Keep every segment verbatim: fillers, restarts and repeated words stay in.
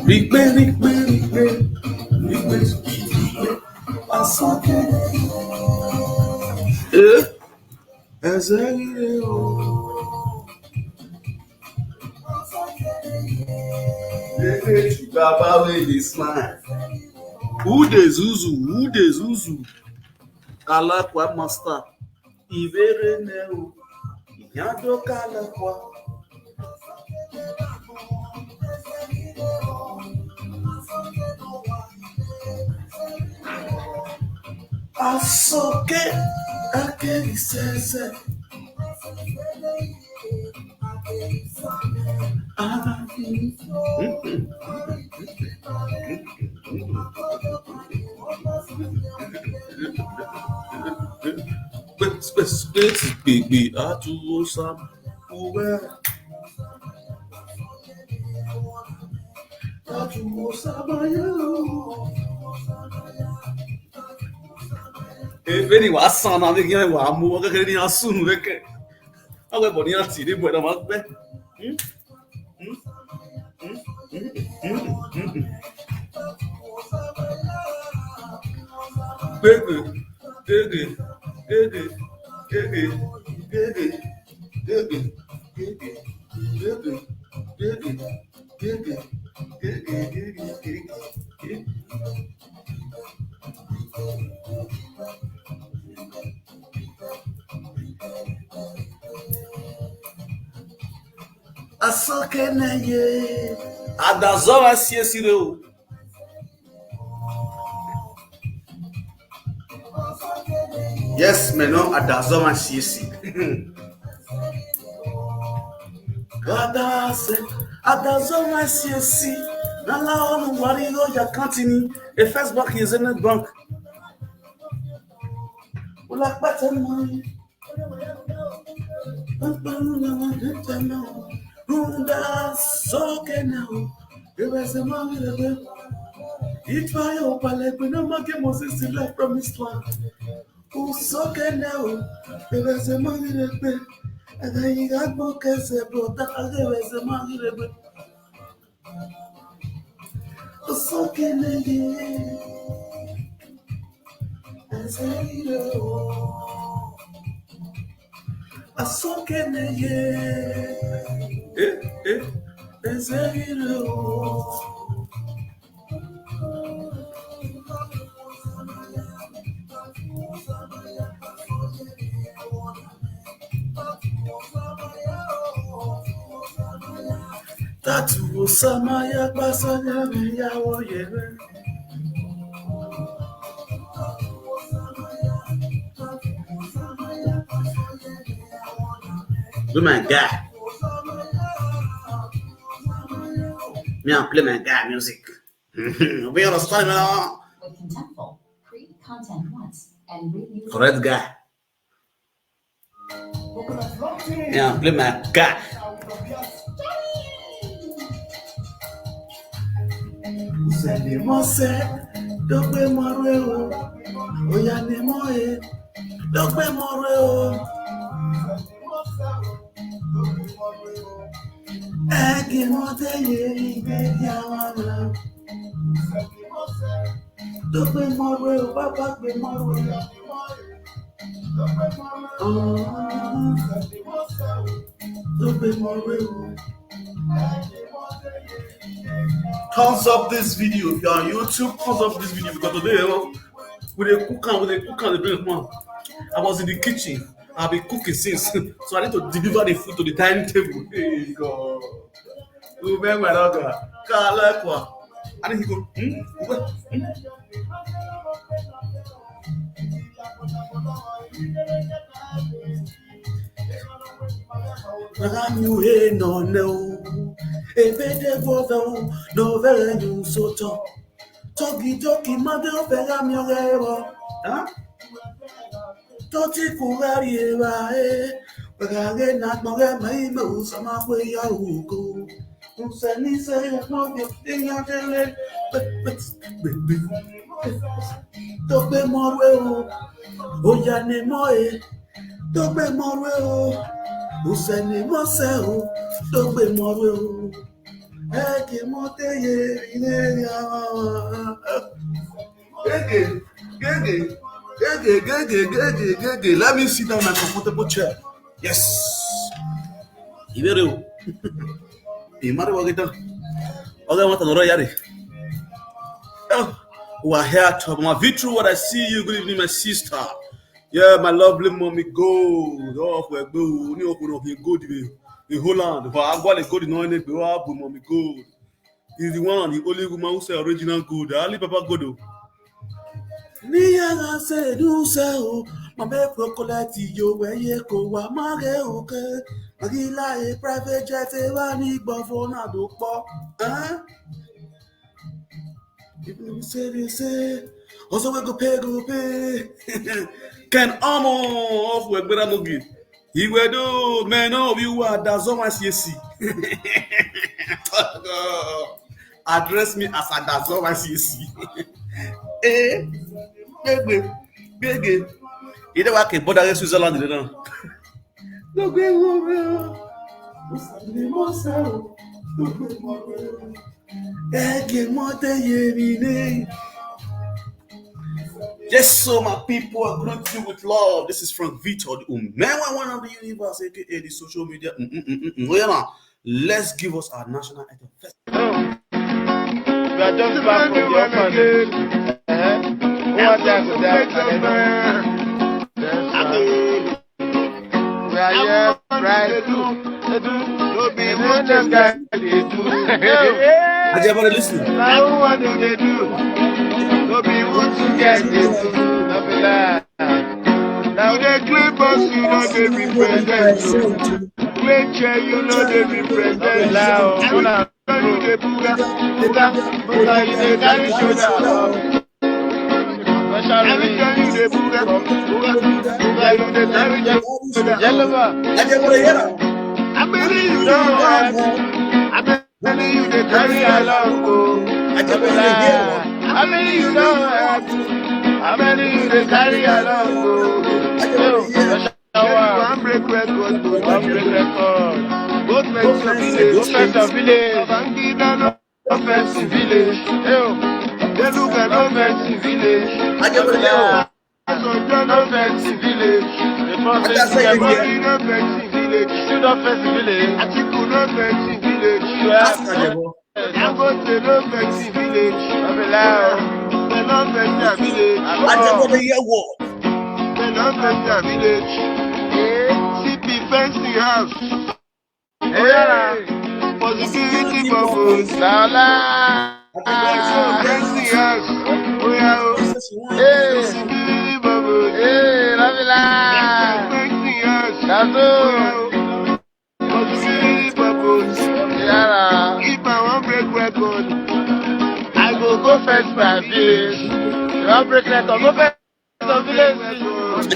Rigbe, rigbe, rigbe, rigbe, rigbe, asake. Eh? Eze rire o. Baba wey dey smile. Who dey zuzu? Who dey zuzu? Alakwa master. Ivere ne o. Yado kalakwa. Asoke ake isese. Gbegbe atuwo sam uwe. Atuwo sam ayo. Ebeni wa sana ni gyan wa mu wa kekere ni asun leke. Awe bo ni ati ni bo na ma gbe. Hmm? Hmm? Hmm? Hmm? Hmm? Hmm? Gbegbe, gbegbe, gbegbe, gbegbe, gbegbe, gbegbe, gbegbe, gbegbe, gbegbe, gbegbe, gbegbe, gbegbe. Asokene ye. Adazora siesire o. Yes, me no, Adazoma siesi. Adase, Adazoma siesi. Nala onu warigo ya kantini. A first bank is in the bank. Ula pata money. Runda soke now. Ewese mangirebe. Itwayo palekwe na make Moses to left promised land. Usoke now. Ewese mangirebe. Agayi gagbo kese brota. Ewese mangirebe. Asokeneye. Asokeneye. Eh, eh. Ezeyiro. Tatu Osama ya pasa ya me ya wo ye. Do my guy. Me, I play my guy music. We understand, man. With contentful, create content once and reuse. Correct guy. Yeah, play my guy. Usende mose, dogbe morwe o. Oya ne moe, dogbe morwe o. Egi mote ye, igi ya wana. Dogbe morwe o, baba gbe morwe. Thumbs up this video. If you're on YouTube, thumbs up this video because today, oh, we dey cook and we dey cook and dey drink, man. I was in the kitchen. I've been cooking since. So I need to deliver the food to the dining table. Hey, God. Remember that guy. Kalekwa. And he go, hmm? What? Hmm? Rami uhe no no. Ebede bodo no vere nyu soto. Togi togi made ofega mi oge ewo. Huh? Toti kugari eba e. Bagage na gboge mai me usama kwe ya uko. Usani se ya no bi ya tele. Dogbe morwe o. Oya ne mo e. Dogbe morwe o. Usani mo se o. Dogbe morwe o. Eke mote ye ine ya. Gege, gege, gege, gege, gege, gege. Let me sit down in my comfortable chair. Yes. Ibere o. Imari wa gita. Oga mata noro yare. Oh, we are here to my Vitru. What I see you. Good evening, my sister. Yeah, my lovely mommy gold. Oh, we go. Ni okuro he gold we. In Holland. For Agwale gold no ne gbe wa bu mommy gold. Is the one and the only woman who sell original gold. Alibaba gold. Ni ya ga se du se o. Ma be ko collect yo we ye ko wa ma ge o ke. Magila e private jet e wa ni gbo fo na do po. Eh? People will say, they say, also we go pay, go pay. Ken Omo of Wegbera Mogi. He will do, man, no, you are Dazoma C S C. Address me as a Dazoma C S C. Eh, baby, baby. You know what can bother Switzerland, you know? No go worry. Ege mote ye mi ne. Yes, so my people, I greet you with love. This is Frank Vitor, the Umewa one of the universe, A K A the social media. Mm, mm, mm, mm, mm. Oh, yeah, now, let's give us our national anthem first. We are just back from the orphanage. Eh? Who want that to die? Yes, sir. We are here, right? Edu, Edu, no be what dem guy dey do. Ajabare, listen. Na who want to dey do? No be what you get dey do. No be lie. Now you dey claim boss, you no dey represent. Claim chair, you no dey represent. Lie o. Una you dey buga, buga, buga, you dey carry shoulder. Every time you dey buga, buga, buga, you dey carry shoulder. Yellow man. Ajabare, hear am. I believe you don hurt. I believe you dey carry along o. Ajabare, hear am. I believe you don hurt. I believe you dey carry along o. Ajabare, hear am. One break record, one break record. Go fetch your village. Go fetch your village. Babangida no fetch the village. Hey, oh. Deluga no fetch the village. Ajabare, hear am. Obasanjo no fetch the village. The first thing you get money no fetch the village. You don fetch the village. Atiku no fetch the village. Dangote no fetch the village. No be lie o. Dem no fetch their village. Ajabare, hear word. Dem no fetch their village. C P fence the house. Hey. For security purpose. Lala. Fence the house. Oya o. Hey. For security purpose. Hey, no be lie. Fence the house. That's all. Oya o. For security purpose. Yara. If I wan break record, I go go fetch my village. You wan break record, go fetch your village.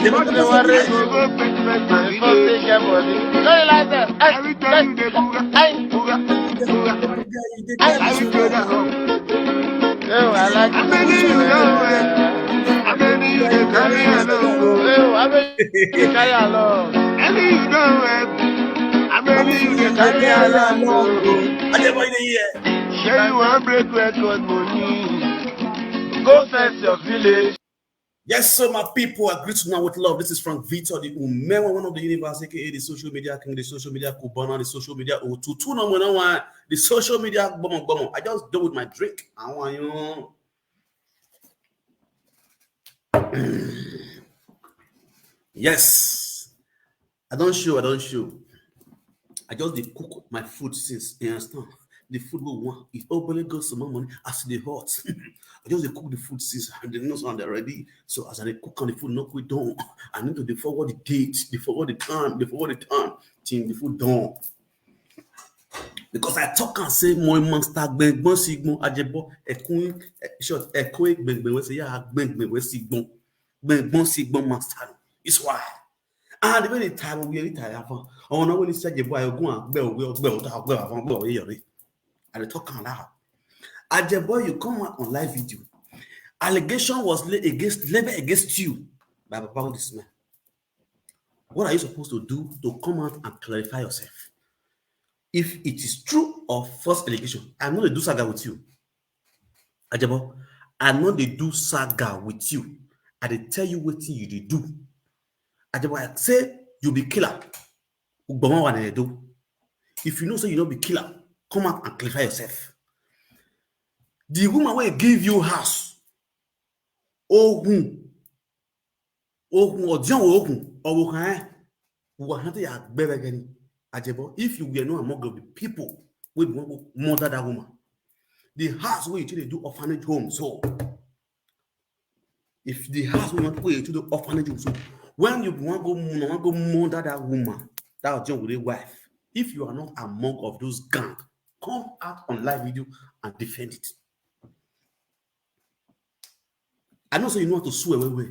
You wan dey worry. You go go fetch my village. First thing get money. No dey lie sef. Hey, every time you dey buga, hey, buga, buga, buga. Hey, I like it. How many you know, eh? How many you dey carry along o? Hey, how many you dey carry along? Any you know, eh? How many you dey carry along o? Ajabare, hear. Shey you wan break record money? Go fetch your village. Yes, so my people, I greet you now with love. This is Frank Vitor, the Umewa, one of the universe, A K A the social media king, the social media Cubana, the social media Otutu, no more, no one, the social media Bomo Bomo. I just do with my drink. I want you. Yes. I don show, I don show. I just dey cook my food since, you understand? The food we want, it only goes to my money as e dey hot. I just dey cook the food since, and they know so they're ready. So as I dey cook and the food no quick done, I need to dey forward the date, dey forward the time, dey forward the time, till the food done. Because I talk and say, my master, Gbengban Sigbon, Ajebo, Ekun, eh, short, Ekun, Gbengban, we say, yeah, Gbengban, we Sigbon. Gbengban Sigbon master. It's why. And the way they tie, we really tie up. I wanna when say Ajebo, I go and gbẹ, gbẹ, gbẹ, gbẹ, gbẹ, gbẹ, gbẹ, gbẹ. And they talk and laugh. Ajebo, you come out on live video. Allegation was laid against, level against you by Papa this man. What are you supposed to do to come out and clarify yourself? if it is true or false allegation. I no dey do saga with you, Ajebo. I no dey do saga with you. I dey tell you wetin you dey do. Ajebo, I say you be killer. Ugboma wa na Edo. If you know say you no be killer, come out and clarify yourself. The woman wey give you house, ohun, ohun, odion ohun, owo kan eh, wa na te ya gbere gani. Ajebo, if you were not among of the people wey be wan go murder that woman, the house wey you take dey do orphanage home, so if the house wey you wan, wey you take do orphanage home, so when you wan go, una wan go murder that woman, that odion were wife, if you are not among of those gang, come out on live video and defend it. I know say you know how to swear well well.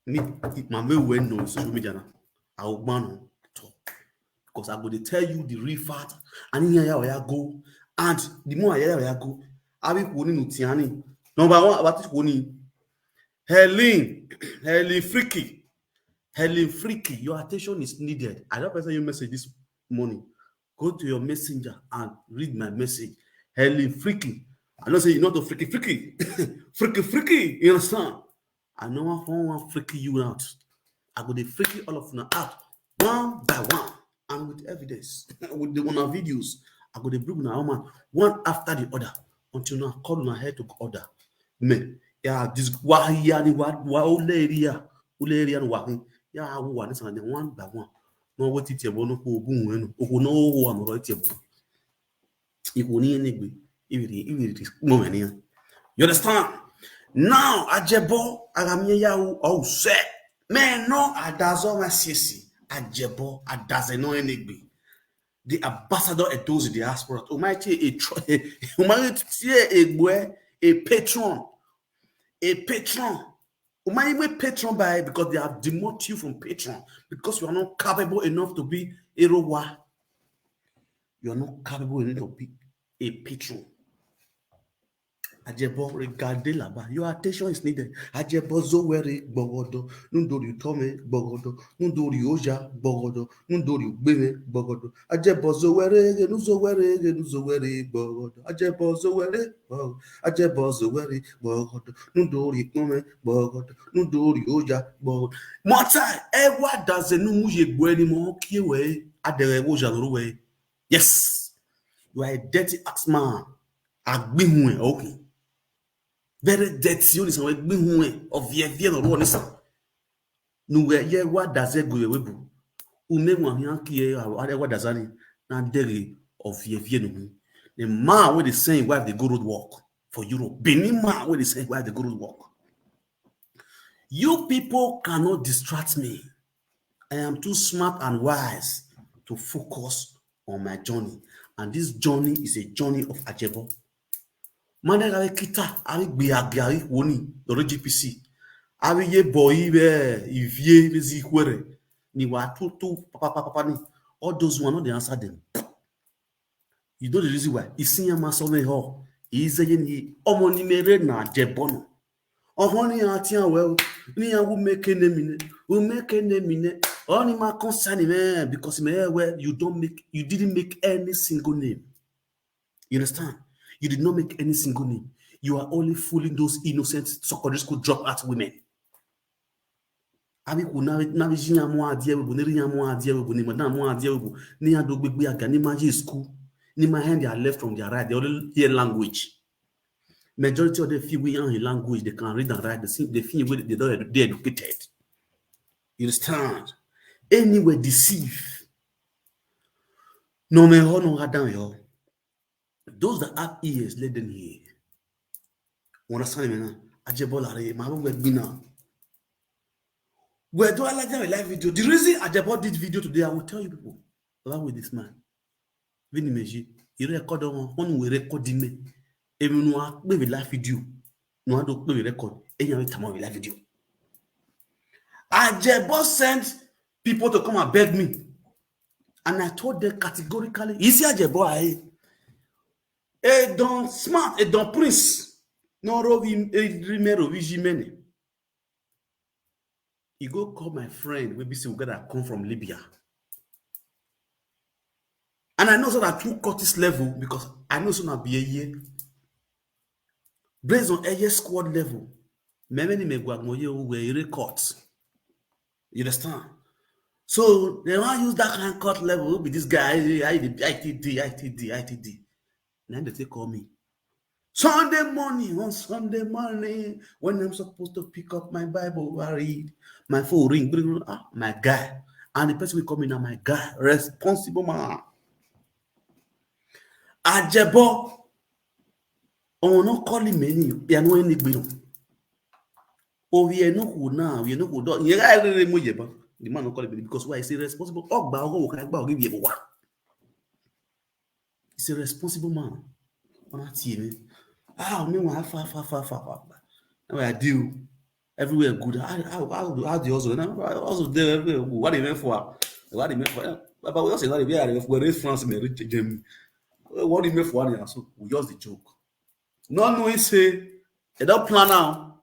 Me, my way well no social media now. I will ban on talk because I go dey tell you the real fact. And here ya ya go, and the more I ya ya go, I be kuni nutiani. Number one, about this kuni. Helen, Helen Freaky, Helen Freaky, your attention is needed. I don't send you message this morning. Go to your messenger and read my message. Helen Freaky. I don't say you know to freaky freaky. Freaky freaky. You understand? I know one one freaky you out. I go dey freaky all of una out one by one and with evidence, with the una videos. I go dey bring una home one after the other until una call una head to order. Me, yeah, this wa ya ni wa wa ole area, ole area no wa ya wa ni san one by one. No what it yebo no ko gun wenu. O ko no wo amoro it yebo. Iwo ni enegbe. Iwiri iwiri mo me ni. You understand? Now Ajebo, agamiye ya o se. Me no adazo ma sisi. Ajebo adaze no enegbe. The ambassador Edo's diaspora. Umaiti a tro-, umaiti a egbe, a patron, a patron. Umaiti a patron by because they have demoted you from patron because you are not capable enough to be a rowa. You are not capable enough to be a patron. Ajebo regade laba. Your attention is needed. Ajebo zowere gbogodo. Nundori tome gbogodo. Nundori oja gbogodo. Nundori ugbeme gbogodo. Ajebo zowere ge, nu zowere ge, nu zowere gbogodo. Ajebo zowere gbogodo. Ajebo zowere gbogodo. Nundori tome gbogodo. Nundori oja gbogodo. Mota ewa daze nu mu ye gbo ni mo kiewe. Adere wo ja loruwe. Yes. You are a dirty ass man. Agbihun e, okay. Very dirty, you listen, agbihun e, of ye vie no one listen. Nu we ye wa daze go ye webu. Ume wa hian ki ye wa daze ni na dere of ye vie no. The man wey dey send wife dey go road work for Europe. Benin man wey dey send wife dey go road work. You people cannot distract me. I am too smart and wise to focus on my journey. And this journey is a journey of Ajebo. Mane gawe kita, awi gbe agi, awi woni, lori G P C. Awi ye boy be, ivie, be zi kwere. Ni wa tu tu, papa, papa, papa ni. All those one, no dey answer them. You know the reason why? Isi ya ma so me ho. Ize ye ni, omo ni mere na Ajebo no. Oho ni ati awe, ni ya wu make name ne. Wu make name ne. Oni ma concern me because me we you don't make, you didn't make any single name. You understand? You did not make any single name. You are only fooling those innocent secondary school dropout women. Abi ku na na bi jinya mo adie we bu, ni rinya mo adie we bu, ni madam mo adie we bu, ni ya do gbegbe aga, ni ma je school, ni ma hand their left from their right. They only hear language. Majority of them feel we in language, they can read and write. They see, they feel we they don't edu-, they educated. You understand? Anyway, deceive. No me ho no ga down yo. Those that have ears, let them hear. You understand me now? Ajebo la re, ma we be now. We do I like that live video. The reason Ajebo did video today, I will tell you people. Along with this man. Vini meji, you record on, on we record me. Emi no a pe we live video. No a do pe we record. Enya we tamo we live video. Ajebo sent people to come and beg me. And I told them categorically, you see Ajebo, I, a don smart, a don prince. No rovi, a rime rovi jimene. He go call my friend, we be say we gotta come from Libya. And I know say na two cultist level because I know say na be a year. Based on a year squad level, many me gwagmoye were a court. You understand? So they want use that kind of court level. Be this guy, I T D, I T D, I T D. Then they take call me. Sunday morning, on Sunday morning, when I'm supposed to pick up my Bible, I read, my phone ring, bring, ah, my guy. And the person will come in, my guy, responsible man. Ajebo, oh, no call him any, they are no any gbino. Oh, we are no who now, we are no who do. Yeah, I really mo yeba. The man no call him any because why? He's a responsible. Oh, ba, oh, okay, ba, give you one. He's a responsible man. Ona ti mi. Ah, me wa fa fa fa fa fa. Now I deal. Everywhere good. How how how do how do you also? Now I also there everywhere good. What they meant for? What they meant for? But we also what they meant for? Raise France, me reach them. What they meant for? So we just the joke. No, no, he say they don't plan now.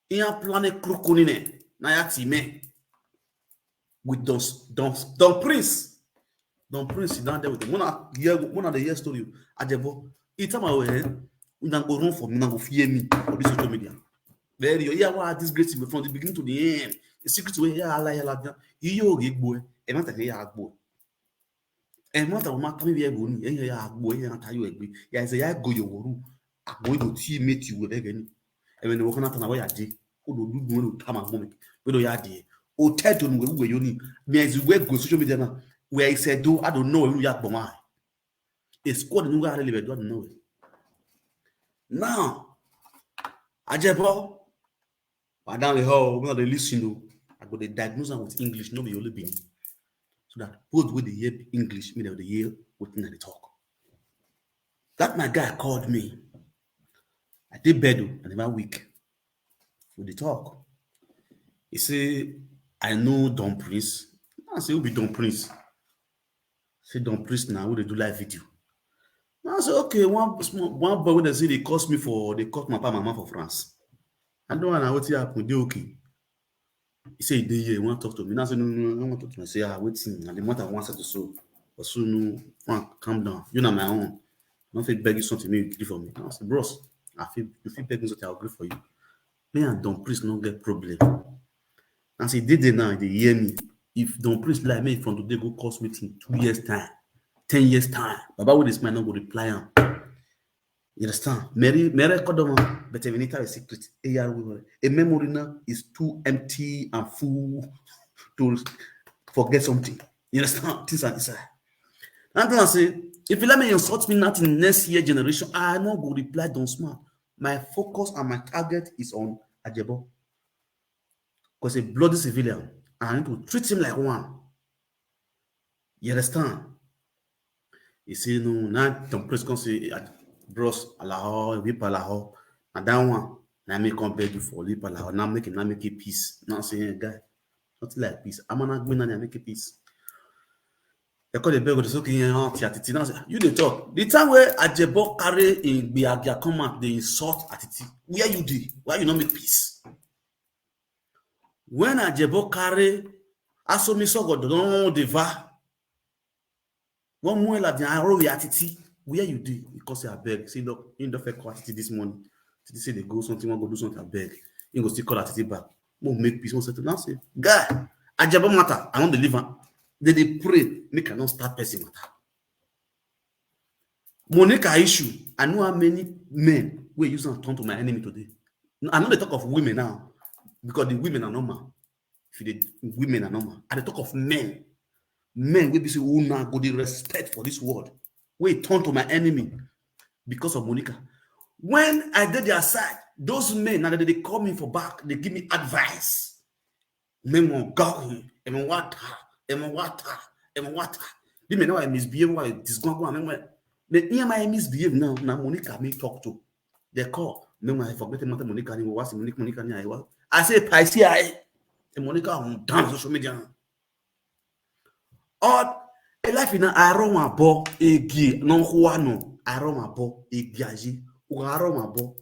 He a plan a crook on it. Now ya team with Don Don Don Prince. Don Prince sit down there with them. One of the year, one of the year story. Ajebo. He tell my way. We now go run for me. Now go fear me for this social media. Very yeah, what this great thing from the beginning to the end. The secret way here, Allah, Allah, you get boy. And not here, boy. And not a woman coming here, boy. And here, boy, and tell you agree. Yeah, say I go your world. I go to team meet you with again. And when the work not on where I did, who do you want to come and moment? We do ya did. O tell them where you need. Me as we go social media now. Where I said do I don't know who you are. A squad no go really do know. Now, Ajebo, I down the hall, we dey listen to. I go dey diagnose am with English, no be only Benin. So that both wey dey hear English, me dey hear wetin I dey talk. That my guy called me. I dey bed o, I never weak. We dey talk. He say, I know Don Prince. I say, who be Don Prince? Say Don Prince now, we dey do live video. Now I say, okay, one small one boy when they say they cost me for they cut my papa mama for France. I don't know what happen. They okay. He say they here, he want to talk to me. Now I say, no, no, no, I want to talk to me. I say, ah, waiting. And the matter I want to so. But soon, no, Frank, calm down. You not my own. I don't feel beg you something, make you give for me. Now I say, bros, I feel you feel begging something, I'll agree for you. Me and Don Prince no get problem. As he did there now, they hear me. If Don Prince like me from today go cost meeting two years time, ten years time, Baba with this man no go reply am. You understand? Mary, Mary Kodoma, but a minute a secret. A year we were. A memory now is too empty and full to forget something. You understand? Things are inside. And then I say, if you let me insult me not in next year generation, I no go reply Don Smart. My focus and my target is on Ajebo. Because a bloody civilian, I need to treat him like one. You understand? You see, no, now Don Prince come say, ah, bros, Alaho, we Palaho, and that one, now make come beg you for leave Palaho, now make him, now make it peace. Now say, hey, guy, nothing like peace. I'm not going to make it peace. They call the beg with the soaking here, Auntie Atiti. Now say, you dey talk. The time where Ajebo carry in Biagia come out, they insult Atiti. Where you dey? Why you not make peace? When Ajebo carry Asomi Sogo don deva. One more like the arrow Atiti. Where you dey? Because I beg. See, look, he don't fake Atiti this morning. Atiti say they go something, want go do something, I beg. He go still call Atiti back. Mo make peace, mo settle. Now say, guy, Ajebo matter, I don't believe am. They dey pray, make I not start person matter. Monica issue, I know how many men wey use am turn to my enemy today. I no dey talk of women now, because the women are normal. If you dey, women are normal. I dey talk of men. Men wey be say una go dey respect for this world, wey turn to my enemy because of Monica. When I dey their side, those men, na dem dey call me for back, dey give me advice. Memo gaku, emo wata, emo wata, emo wata. The men now I misbehave, why disgwangwa, memo. The E M I misbehave now, na Monica me talk to. They call, memo I forget the matter Monica ni was Monica, Monica ni I was. I say, "Paisi I." And Monica on down social media. Or a life in a aroma bo egi no huano, aroma bo egi aji, u aroma bo.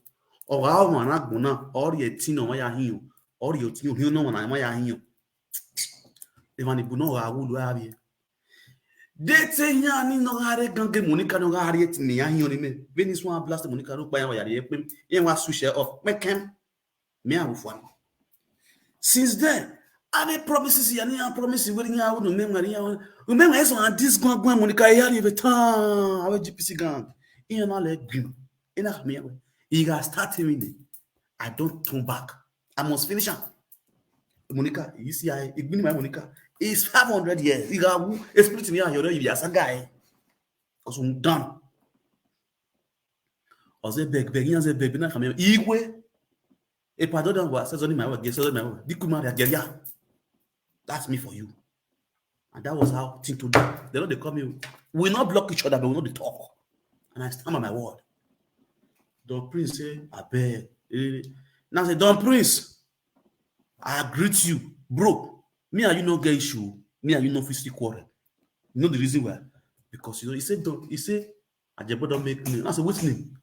Or aroma na gbona, or ye tino ma ya hiyo, or ye tino hiyo no ma ya hiyo. Even if no ga wulu abi. They say, "Yeah, ni no hare gange Monica no hare it ni ya hiyo ni me." When this one blast Monica, no pa ya ya ye pim. Ye wa switch her off. Me kem. Me a ufwan. Since then, I dey promises ya ni a promise we ni a no me ngari ya. Remember, so and this go go Monica ya ni vetan. Our G P C gang. Iye na le gim. Ina me. He got started me. I don't turn back. I must finish am. Monica, you see, I ignore my Monica. It's five hundred years. You got who? It's pretty me. You're you as a guy. Cause I'm done. I say beg, beg, I say beg, na kame. Igwe. E pardon dan wa, says only my word, yes, only my word. Diku Maria Geria. That's me for you. And that was how thing to do. They know they call me. We not block each other, but we know they talk. And I stand by my word. Don Prince say, "I beg." Eh, now I say, "Don Prince, I greet you, bro. Me and you no get issue. Me and you no fit still quarrel." You know the reason why? Because you know, he said, "Don," he said, "Ajebo don't make name." I say, "Which name?"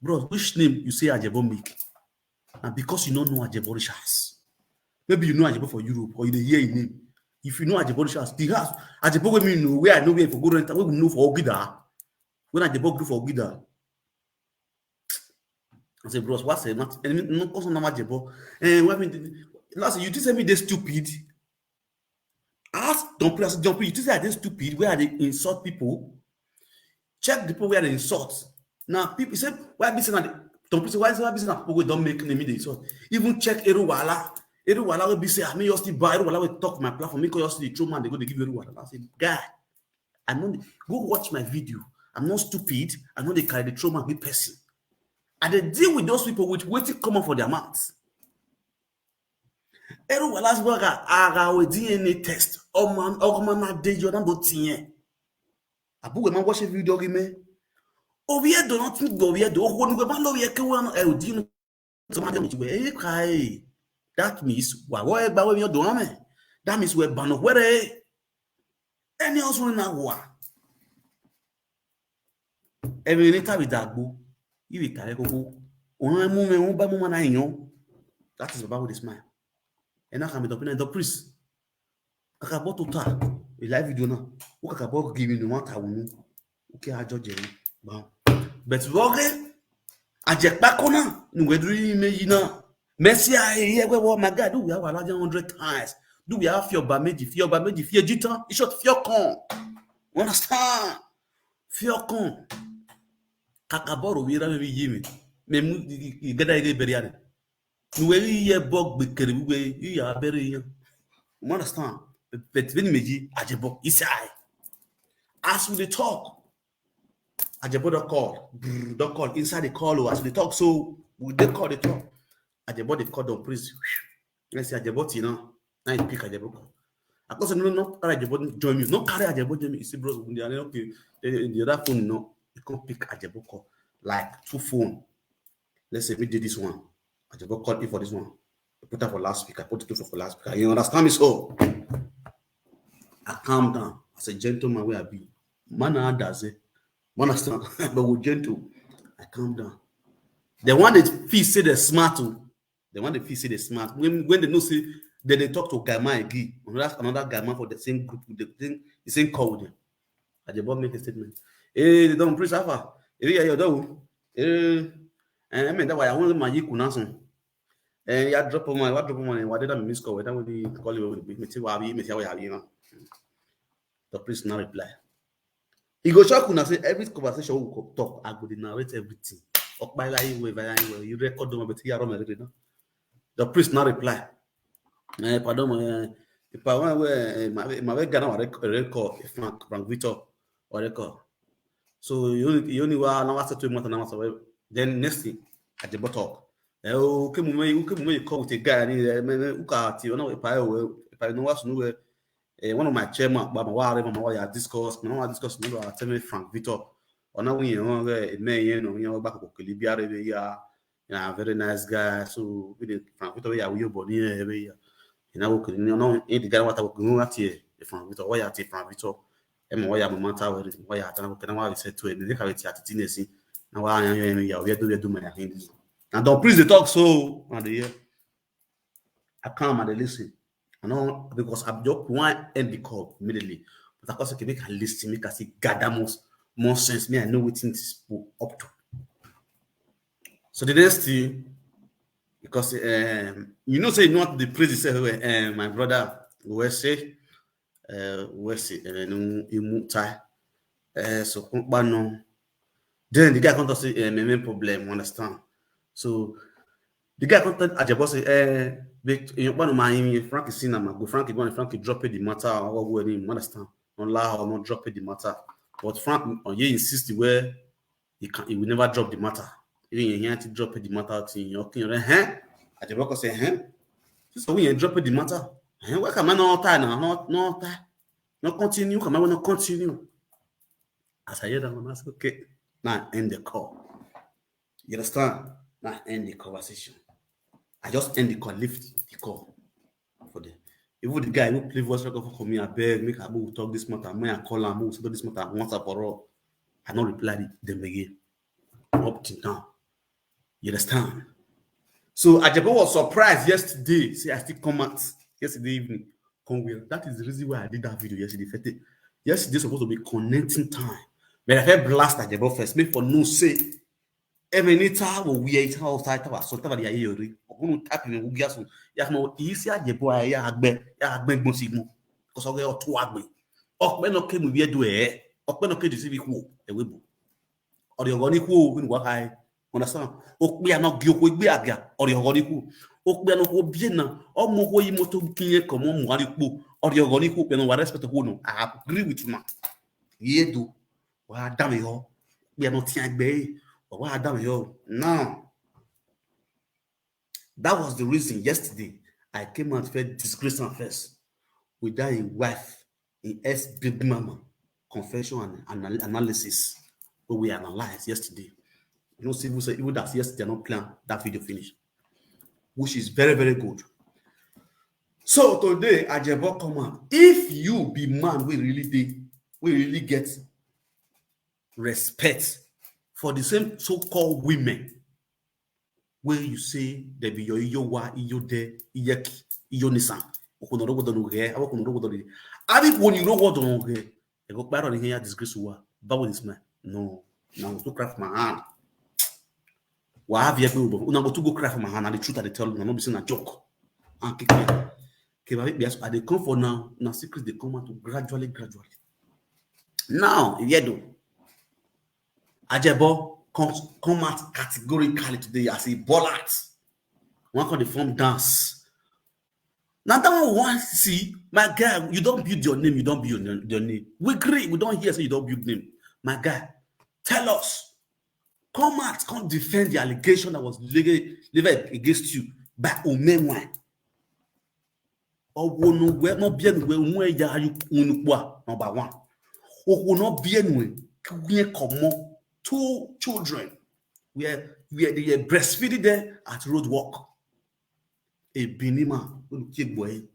"Bro, which name you say Ajebo make?" And because you don't know Ajebo Richards. Maybe you know Ajebo for Europe or you dey hear his name. If you know Ajebo Richards, the house, Ajebo wey me know, where I know where for go rent, where we know for Ogida. When Ajebo grew for Ogida. I say, "Bros, what's the not any no also na Ajebo?" Eh, what mean? Last you just say me they stupid. Ask Don Prince, Don Prince, you think say I dey stupid where I dey insult people? Check the people where they insult. Now people say, "Why be say na the-" Don Prince say, "Why say why be say na people wey don make name dey insult?" Even check Eru Wala. Eru Wala wey be say, "I may just still buy Eru Wala wey talk my platform. Me call just still dey throw man dey go dey give Eru Wala." I say, "Guy, I no dey, go watch my video. I'm not stupid. I no dey carry the throw man with person. I dey deal with those people with wetin come out for their mouth." Eru Wala last work aga we D N A test. Oman ogman na de yo na bo tiye. Abu we man watch video gi me. Obi e do not think go we do. Owo ni we man lo ye ke wa e o di no. So man dem we e kai. That means wa wo e gba we mi o do ame. That means we ba no were. Any else na wa. Every later with that go. You will carry go. Ona mu me mu ba mu mana yo. That is about this man. And I can be the Don Prince. Kakabo to ta. A live video now. Who kakabo give me no matter who. Okay, I judge you. But okay. Ajekpako na, no we do me yi na. Messi, I hear we what my God do we have a hundred times. Do we have fear bameji, fear bameji, fear jitan? In short, fear con. You understand? Fear con. Kakaboro we ra me yi me. Me mu gada ege beriane. No we ye bog be kere we ya beri ya. You understand? But when me ji Ajebo, it's I. As we dey talk, Ajebo don call. Brr, don call. Inside the call, oh, as we dey talk, so we dey call the talk. Ajebo dey call Don Prince. I say Ajebo Tina. Now you pick Ajebo call. I call say no, no, no, carry Ajebo join me. No carry Ajebo join me. You see, bros, we dey okay. The, the other phone, no, you can't pick Ajebo call. Like two phone. Let's say we did this one. Ajebo call me for this one. I put that for last week. I put it for, for last week. You understand me? So I calm down as a gentleman where I be. Man, I does it. Man, I stand, but with gentle, I calm down. The one that feel say they're smart, oh. The one that feel say they're smart. When when they know say they, they talk to Gama again, another another Gama for the same group, the same the same call with them. I just make a statement. Hey, they don't preach Alpha. Hey, yeah, you do. Hey, and I mean that why I want my yiku now. And ya drop on my what drop on my what did I miss call? That would be call you with me. See why me see why you know. The priest now reply. He go shock una say every conversation we go talk, I go dey narrate everything. Okpaila you way, you record them, but you are wrong. The priest now reply. Eh, pardon, eh, if I want where my my way Ghana record, Frank Frank Victor or record. So you only you only wa na wa settle matter na wa settle. Then next thing, Ajebo talk. Eh, okay, mume, okay, mume, you call with a guy, and he, eh, me, me, uka ati, you know, if I, if I know what's new, eh, one of my chairman, but my wife, my wife, I discuss, my wife discuss, my wife tell me Frank Victor, or now we, you know, eh, me, you know, you know, back to Kilibi, Arabia, you know, very nice guy. So we did Frank Victor, yeah, we, but yeah, yeah, you know, okay, you know, in the guy what I was going at here, Frank Victor, why at Frank Victor, and why I'm a matter where why I don't know, why we said to him, they have it at the Tennessee. Now I am, yeah, we do my thing. Now don't please the talk so, and the year. I come and they listen. I know because I'm just one end the call immediately. But I come say, okay, make I listen, make I see gather more, more sense. Me, I know wetin this people up to. So the next thing, because um, you know, say you know what the praise itself, um, my brother, we say, uh, we say, uh, no, imu tai, uh, so no. Then the guy come to say, uh, my main problem, understand? So the guy come tell Ajebo say, eh, but you know, my Frankie Sinama, go Frankie, go and Frankie drop it the matter or go any, understand? Not lie or not drop it the matter. But Frank, on you insist where he can, he will never drop the matter. Even he had to drop it the matter thing. You can, eh? Ajebo come say, eh? So when you drop it the matter, eh? Why can I not tie now? Not, not tie. Not continue. Can I not continue? As I hear that one, I say, okay, now end the call. You understand? Now end the conversation. I just end the call, lift the call for them. Even the guy who play voice record for me, I beg, make I go talk this matter. When I call him, we'll settle this matter once and for all. I don't reply them again. Up to now. You understand? So Ajebo was surprised yesterday. See, I still come out yesterday evening. Come well. That is the reason why I did that video yesterday. Fete. Yesterday supposed to be connecting time. But I felt blast Ajebo first. Make for no say. Emenita will wear it how tight our so tava the yori. Ogunu tap in Ugiasu. Yakmo isi Ajebo ya agbe, ya agbe gbonsimu. Because of your two agbe. Okpe no came we do eh. Okpe no came to see who. Ewebo. Or your goni who in Wakai. Understand? Okpe no gi okwe gbe abia. Or your goni who. Okpe no ho biena. Omo ho imoto kinye komo muari po. Or your goni who. No respect who no. I agree with you, man. Ye do. Wa dame ho. Okpe no tiagbe. Wa dame ho. Now, that was the reason yesterday I came out first, disgrace am first with that him wife, him ex baby mama confession and anal-, analysis wey we analyze yesterday. You know, see, even say, even that yesterday, I no plan that video finish, which is very, very good. So today, Ajebo come out. If you be man, we really dey, we really get respect for the same so-called women wey you say they be your Iyowa, Iyode, Iyeki, Iyonisan. Okunorogo don ge, awo kunorogo don. Abi when you know what don ge, e go kparo ni here disgrace wa. Báwo ni smell? No, now to cry for my hand. Wa have you go? Una go to go cry for my hand. And the truth I dey tell you, no be say na joke. And kick me. Kebabi, I dey come for now. Now secrets dey come out gradually, gradually. Now, Yedo, Ajebo come, come out categorically today as a bullet. One call the form dance. Now that one we want see, my guy, you don't build your name, you don't build your, your name. We agree, we don't hear say you don't build name. My guy, tell us. Come out, come defend the allegation that was leveled, leveled against you by Omenwe. Owono we no bien we mu ya yu unukwa number one. Owono bien we kuye komo two children were, were they were breastfeeding there at road walk. A Binima, Olukiegboe.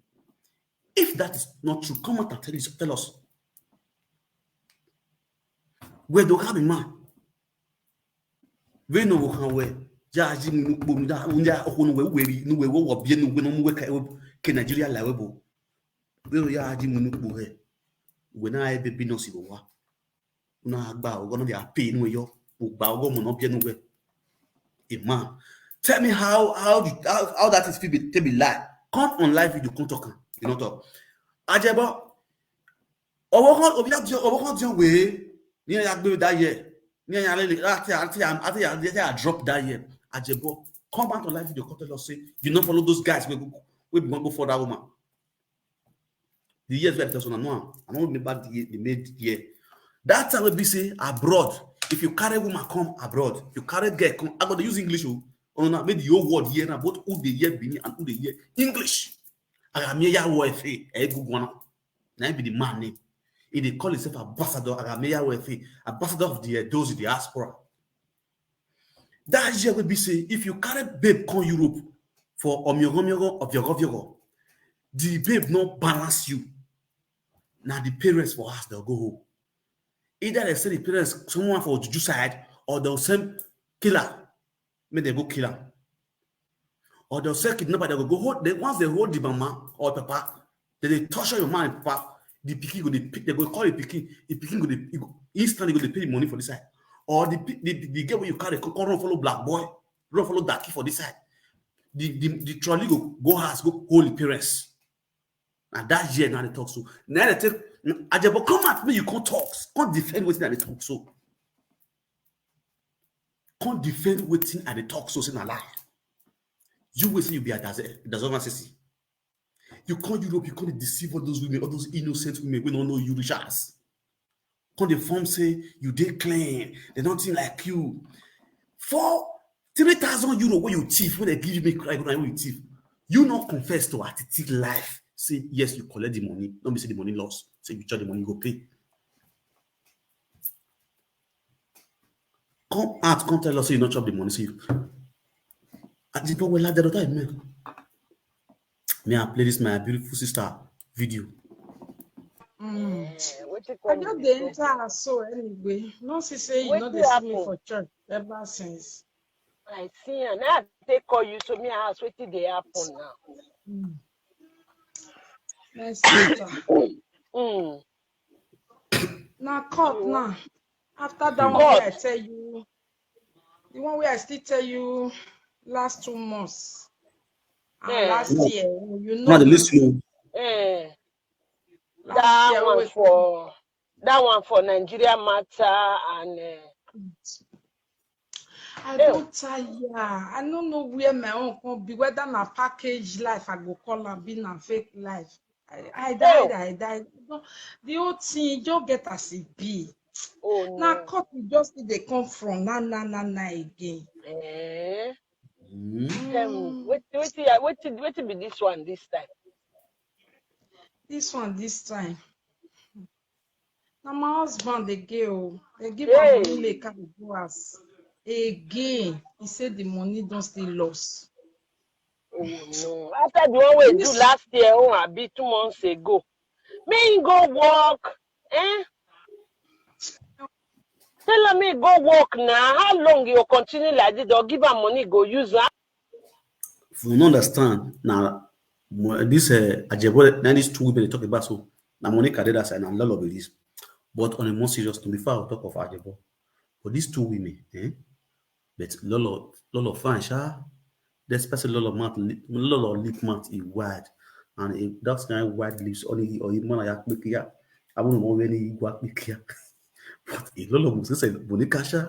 If that is not true, come out and tell us, tell us. Where do have a man? We no wo kan we. Ja ji mu nu po nu da, unja okunu we we ri, nu we wo wo bie nu we no mu we ka we ke Nigeria la we bo. We ya ji mu nu po he. We na e be bi no si bo wa. Na gba ogo no ya pe nu yo. O gba ogo mo no bie nu we. A man. Tell me how, how you, how, how that is fit be, to be lie. Come on live video, come talk am. You know talk. Ajebo, owo kan, obi ati owo kan ti we. Ni ya gbe that year. Ni ya le, ati, ati, ati, ati, ati, I drop that year. Ajebo, come out on live video, come tell us say you no follow those guys wey go, wey be wan go for that woman. The years wey I tell una, no, I no remember the, the main year. That time wey be say abroad, if you carry woman come abroad, you carry girl come, I go dey use English o. Una make the whole world hear na both who dey hear Benin and who dey hear English. Agamiye ya wo efe, e gugu na. Na him be the man name. He dey call himself ambassador, Agamiye ya wo efe, ambassador of the Edos diaspora. That year wey be say, if you carry babe come Europe for omiogo-miogo, oviogo-viogo, the babe no balance you. Na the parents for house, they'll go home. Either they say the parents, someone for juju side, or they'll send killer, make they go kill am. Or they'll say kidnapper, they go, go hold, they, once they hold the mama or papa, then they torture your man and papa. The pikin go dey pay, they go call the pikin, the pikin go dey, e go, instantly go dey pay the money for this side. Or the pi-, the, the, the girl wey you carry, come, come run follow black boy, run follow darky for this side. The, the, the trolley go, go house, go hold the parents. Na that year na dey talk so. Na dey take, Ajebo, come out, make you come talk. Come defend wetin I dey talk so. Come defend wetin I dey talk so, say na lie. You wey say you be Adaze-, Adazovan Sisi. You come Europe, you come dey deceive all those women, all those innocent women wey no know you reach as. Come dey form say you dey clean, they don't think like you. For three thousand euro wey you thief, wey they give me cry, wey you thief, you no confess to attitude life. Say yes, you collect the money, no be say the money loss. Say you chop the money, you go pay. Come out, come tell us say you no chop the money. Say you, I did not well, I did not, man. May I play this my beautiful sister video? Mm. Eh, wetin I come just dey dey enter talk? Her so anyway. No see say you no Wetin dey see me happen? For church ever since. I see am. Now I take call you, so me I ask wetin dey happen now. Mm. My sister. Mm. Na court now. After that one wey I tell you, the one wey I still tell you last two months and last year, you know. Now they listen. Eh, that one for, that one for Nigeria matter and, eh, I don't tire. I don't know where my own come be, whether na package life I go call am, be na fake life. I, I died, I died. The whole thing just get as e be. Oh, na no. Court we just see they come from na, na, na, na again. Eh? Mm. Tell me, what, what, what, what be this one this time? This one this time. Na my husband again o. They give am money make I go house. Again, he said the money don still loss. Oh no. After the one wey do last year, oh, I be two months ago. Me go work. Eh? Tell am me go work now. How long you continue like this? They'll give am money, go use am. If you no understand, now this uh, Ajebo, now these two women they talk about so. Now Monica did that side and Lolo be this. But on a more serious note, before I talk of Ajebo, but these two women, eh? But Lolo, Lolo fine, sha. Despite say Lolo mouth, li-, Lolo lip mouth is wide, and if that kind wide lips only or even like ya, I wouldn't want any igual. But a Lolo must say Monica sha.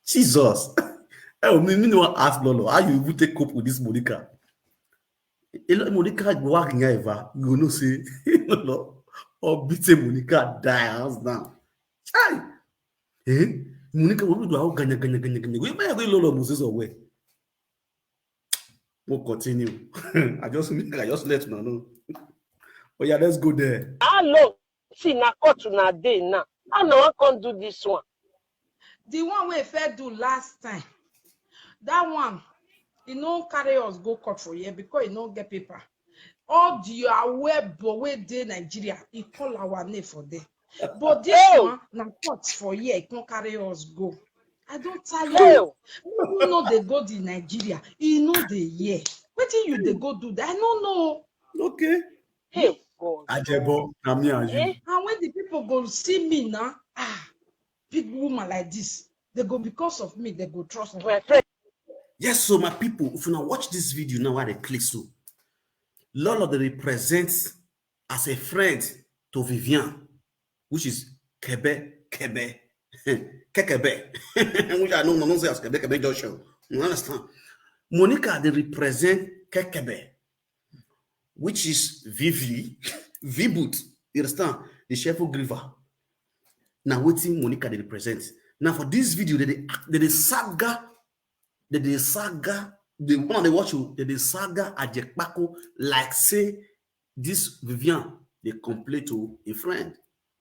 Jesus. I mean, me no ask Lolo, how you even take cope with this Monica? A lot Monica go work in ever. You know say Lolo or beat Monica die house now. Chai. Eh? Monica, what do I ganya ganya ganya ganya? We may go Lolo Moses away. We'll continue. I just, I just let you know. Oh yeah, let's go there. How long? See, na court una dey now. How una wan come do this one? The one wey first do last time, that one, e no carry us go court for here because e no get paper. All the aware boy wey dey Nigeria, e call our name for there. But this one, na court for here, e come carry us go. I don tire you. People no dey go the Nigeria, e no dey here. Wetin you dey go do there? I no know. Okay. Hey, God. Ajebo, na me and you. Eh? And when the people go see me now, ah, big woman like this, they go, because of me, they go trust me. My friend. Yes, so my people, if you now watch this video now, why they click so? Lolo they represent as a friend to Vivian, which is Kebe, Kebe, Kekebe, which I don't know say as Kebe, Kebe Joshua. You understand? Monica, they represent Kekebe, which is Vivi, Vibut. You understand? The Shefu Griver. Now, what thing Monica they represent? Now, for this video, they, they, they saga, they, they saga, the one they watch you, they, they saga Ajekpako, like say this Vivian, they complain to a friend.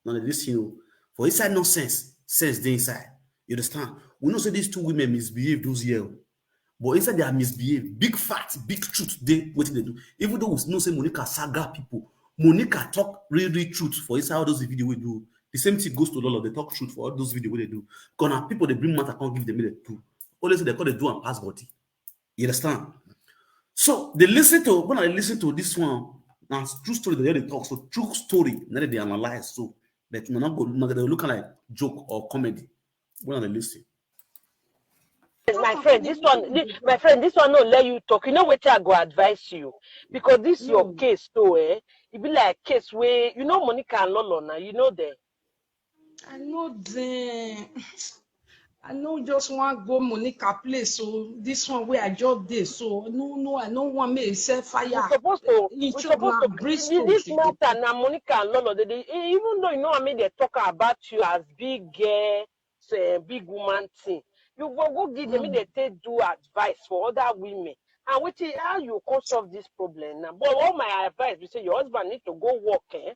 Now, they listen, you know, for inside nonsense, sense they inside. You understand? We know say these two women misbehave those years. But inside their misbehave, big fact, big truth, they what they do. Even though we know say Monica saga people, Monica talk real, real truth for inside all those video we do. The same thing goes to Lolo. They talk truth for all those video we they do. Gonna people they bring matter, can't give them the two. Always they call they do and pass body. You understand? So they listen to, when I listen to this one, Now, true story, they dey talk. So, true story, now they analyze. So, but no, not go, no, they look like joke or comedy. When they listen. My friend, this one, this, my friend, this one no let you talk. You know what I go advise you? Because this your No. case, so eh, it be like case where, you know, Monica and Lolo now, you know them. I know them. I know just want go Monica place. So this one where I just dey. So no, no, I no want me set fire. We supposed to, In we supposed short to, now, bring this, stone this to matter now, Monica and Lolo, they, they, even though you know I mean they talk about you as big girl, say big woman thing, you go go give them, Mm. they take do advice for other women. And which is how you come solve this problem now. But all my advice, we say your husband need to go work, eh?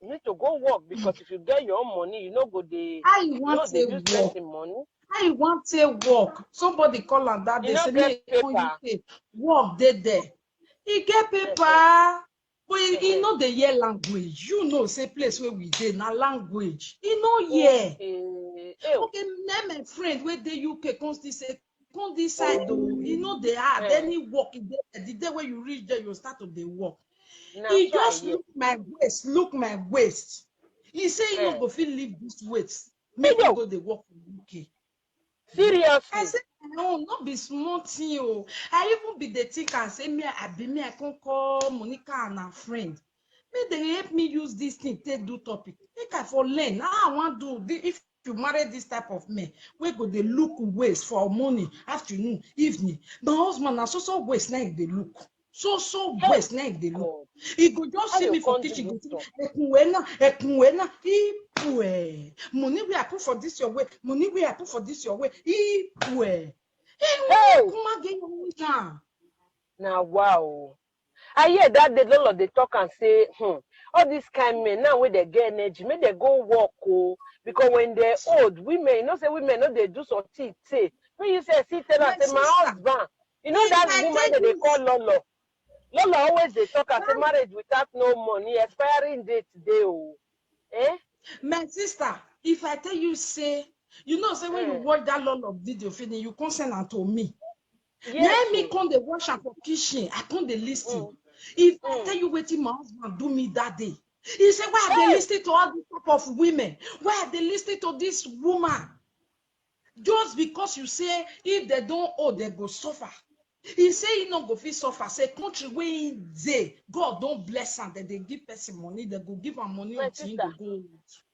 You need to go work because if you get your own money, you know go the How you you want know to they use work? Person money. How you want to work? Somebody call and that You they know say me get on paper. U K work dey there. He get Eh, eh. paper, but he, he Eh, eh. know the year language. You know, say place where we dey na language. He know year. Okay. Eh, oh. Okay, now my friend where the U K comes this say come this side though. He know they have Eh. Any work in there. The day where you reach there, you start of the work. Now He so I just hear. Look my waist, look my waist. He say he Eh. no go fit leave this weight. Make Hey, him yo. Go the work for U K. I Seriously. Say my own no be small thing. Oh, I even be the think and say me, I be me, I can call Monica and her friend. Make they help me use this thing, take do topic. Make I for learn. How I want do the, if you marry this type of men, we go they look ways for morning, afternoon, evening. My husband na so so ways now they look. So so Hey, ways now they look. God. He go just How see you me for come do kitchen, go this say, one? "Ekunwena, ekunwena, ipwe. Money we I put for this your way, money we I put for this your way, ipwe." Hey, Hey, come again, your mission. now wow. I hear that day Lolo they talk and say, hmm, all this kind men now when they get energy, make they go work, oh, because when they old, women, you know say women no they do something say. When you say see tell My us say my sister, husband, you know if that I woman tell that they you, call Lolo. Lolo always they talk and say my, marriage without no money, expiring date today, oh. Eh? My sister, if I tell you say, you know say when you Eh. Watch that lot of video finish, you come send am to me. Let Yes, me oh. Come the wash am for kitchen. I come the listen. Mm. If I tell Mm. You wetin my husband do me that day, he say, "Why I dey Hey, listen to all this type of women? Why I dey listen to this woman?" Just because you say if they don't owe, they go suffer. He say he no go fit suffer. Say country where he dey, God don't bless am. That they give person money, they go give am money my until he sister. Go go.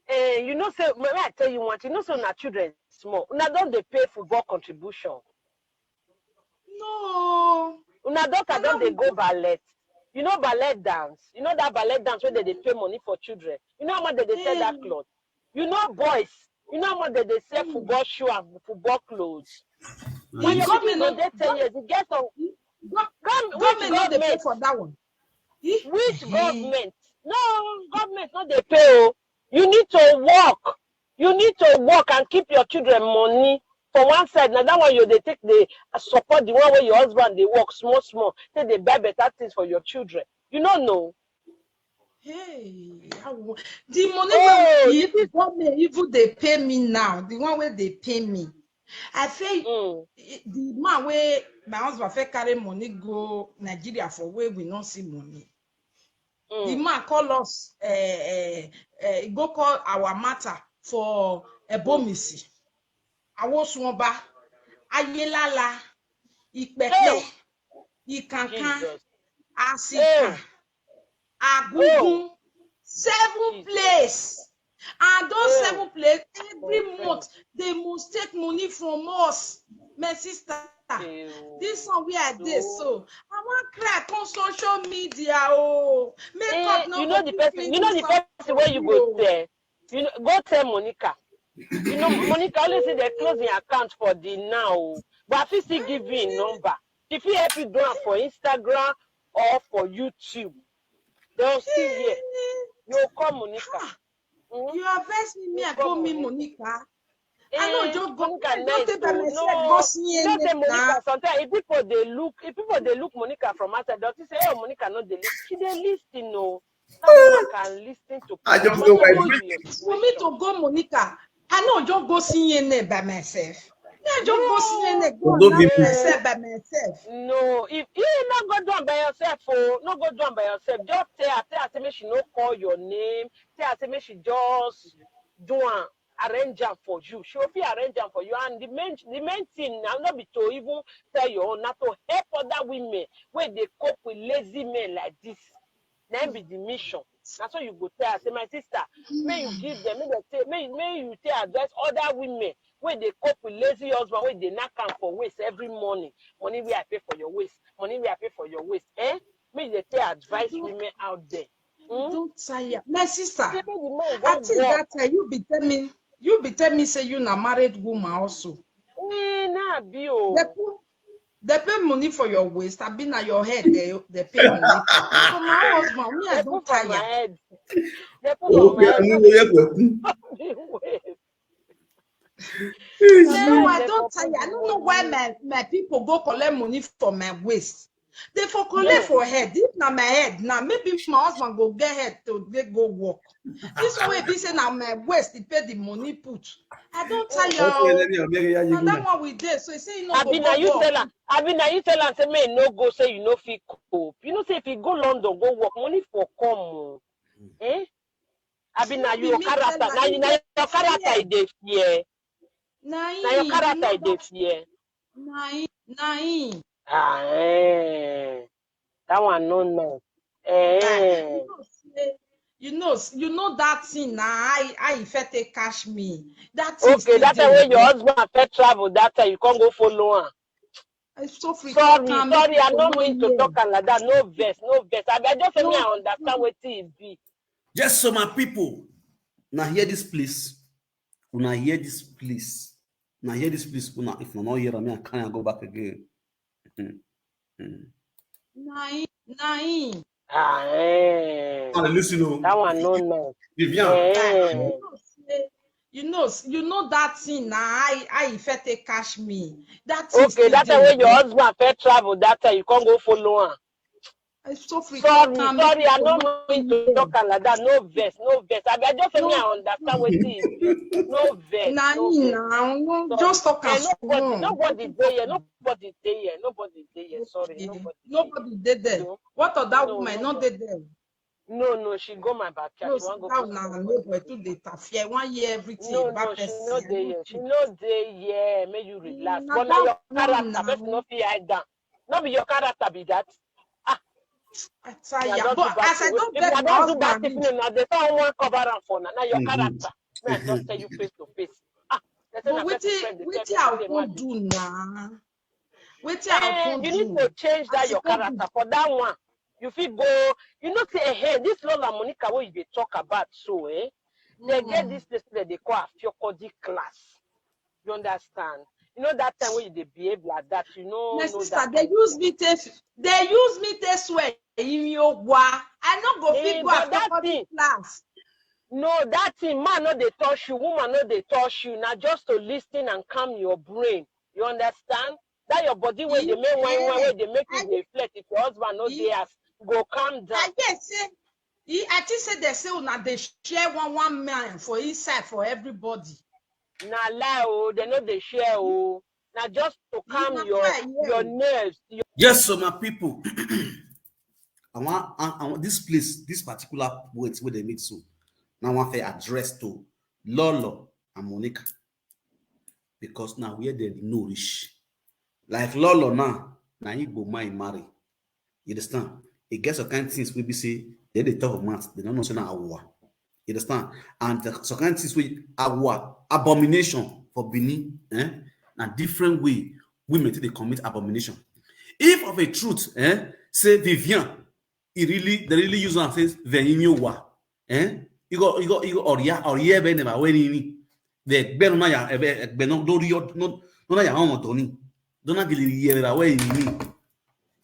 Eh, you know say, may I tell you one thing? You know say na children small. Una don dey pay football contribution. No. Una daughter And don now dey we go ballet. You know ballet dance. You know that ballet dance where they dey pay money for children. You know how much they dey sell that Hey. Cloth. You know boys. You know how much they dey sell Mm. Football shoe and football clothes. The When your government pikin go no, dey ten years, you get some go- gov- which government no dey pay government? For that one. Eh? Which Eh. Government? No, government no dey pay o. You need to work. You need to work and keep your children money for one side. Now that one you dey take dey support the one where your husband dey work small small. Take dey buy better things for your children. You no know. Hey, I wo- the money Oh, wey you the government even dey pay me now, the one wey dey pay me, I feel Mm. I- the man wey my husband fit carry money go Nigeria for where we no see money. The Mm. Man call us, uh, uh, uh, go call our matter for Ebomisi, Awosuoba, Ayelala, Ipepe, Hey, Ikankan, Jesus. Asika, Hey. Oh, Agungun, seven Jesus. Place. And those Oh, seven place, every confess. Month, they must take money from us. My sister, this Ew. One where I dey So, so, I wan cry come social media. Oh, make God eh, no you go know the put person, me you know the inside person where you go trouble. Tell. You know, go tell Monica. You know, Monica always say they close the account for the now, oh. But I fit still give you a number. If he help you do am for Instagram or for YouTube, they'll still hear. You call Monica. Ah, Mm? You are versing me, You I call go meet Monica. Monica. I no Eh, just go, Monica I just nice take by though. Myself go No, see you know say any Monica now. Sometimes if people they look, if people they look Monica from outside, they'll say, "Oh, Monica no dey listen." She dey listen, no. That woman can listen to I people, just no know matter my what brain. your For me situation. To go Monica, I no just go see any by myself. Me, I just go see and go Although now people- myself by myself. No, if you not go do am by yourself, oh, no go do am by yourself. Just tell her, tell her say make she no call your name. Tell her say make she just do am, arrange am for you. She will be arrange am for you. And the main, the main thing now, not be to even tell your own, not to help other women where they cope with lazy men like this. Then be the mission. That's why you go tell her, say, my sister, may you give them, may they take, may, may you take advice other women where they cope with lazy husband, where they knock am for waste every morning. Money we I pay for your waste, money we I pay for your waste. Eh? May they take advice women out there. Hmm? Don't tire. My sister, Say make the man I go think work. That time you be tell me, you be tell me say you na married woman also. Eh, na be o. They put, they pay money for your waist. I be na your head. They they pay money. For my husband, me I They don't put for my tire. Head. They put for Okay, my I know head. where you're going. Wait. No, Say I they don't put tire. I don't know why money. My, my people go collect money for my waist. They for collect No. For head. If na my head now, maybe my husband go get head to they go work. This one wey be say na my waist they pay the money put. I don't tire. Okay, Oh. let me, let me, let me And that go. One we dey so he say you no Abi go na go you work. Tell am. Abi na you tell am say make you no go say you no fit cope. You know say if you go London go work, money for come o. Eh? Abi na No be your me tell character. am, Na you you na get your character fear. e dey fear. Na Na your him, you character know e dey that. Fear. Na him, na him. Ah, eh. That one no nice. Like, Eh. you know, say, you know, s- you know that thing now. I, I if I take cash me. That thing Okay, still that dey time when your there. Husband first travel, that time you can't go follow her. I so free Sorry, come sorry, I for don't one mean to year. Talk am like that. No vex, no vex. I, I just say me, No, I understand no. What it be. Yes, so my people, now hear this, please. Now hear this, please. Now hear this, please. Una, if you not hear me, I can't go back again. Hmm. Hmm. Na him, na him. Ah, eh. Ah, listen, oh. That one no nice. Vivian, Like, Eh. you know, say, you know, s- you know that thing now. I, I if I take cash me. That thing Okay, still that time dey when your there. Husband first travel, that time you can't go follow her. I so free Sorry, come sorry, I for don't one mean to year. Talk am like that. No vex, no vex. I, I just say me, No, I understand what it be. No vex, na no him vex. now. No, Sorry. just talk Eh, am nobody, small. Nobody dey here. Nobody dey here. Nobody dey here. Sorry, Okay. Nobody dey. Nobody dey there. No, What other no, woman not nobody. Dey there? No, no, she go my backyard. No, She wan go that for Una something. Nobody to dey interfere. One year everything. No, Bad no, she person. No I dey no here. She fit. No dey here. Make you relax. Na But now that your one character, person now. No fit hide down. No be your character be that. Ah, I una tire. Don do But bad as I thing. Don't If beg una my Don do bad husband, reach. Una dey say I wan cover am for una. Na your Mhm. Character. May I just Mhm. Tell you face to face. Ah, they say But na person wetin friend dey wetin tell I person say come man. Do now? Wetin I Eh, come you need do? To change that As I your come do. Character for that one. You fit go. You know say, hey, this Lola Monica wey you dey talk about so, eh? They get Mm. This place that they call Afiokodi class. You understand? You know that time when you dey behave like that, you know. My Know sister, that they kind use thing. Me take they use me take swear in your wa. I no go fit Eh, go but that Afiokodi thing, class. No, that thing, man no dey touch you, woman no dey touch you. Now just to listen and calm your brain. You understand? That your body wey dey make wine wine, wey dey make you dey flex. If your husband no dey house, go calm down. I hear say, I think say they say una dey share one one man for inside for everybody. Na lie o, they no dey share o. Na just to calm your your nerves. Your Yes, so my people, I want, I, I want this place, this particular point where they meet so. Now I want to address to Lolo and Monica because now where they nourish. Like Lolo now, now Igbo man marry. You understand? E get some kind things wey be say they dey talk of mouth, they don't know say na awa. You understand? And the, some kind things wey awa, abomination for Benin, eh? Na different way women take dey commit abomination. If of a truth, eh, say Vivian, he really, they really use am say Veyinyo wa, eh? You go, you go, you go, or yeah, or yeah, be never wearing any. The gbe no ya, eh, be, gbe no do yo, no, no na ya on toni. Don't na gili ye ra we ni.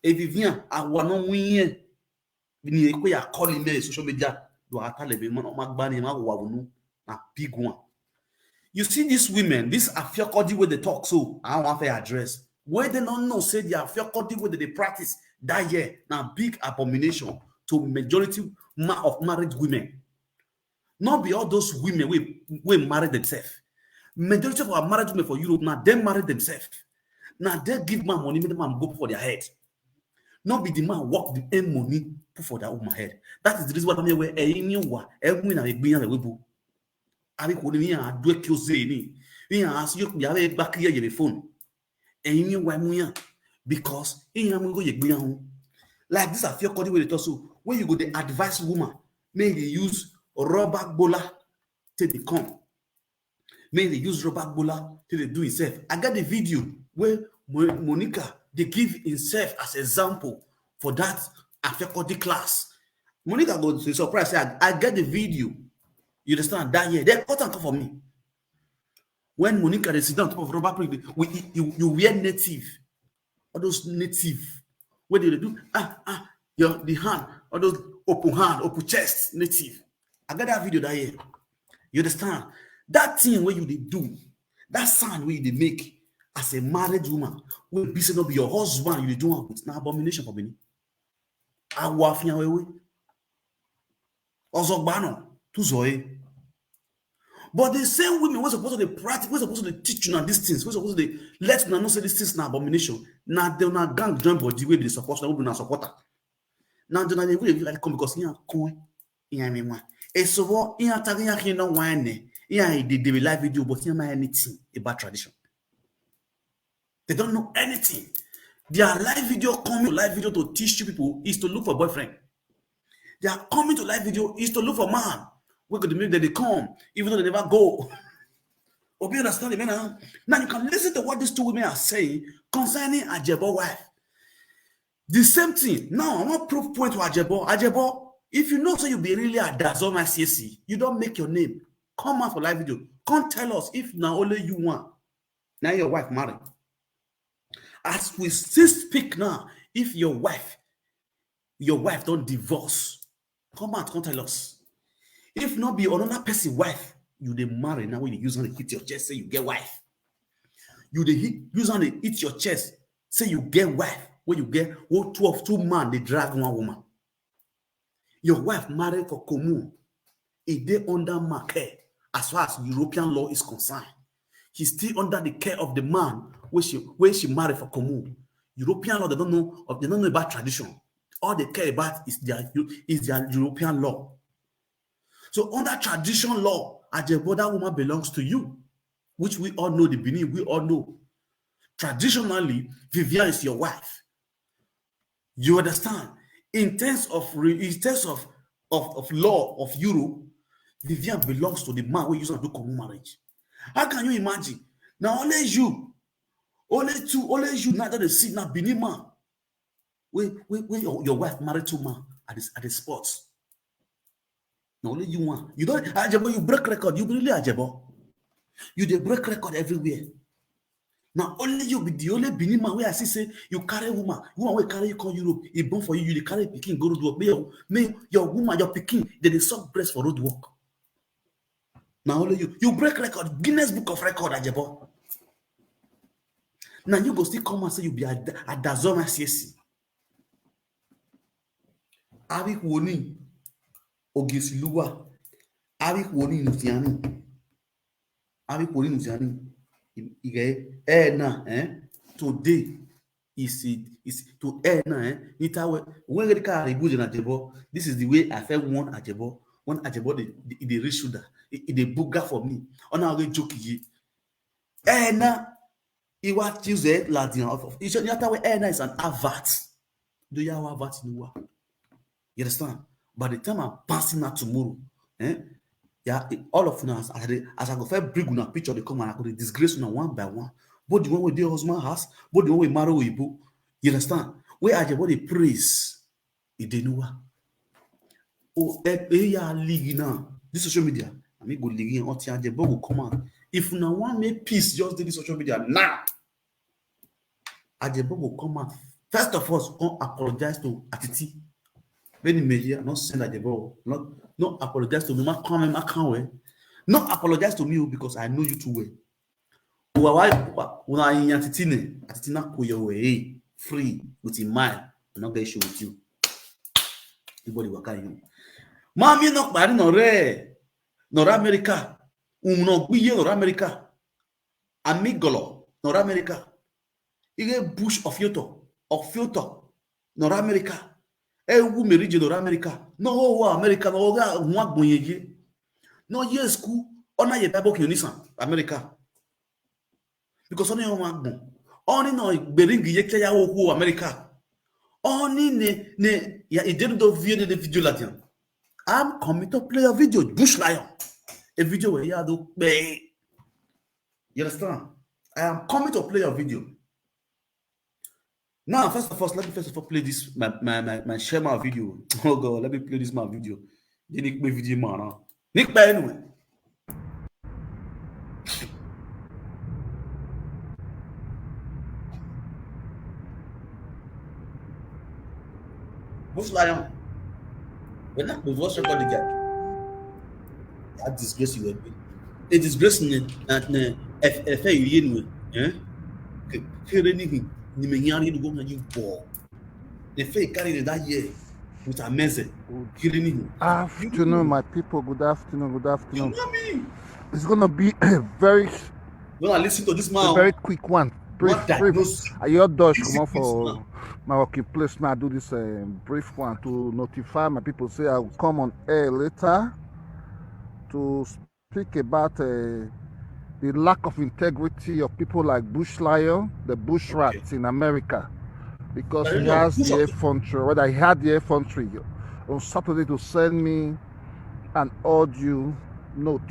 E Vivian, awa no win ye. Ni e ko ya call me social media. Do ata le be mo ma gba ni ma wa unu. Na big one. You see these women, this Afiokodi wey they talk so, I want to address. Where they don't know say the Afiokodi wey they dey practice that year, na big abomination to majority ma of married women. Not be all those women wey, wey marry themselves. Majority of our married women for Europe now, they marry themselves. Now they give man money, make the man go for their head. Not be the man work the earn money, put for that woman head. That is the reason why I'm here where any wa, every na be yan lebu. Abi ko ni yan do ki o se ni. Yan ask you ya be back here your phone. Any wa mu yan because in yan mu go ye gbe yan. Like this, I feel called wey dey talk so. When you go dey advise woman, make they use rubber bola take dey come. Make they use rubber bola take dey do himself. I got the video where Mo- Monica they give himself as example for that afekodi class. Monica go dey surprise say I, I get the video. You understand that year? They cut and come for me. When Monica they sit down on top of rubber plate, we you, you wear native, all those native. What do they do? Ah ah, your the hand, all those open hand, open chest, native. I got that video that year. You understand? That thing where you dey do, that sound where you dey make as a married woman, will be say no be your husband you dey do am with na abomination for me. Awa fiyan wewe. Ozogbano, tuzoe. But the same women wey suppose to dey practice, wey suppose to dey teach una these things, wey suppose to dey let una know say these things na abomination, na dem una gang join body wey be dey support una, wey be una supporter. Na dem una dey really like come because yan come yan me wan. E so what yan tag yan kin no wan ne. Yan e dey dey live video but yan na anything about tradition. They don't know anything. Their live video coming to live video to teach you people is to look for boyfriend. They are coming to live video is to look for man. We could make that they come, even though they never go. Hope you understand the man. Now you can listen to what these two women are saying concerning Ajebo wife. The same thing. Now I want proof point to Ajebo. Ajebo, if you know so you be really a Dazoma C S C, you don't make your name. Come out for live video. Come tell us if now only you want. Now your wife married. As we still speak now, if your wife, your wife don't divorce, come out, come tell us. If not be another person wife, you dey marry now when you use on the hit your chest, say you get wife. You dey hit, use on the hit your chest, say you get wife, when you get what two of two man they drag one woman. Your wife married for Komu, e dey under market as far as European law is concerned. She's still under the care of the man where she where she married for Komu. European law, they don't know of they don't know about tradition. All they care about is their is their European law. So under tradition law, Ajebo, that woman belongs to you, which we all know the Benin, we all know. Traditionally, Vivian is your wife. You understand? In terms of re- in terms of, of, of law of Europe, Vivian belongs to the man who use to do common marriage. How can you imagine? Now only you, only two, only you now that they see now Benin man. Wait, wait, wait, your, your wife married two man at this at the spot. Now only you one. You don't Ajebo, you break record. You really Ajebo. You dey break record everywhere. Now only you be the only Benin man where I see say you carry woman, woman will carry you come Europe, he born for you, you dey carry picking go road work. May your, may your woman, your picking, they dey suck breast for road work. Now only you, you break record, Guinness Book of Record, Ajebo. Now you go still come and say you be a, a Dazoma C S C. Abi Kwoni Ogesiluwa. Abi Kwoni Nutiani. Abi Kwoni Nutiani. Ige eh na eh today is is to eh na eh nitawe when get car rebu na Ajebo. This is the way I felt one Ajebo when Ajebo the the, the reach shoulder. It, it dey booger for me. Ona we joke yi. Eh na iwa choose ladian of iṣẹ́ ní àtàwọn eh na is an avert. Do you have avert in wa? You understand? By the time I'm passing out tomorrow, eh? Yeah, all of us as I as I go first bring una picture they come and I go dey disgrace una one by one. Both the one with the husband house, both the one with marry Oyibo. You understand? Where Ajebo dey praise Idenuwa. Oh, eh, eh, yeah, league now. This social media, I mean, go league until Ajebo go come out. If una want make peace, just do this social media now. Ajebo go come out. First of all, come apologize to Atiti. Many media not send Ajebo. Not not apologize to me. Ma come ma can't well. Not apologize to me oh, because I know you too well. Wa wa wa una in Atiti ne. Atiti na ko your way free with him mind. I not get issue with you. Everybody waka you. Mami no pari no re. No America. Um no gbiye no America. Amigolo, North America. Ihe Bush of Yoto, of Yoto, North America. Ewu Meridio, North America. No, oh, America, no, oh, nwa gbonye ye. No, yes, ku, ona ye Bible ki onisan, America. Because only one gbon. Only no, bering ye kaya wo ku America. Only ne, ne, ya, I didn't do video, the video la dian. I'm coming to play a video, Bush Lion. A video where you do, you understand? I am coming to play a video. Now, first of all, let me first of all play this, my, my, my, my share my video. Oh God, let me play this my video. Then you play video, man. Huh? Nick, but anyway. Bush Lion. When I was watching the guy, that disgrace you will be. A disgrace in the, in the, if, if you, eh? K-, kere ni hin, ni me nyari ni go na you ball. The fake carry that year with a meze. Kere ni hin. Afternoon, my people. Good afternoon. Good You afternoon. know me. It's gonna be a very, You wanna listen to this a man? very quick one. Brief, What that brief. Knows? I hear Dodge This come up is for now. My working place now. I do this uh, brief one to notify my people. Say I will come on air later to speak about uh, the lack of integrity of people like Bush Lion, the Bush Okay. Rats in America, because But you he know, has Bush the of- effrontery. Whether he had the effrontery on Saturday to send me an audio note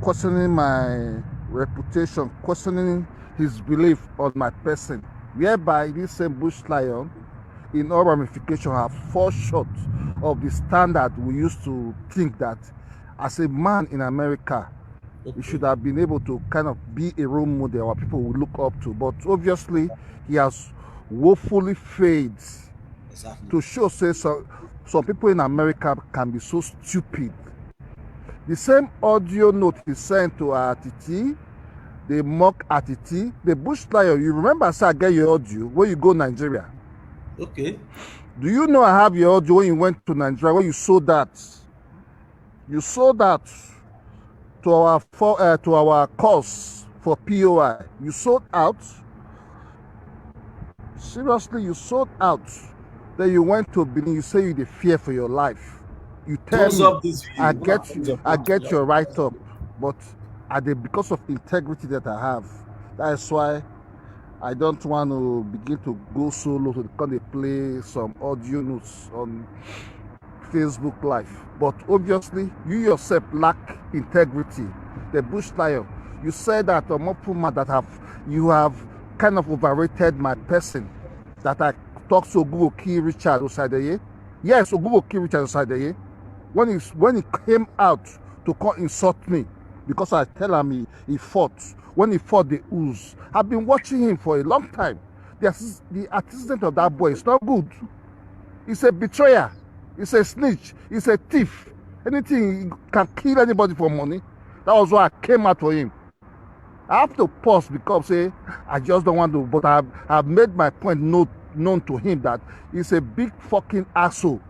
questioning my reputation, questioning his belief on my person, whereby this same Bush Lion, in all ramification, have fall short of the standard we used to think that as a man in America, you should have been able to kind of be a role model our people will look up to. But obviously, he has woefully failed Exactly. to show say some, some people in America can be so stupid. The same audio note he sent to Atiti, they mock Atiti, the Bush Lion. You remember, say I get your audio when you go Nigeria. Okay. Do you know I have your audio when you went to Nigeria, when you sold that? You sold that to our for, uh, to our cause for P O I. You sold out. Seriously, you sold out. Then you went to Benin. You say you dey fear for your life. You tell Thumbs me, up this video. I Go get and thumbs up I this get video. Your write up, but I dey, because of integrity that I have. That's why I don't want to begin to go solo to come dey play some audio notes on Facebook Live. But obviously, you yourself lack integrity. The Bush Lion, you said that Omopuma that have you have kind of overrated my person. That I talk so Oguboki Richard Osadeye. Yes, Oguboki Richard Osadeye. When he when he came out to come insult me because I tell him he, he fought. When he fought the Uz, I've been watching him for a long time. The, assist- the antecedent of that boy is not good. He's a betrayer. He's a snitch. He's a thief. Anything he can kill anybody for money. That was why I came out for him. I have to pause because say I just don't want to, but I've, I've made my point known, known to him that he's a big fucking asshole.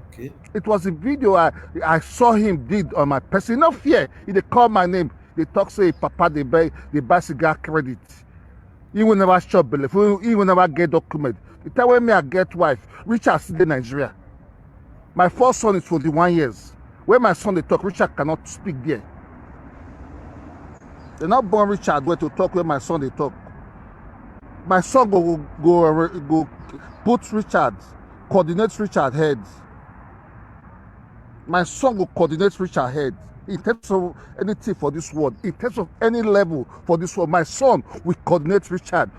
Okay. It was a video I, I saw him did on my person. No fear. He dey call my name. They talk say papa they buy they buy cigar credit. He will never shop belle. He will never get document. The time when me I get wife, Richard still dey Nigeria. My first son is twenty-one years. When my son dey talk, Richard cannot speak there. They not born Richard where to talk when my son dey talk. My son go go go, go put Richard, coordinate Richard head. My son go coordinate Richard head in terms of anything for this world, in terms of any level for this world. My son will coordinate Richard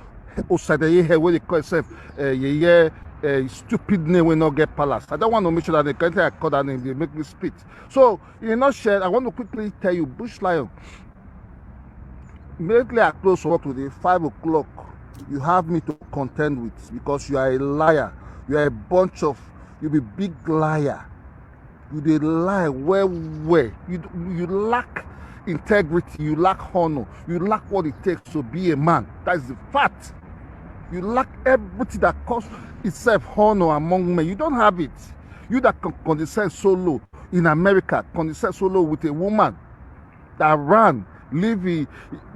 Osadeye head where they call himself uh, yeah, yeah, uh, stupid name will not get palace. I don't want to make sure that the country I call that name, they make me spit. So, in a nutshell, I want to quickly tell you, Bush Lion, immediately I close work today, five o'clock, you have me to contend with because you are a liar. You are a bunch of, you be big liar. You dey lie well well. You you lack integrity. You lack honor. You lack what it takes to be a man. That is the fact. You lack everything that costs itself honor among men. You don't have it. You that can condescend so low in America, condescend so low with a woman that ran leave he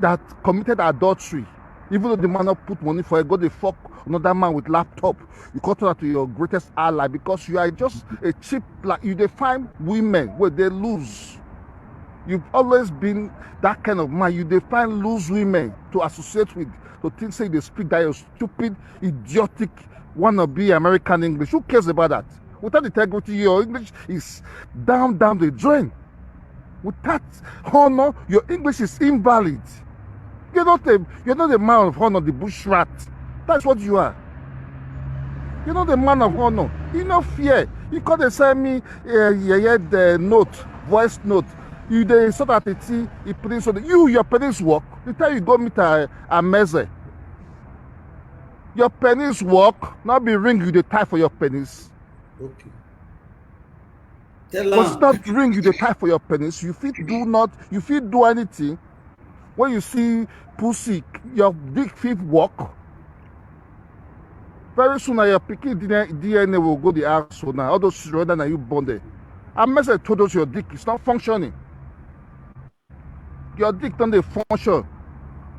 that committed adultery, even though the man not put money for it, go dey fuck another man with laptop. You come turn am to your greatest ally because you are just a cheap, like, you dey find women wey dey loose. You've always been that kind of man. You dey find loose women to associate with, to think say you dey speak that your stupid, idiotic, wannabe American English. Who cares about that? Without integrity, your English is down, down the drain. Without honor, your English is invalid. You're not a, you're not a man of honor, the bush rat. That's what you are. You're not a man of honor. You no fear. You come dey send me, uh, yeah, yeah, the note, voice note. You dey insult Atiti, he put in so you, your penis work. The time you go meet a, a meze, your penis work, not be ring you dey tie for your penis. Okay. Tell Was am. Not ring you dey tie for your penis. You fit do not, you fit do anything. When you see pussy, your dick fit work. Very soon, na your pikin D N A, D N A will go the asshole now. All those children that you born there. I message told us your dick is not functioning. Your dick don dey function.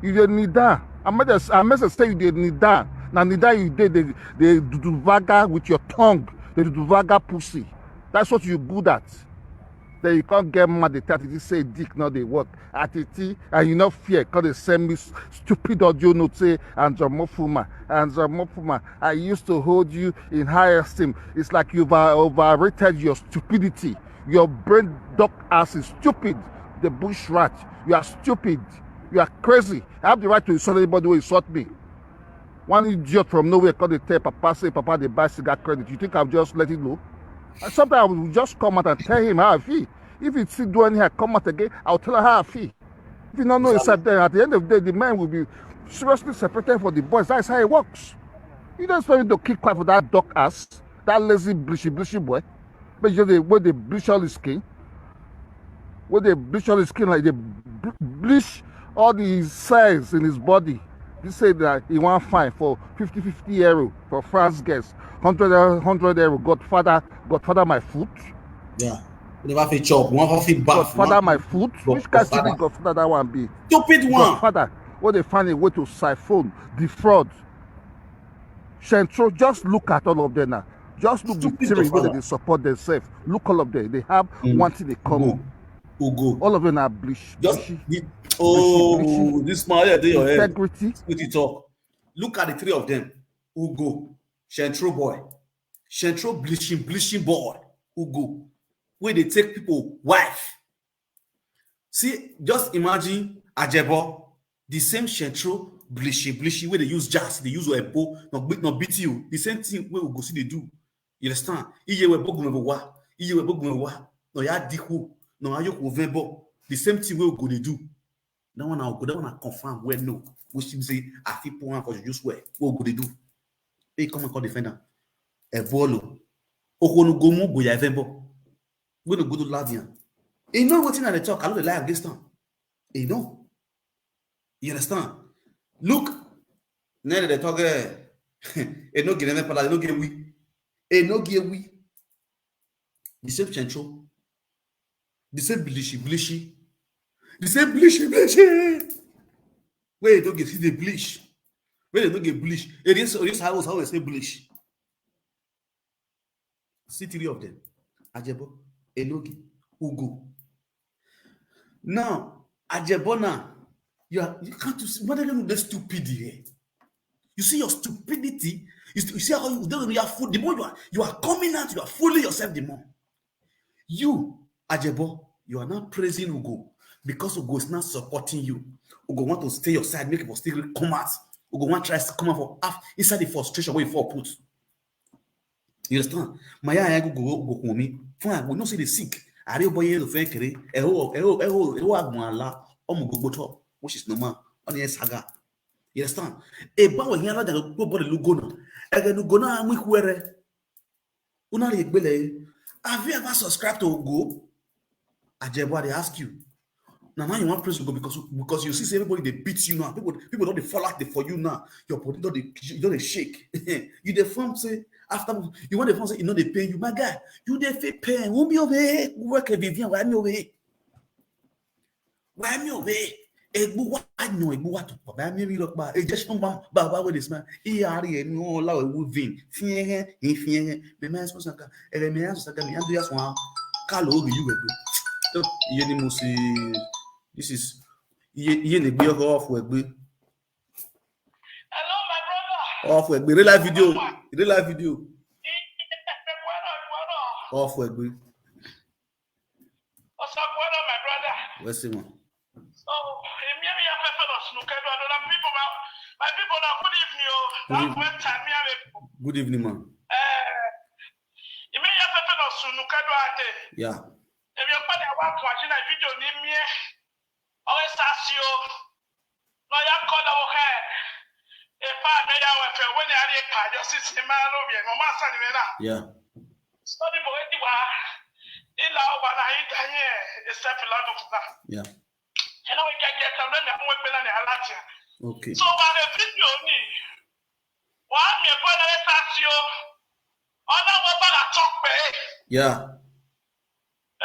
You dey kneel down. I message, I message say you dey kneel down. Na kneel down you dey, dey, dey do, do vaga with your tongue. Dey do, do vaga pussy. That's what you good at. Then you can't get mad at Atiti say dick no dey work. Atiti, and you no fear, come dey send me s-, stupid audio note say, "Andrew Mofuma, Andrew Mofuma, I used to hold you in high esteem." It's like you've uh, overrated your stupidity. Your brain duck ass is stupid. The bush rat, you are stupid. You are crazy. I have the right to insult anybody who insult me. One idiot from nowhere come dey tell Papa say Papa dey buy cigar credit. You think I'm just letting go? And sometimes I will just come out and tell him how I feel. If he still do anyhow, come out again, I'll tell her how I feel. If you don't know inside there, at the end of the day, the man will be seriously separated for the boys. That's how it works. You don't expect me to keep quiet for that dog ass, that lazy, blishy, blishy boy. But you know, they, when they bleach all his skin, when they bleach all his skin, like they bl-, bleach all the cells in his body, he said that he want fine for fifty, fifty euro for France girls, hundred, hundred euro. Godfather, Godfather, my foot. Yeah. You never fit chop. One fit bath. Godfather, my foot. God-, Which kind of Godfather. Stupid Godfather that one be? Stupid one. Godfather, when they find a way to siphon, defraud. Central, just look at all of them now. Just look the Stupid three wey Godfather. Dey support themselves. Look all of them. They have Mm. One thing they common. Ugo. All of them are bleach. Just Bleachy. the, oh, this smile here dey your head. Integrity. What you talk? Look at the three of them. Ugo, Central boy, Central bleaching, bleaching boy. Ugo, where they take people wife. See, just imagine Ajebo, the same Central bleaching, bleaching where they use jazz, they use Ebo, no, beat- no beat you. The same thing where Ugo see they do. You understand? Iye we bogu me wa, iye we bogu me wa. No ya diku, no ayo ko vebo. The same thing where Ugo they do. That one I go, that one I confirm well no. Which means say I fit put one for you swear. What Ugo they do? He come and call defender. Ebolo. Okonu gomu go ya vebo. We no go to Lavian. He know wetin I dey talk. I no dey lie against am. He know. You understand? Look. Now they talk. Eh, e no get any pala. E no get we. E no get we. The same Central. The same bleachy, bleachy. The same bleachy, bleachy. Where they don't get see the bleach. Where they don't get bleach. It is, it is how, how they say bleach. See three of them. Ajebo, Enogi, Ugo. Now, Ajebo now, you are, you can't you see, what are you stupid here? You see your stupidity. You, st- you see how you don't, you are fool. The more you are, you are coming out, you are fooling yourself the more. You, Ajebo, you are now praising Ugo because Ugo is not supporting you. Ugo want to stay your side, make it for still come out. Ugo want try to come out for half inside the frustration where you fall put. You understand? My eye go go go me. Fine, we no see the sick. Are you boy you fake kere? Eh oh, eh oh, eh oh, eh oh, agmala. Omu go go top, which is normal. On the saga. You understand? E ba we here like go body lugo na. E ga lugo na mu kwere. Una le gbele. Have you ever subscribed to Ugo? Ajebo, I dey ask you. Now, now you want praise Ugo because, because you see say everybody they beat you now. People, people don't dey fall out for you now. Your body don't dey, don't dey shake. You dey form say after you want the form say you know they pay you, my guy. You dey feel pain. Who be over here? Work a Vivian. Why me over here? Why me over here? Egbu wa no, egbu wa to pa. Ba mi ri lo pa. E je shon ba, ba, ba we this man. I ari e ni o la we wu vin. Fien he, ni fien he. Me me so saka. E me so saka mi ando ya so an. Ka lo ri yu egbe. So, iye ni mo si. This is iye, iye ni gbe off we gbe. Hello, my brother. Off we gbe. Real life video. Real life video. Off we gbe. What's up, brother, my brother? What's it, man? So, èmi, èmi, yà fẹ́ fẹ́ lọ sùn kẹ́dùn àdó náà. People, my, my people, now, good evening, oh. Good That's evening. When time, mi, àwọn Good evening, man. Eh, èmi, yà fẹ́ fẹ́ lọ sùn kẹ́dùn àdé. Yeah. Èmi, ọ̀pẹ́ ni àwọn àkùn àti náà fídíò ní mi ẹ̀. Ọ̀rẹ́ sá sí o. Lọ́yà kọ́ lọ́wọ́ kẹ́ ẹ̀. Ìfá mi yà wẹ̀ fẹ́, wọ́n ní àrí ìpàdé ọ̀sìn sí máa lómi ẹ̀, mọ̀ máa sá ni mi náà. Yeah. Sọ́ni bò wẹ́dí wá. Ìlà ọ̀wà náà yìí dá yẹn, ìṣẹ́fì lọ́dún fún náà. Yeah. Ẹ̀nà wọ́n jẹ́ jẹ́ tán lónìí, àwọn ẹgbẹ́ náà ní aláàtì. Okay. So, wà lè fídíò ní. Wà á mi ẹ̀kọ́ ẹ̀rẹ́ sá sí o. Ọ̀nà wọn bá la tọ́ pé. Yeah.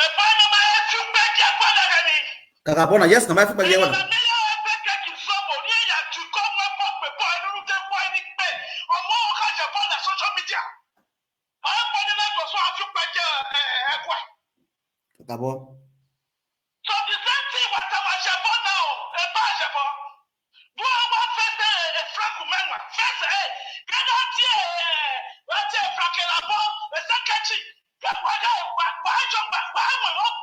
Ẹ̀fọ́ ẹ̀nà máa ẹ̀ tún pé jẹ́ gbọ́dọ̀ rẹ̀ ni. Kàkà bọ́nà, yes, nà máa fi pẹ̀lú ẹ̀wọ̀n. Ẹ̀nà mi yà wọ́n fẹ́ kẹ́kì sọ́bọ̀ ní ẹ̀yà tún kọ́ wọ́n bọ́ pé bọ́ ẹ̀rú tẹ́ wọ́n ní pé. Ọmọ ọ̀ka jẹ̀ bọ́dà social media. Àwọn ẹ̀kọ́ ní lẹ́gbọ̀n sọ àtúpẹ̀jẹ̀ ẹ̀kọ́. Kàkà bọ́. So the same thing with our Jebo now. Eba Jebo. Do I want first, eh, eh, Frank Umenwa? First, eh, get out here, eh, right here, Frank Elabo, eh, secretary. Get what I, what, what I jump back, what I went up,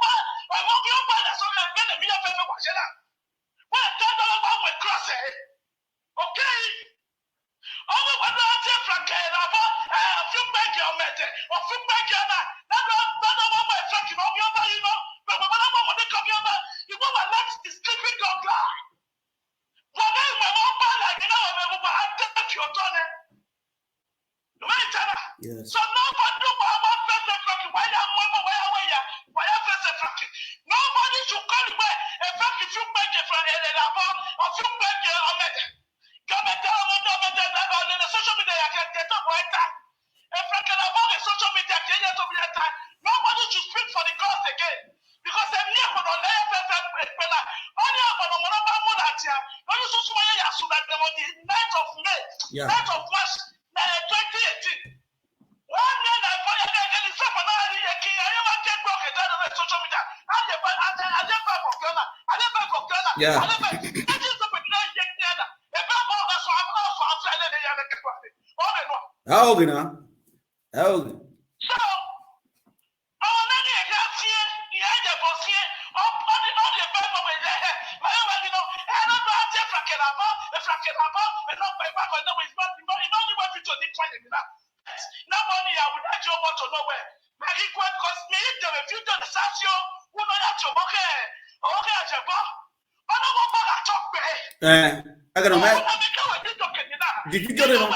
what I won't be up by the song, and then the media paper was yellow. What I tell them about my cross, eh? Okay. Ọmọ ìwádìí ọtí Frank Elabo, eh, ọ̀fin pẹ́ẹ́kì ọmọ ẹ̀jẹ̀, ọ̀fin pẹ́ẹ́kì ọmọ, lọ́dọ̀, lọ́dọ̀ ọmọ ọmọ Frank ìmọ̀ ọmọ ọba yìí lọ, bàbá bàbá ọmọ ọmọdé kan mi ọba, ìwọ wà láti the sleeping dog lie. Wọ́n ní ìmọ̀ ọmọ ọba làgé náà wọ́n mẹ́rin wọ́n á tẹ́ fi ọjọ́ lẹ. Ìwé ìtara. Yes. So nobody wà á máa fẹ́ fẹ́ Frank wáyà mú ọmọ wáyà wáyà, wáyà fẹ́ fẹ́ Frank. Nobody should call me a Frank if you make a Frank Elabo, or if you make a Ahmed. Gọọmenti ọmọ ndị ọmọ ndị ọmọ ndị social media ya ka get up right time. If I can avoid the social media, can you tell me that time? Nobody should speak for the cause again. Because if you put on there, if I put on one of them on that year, when you saw somebody as soon as the night of May, Yeah. night of March, uh, twenty eighteen. One year, I find a guy in the summer, I didn't get I never get broke down on social media. I never, I never, I never broke down. I never, Yeah. I never, I just never get down. If I bought that's why I'm not so I'm trying to get broke. All in one. How old now? How old? So, our nanny, I can't see it. Yeah, the boss here. All the, all the people with their head. My own, you know, I don't know how to frack it up, huh? The frack it up, huh? And not by back, I know it's not, it's not, it's not the way to the point in that. Nobody, I would like you want to know where. My equal cost me, if there were future the Sasio, who know that you're okay. Okay, at your bar. I don't want to talk, eh? Eh, I got a man. The video, they don't.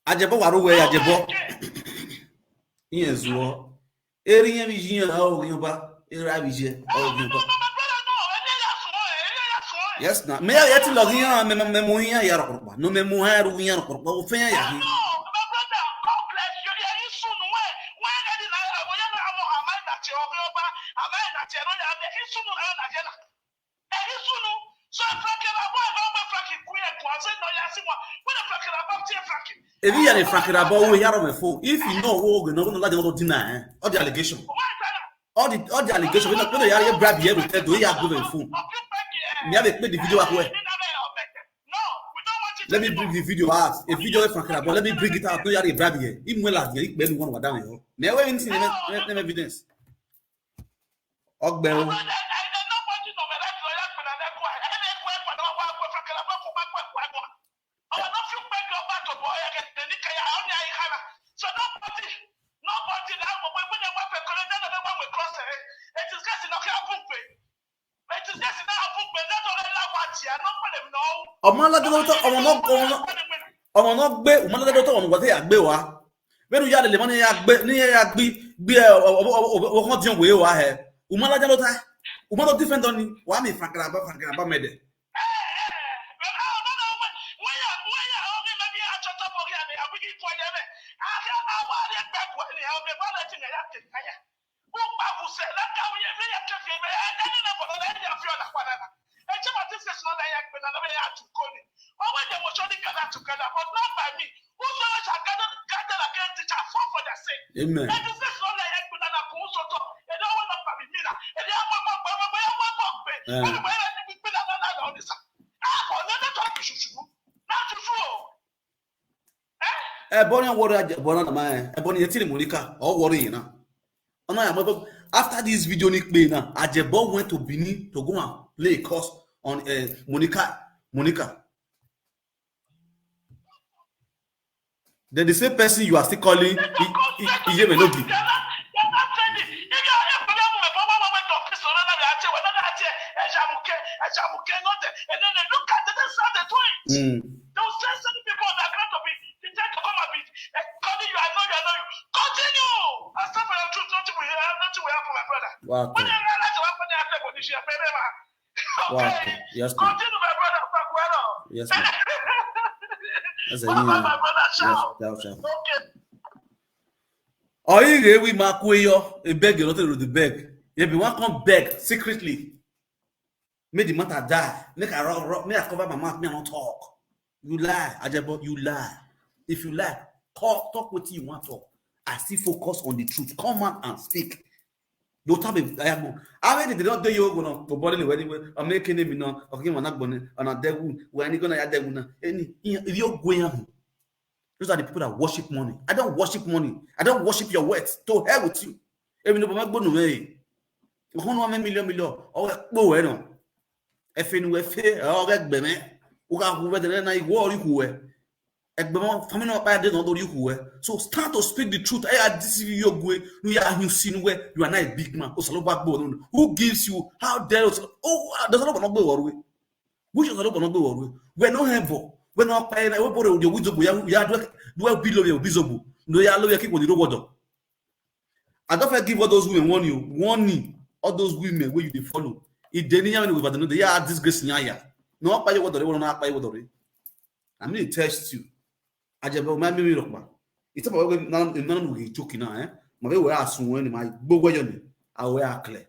Ajebo waru we ajebo. Iye zuo. Eri yen bi yin a o yin ba. Eri abi je a o yin ba. Yes na. Me ya ti lo yin a me me mo yin ya ro pa. No me mo ha ru yin ro pa. O fe ya yin. Ebi ya ni Frank Rabo we ya ro me fo. If you know wo no no la de no deny eh. All the allegation. All the all the allegation we no we no ya bribe here with do ya go me fo. Me have a play the video akwe. Let me bring the video out. A video of Frank Rabo. Let me bring it out. No ya bribe here. Imwe la de ikpe ni won wa down here. Me we ni me evidence. Ogbe o. Ọmọ aládé lọ́tọ̀ ọmọ náà ọmọ náà ọmọ náà gbé ọmọ aládé lọ́tọ̀ ọmọ wọ́tẹ́ yà gbé wa. Bẹ́ẹ̀ni yà lè mọ́ ní yà gbé ní yà gbé gbé ẹ ọkàn dín òwe wa ẹ ọmọ aládé lọ́tọ̀. Umoto defend on ni. Wa mi frankaraba frankaraba mede. Amen. Eh. Ebony worry, Ebony na my, Ebony yetiri Monica, or worry na. Oh, no, yeah, but after this video, Nick Bay now, Ajebo went to Benin to go and play a course on, eh, Monica, Monica. Then the same person you are still calling, I-, I-, Iyemenogi. Mm. Wow. Wow. Yes, man. That's a new one. Yes, that's a... Oyi re wi ma ku eyo, e beg, you not to beg. You be one come beg secretly. Make the matter die. Make I run, run, make I cover my mouth, me I not talk. You lie, Ajebo, you lie. If you lie, talk, talk what you want talk. I still focus on the truth. Come out and speak. Don't have a dialogue. I mean, they don't do you go no, go body anyway. I'm making him, you know, okay, man, not gonna, and I dead wound. When you gonna have dead wound? Any, if you're going, those are the people that worship money. I don't worship money. I don't worship your words. To hell with you. Even though I'm going away, one million million. Oh, go away no. If you know if you are get beme, uga who whether na you worry who. Egbemo family no buy dey no do you who. So start to speak the truth. I deceive you go. No, you are, you sin where you are not a big man. Osalo back bone. Who gives you? How dare Osalo? Oh, does not go worry. Which Osalo go worry? We no have. We no pay na we bore you with zobo. Ya, ya do, do we below you bizobo. No, ya lo ya keep on the road. I don't forget give all those women warning, warning. All those women where you dey follow. If they need you, they are disgrace nyaya. No pay what they want, no pay what they. I mean, it tests you. Ajebo, my memory rock man. It's about when none, none of you joking now, eh? My way where I soon when my go where you, I wear clear.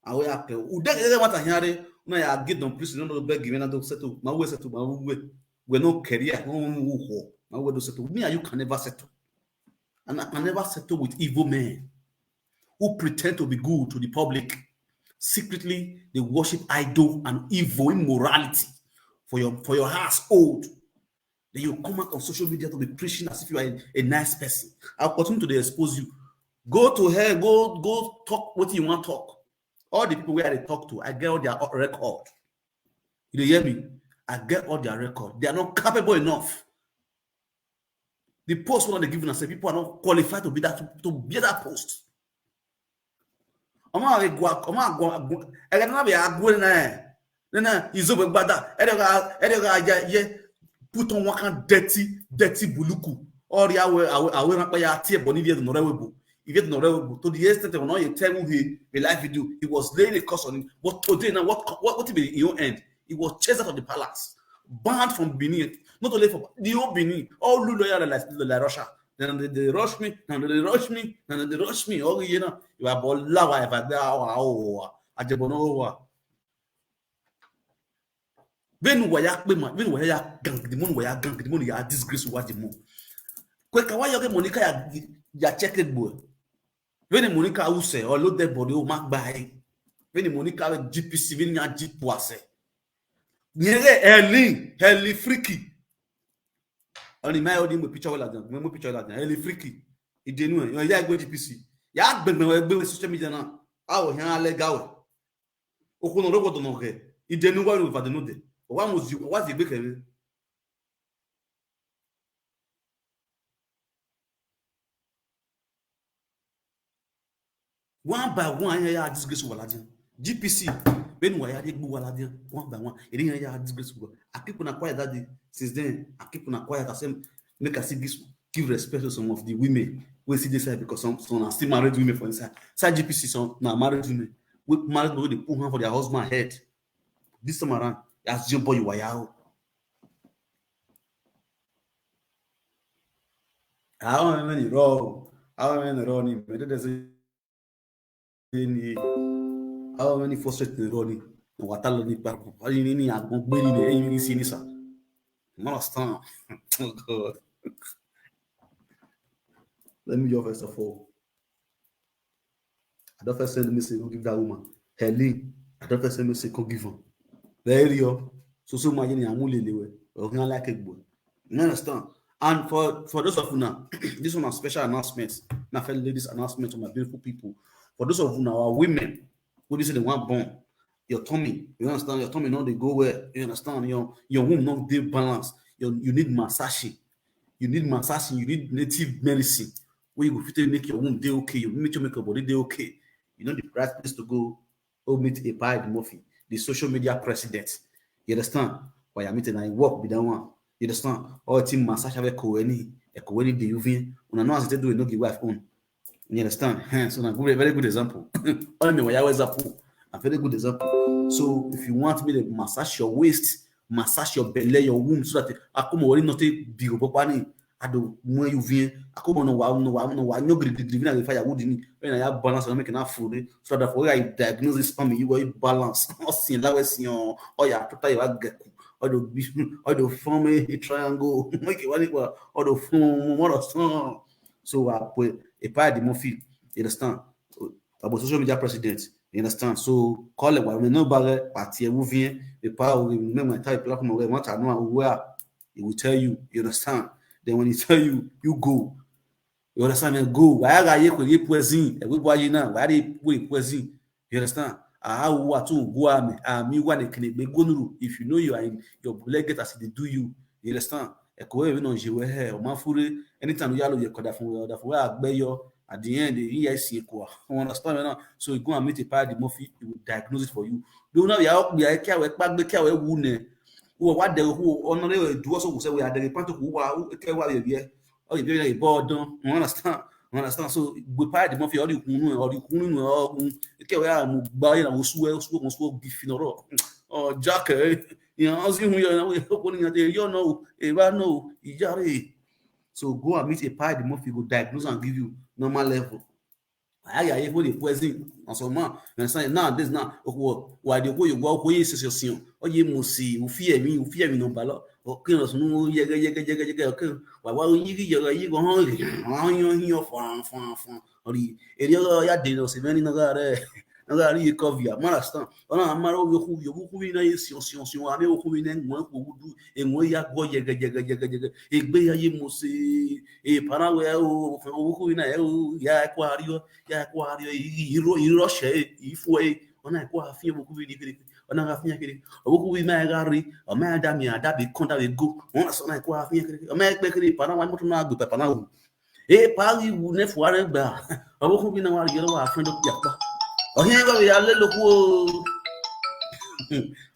I wear clear. Ude, ude, what I hear, na ya get them prison, no beg, you na do settle. My way settle, my way. We no career, no, no, no, no. My way do settle. Me and you can never settle. And I can never settle with evil men who pretend to be good to the public. Secretly, they worship idol and evil immorality for your, for your household. Then you come out on social media to be preaching as if you are a, a nice person. I'll continue to dey expose you. Go to hell, go, go talk what you want talk. All the people where they talk to, I get all their record. You dey hear me? I get all their record. They are not capable enough. The post one they give us, say people are not qualified to be that, to, to be that post. Ọmọ àwọn egwu ak-, ọmọ agwa, agwa, ẹgbẹ́ náà bí agwa náà, náà, náà, ìzọ́bẹ̀ gbada, ẹ̀rọ ga, ẹ̀rọ ga, ya, ya, put on one kind dirty, dirty buluku. Or ya we, awe, awe, na pa ya tie boni vie no rewe bo. If you no rewe bo. To the extent that when you tell me he, the live video, he was laying a curse on him. But today now, what, what, what be your end? He was chased out of the palace, banned from Benin. Not only for the whole Benin, all Lu lawyer like, like Russia. Then they, they rush me, and they rush me, and they rush me. Oh, you know, you are ball lawa if I, oh, oh, oh, Ajebono, oh, oh. When we are pay man, when we are gang, the money we are gang, the money are disgrace, what the money. Quick, why you get Monica ya, ya check it, boy? When the Monica who say, or load that body, oh, mark by. When the Monica G P C, when you G P C. Nyere Helen, Helen Freaky. Oni mai odi mo picture la dan, mo picture la dan. Helen Freaky. Idenu e, ya gbe G P C. Ya gbegbe we gbe social media na. Awo yan le gawe. Okuno ro godo no ge. Idenu wa ru va de no de. Wa mo zi, wa zi gbe kere. One by one, ya, ya disgrace wala dia. G P C, when we are gbu wala dia, one by one, it ya, ya disgrace wala. I keep on quiet that day. Since then, I keep on quiet. I say, make I see this, give respect to some of the women. Wey see this side because some some are still married women for inside. Inside G P C, some na married women. Wey married women wey dey put hand for their husband head. This time around, as your boy you waya o. Àwọn ẹni rọ, àwọn ẹni rọ ni mẹ́tẹ́tẹ́ sí ni, àwọn ẹni frustrate ni rọ ni, wàtá lọ ní pa, ní ní àgbọn gbé ni ẹyin ní sí ní sà. You understand? Oh God. Let me just first of all, I don first send message go give that woman. Helen, I don first send message go give am. Very real. So so my ni amulele we. Ogan like egbo. You understand? And for for those of una, this one na special announcement. Na for ladies announcement to my beautiful people. For those of una our women, wey be say they want born, your tummy, you understand? Your tummy no dey go well. You understand? Your your womb no dey balance. Your you need massaging. You need massaging. You need native medicine wey you go fit take make your womb dey okay. You make sure make your body dey okay. You know the right place to go. Go meet Epa Edimurphy, the social media president. You understand? Why I meeting na work be that one. You understand? All team massage have a koweni, a koweni de yuvin. Una know as they do it, no give wife own. You understand? Hence, so na good, very good example. All me waya example, a very good example. So if you want me to massage your waist, massage your belly, your womb, so that I come already not a big bopani. I do when you vin. I come on wa no wa no wa no gri gri gri na fire wood ni. When I have balance, I make enough food. So that for where I diagnose this family, you go balance. All sin that way sin. All your total you get. All the all the form a triangle. Make it what it was. All the form what a song. So I put Epa Edimurphy. You understand? About social media president. You understand? So call it what we know about it. But here we vin. Epa we remember my type platform where what I know where he will tell you. You understand? Then when he tell you, you go. You understand? Then go. Why are you going to poison? Everybody now. Why they put poison? You understand? Ah, who are to go am? Ah, me one can be gonuru. If you know you are in your blanket as they do you, you understand? Ẹ kò wẹ́rẹ́ náà ṣe wẹ́hẹ́ ọmọ fúre. Anytime you yálò yẹ kọ̀dà fún ọ̀dà fún wẹ́ẹ́ àgbẹ́yọ, at the end èyí yẹ sí ẹ̀kọ́. You understand now? So you go and meet Epa Edimurphy, he will diagnose it for you. Bí wọn náà yà ọ́ pè é kí àwẹ̀ pàgbé kí àwẹ̀ wù nẹ̀. Wọ́n wá dẹ̀rẹ̀ kú ọ̀nà rẹ̀ dúró sókùn sẹ́wọ̀ yà dẹ̀rẹ̀ pàtó kò wá kẹ́ wá yẹ̀ yẹ. Ọ̀yẹ̀ bí wọ́n yà ìbọn ọdún. You understand? You understand? So gbé Epa Edimurphy ọ̀rì kún nù ọ̀rì kún nù ọ̀gùn. Kẹ́ wẹ́ àmú gbá yẹn àwọn oṣù ẹ̀ oṣù ẹ̀ oṣù ẹ̀ bí fi nọ̀rọ̀. Ọjà kẹ́ ẹ̀ yẹn wọ́n sì hun yẹn wọ́n kò ní yẹn yọ̀ náà o, èrò náà o, ìyá rẹ̀. So go and meet Epa Edimurphy, go diagnose and give you normal level. Aya ye for the poison. And so man, you understand? Nowadays now, okwo why dey go you go ko ye session. O ye mo si, o fear me, o fear me no balo. O kin lo sunu yege yege yege yege o kin. Wa wa yi yi yege yi go hon. Hon yo yo fan fan fan. Ori eri o ya de no se many no ga re. No ga ri ko via. You understand? Ona amaro yo ku yo ku na ye session session. Ame o ku na ngwe ko wudu. Enwe ya go yege yege yege yege. Egbe ya ye mo si. E para we o, o ku na e o ya kwa ri o. Ya kwa ri o. Iro iro she. Ifo e. Ona kwa fi o ku ni kiri. Ona ga fi kiri. O ku na ga ri. O ma da mi ada bi kon da we go. Ona so na kwa fi kiri. O ma pe kiri para wa mo tun na gbe para na o. E pa ri wu ne fu are gba. O ku bi na wa ri wa friend o pi apa. O hin ga ya le lo ku o.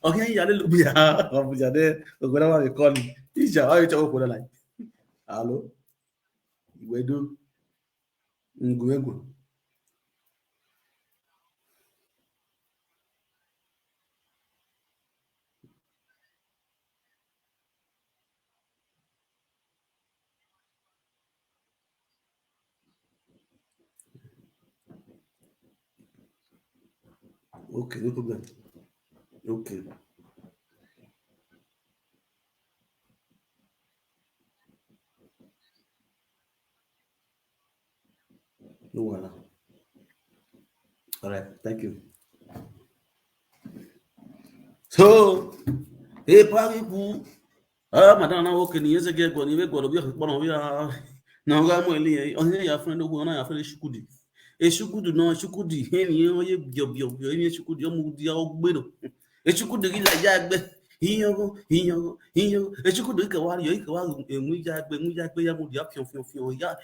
O hin ya le lo bi ya. O bu ja de. O go na wa ri call. Ija, how you talk for the line? Hello. Iwedo. Ngwengwe. Okay, no problem. Okay. No wahala. All right, thank you. So, hey, party people. Ah, madam, na okay, ni yese ke go ni we go bi ko na we ah. Na ga mo ile. O ni ya friend o na ya friend Shukudi. E Shukudi no, Shukudi. He ni o ye bio bio bio ni Shukudi o mu di o gbe no. E Shukudi ki la ya gbe. Iyango, iyango, iyango. E Shukudi ke wa yo ke wa e mu ya gbe, mu ya gbe ya mu di a fion fion fion ya.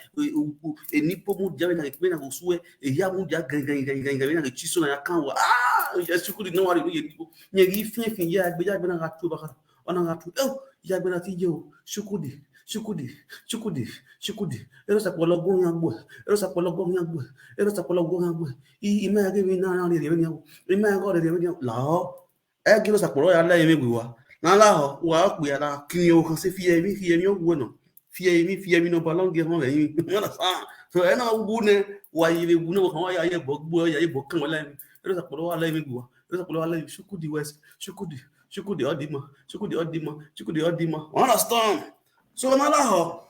E ni po mu di a na ke na go suwe. E ya mu di a gan gan gan gan gan na ke chiso na ya kan wa. Ah, e Shukudi no wa ri ye ni ko. Ni gi fion fion ya gbe ya gbe na ga tu ba ka. Ona ga tu. E ya gbe na ti yo. Shukudi. Chukwudi, Chukwudi, Chukwudi. Ero sapolo go yangbo. Ero sapolo go yangbo. Ero sapolo go yangbo. I ime age mi na na re re ni. Ime age re re ni. La. E gi ero sapolo ya la ime gwa. Na la ho, wa ku ya la kini o kan se fi emi, fi emi o gwe no. Fi emi, fi emi no balong ge mo emi. Wala sa. So e na wu ne, wa yi le wu ne wa kan wa ya ye bo gbo ya ye bo kan wa la imi. Ero sapolo wa la imi gwa. Ero sapolo wa la imi. Chukwudi West, Chukwudi, Chukwudi Odima, Chukwudi Odima, Chukwudi Odima. Understand? So na la ho.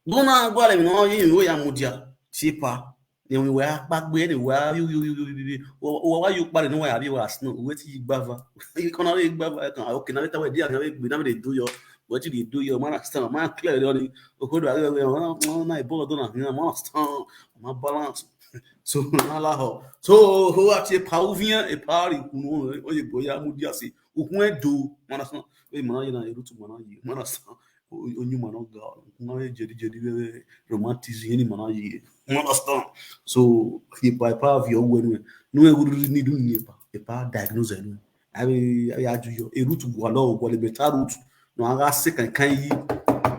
Dona gwale mi no yi we ya mudia. Tipa. Ni we wa pa gbe ni wa yu yu yu yu yu. Wa wa yu pa ni wa ya bi wa sno. We ti gbava. You can only gbava kan. Okay, na we ta we dia na we gbe na we dey do yo. What you dey do yo? Man understand? Man clear yo ni. Okodo are we na ibo do na. Man understand? Man balance. So na la ho. So ho ati e pa uvien e pa ri kunu o ye boya mudia si. Ukun e do. Man understand? We man ye na e rutu man ye. Man understand? Onye mana ga na jedi jedi we romanticism ni mana yi. You understand? So he by power of your when we no e guru ni do ni pa e pa diagnose ni. Abi abi aju yo e root gwa lo gwa le better root. No aga se kan kan yi.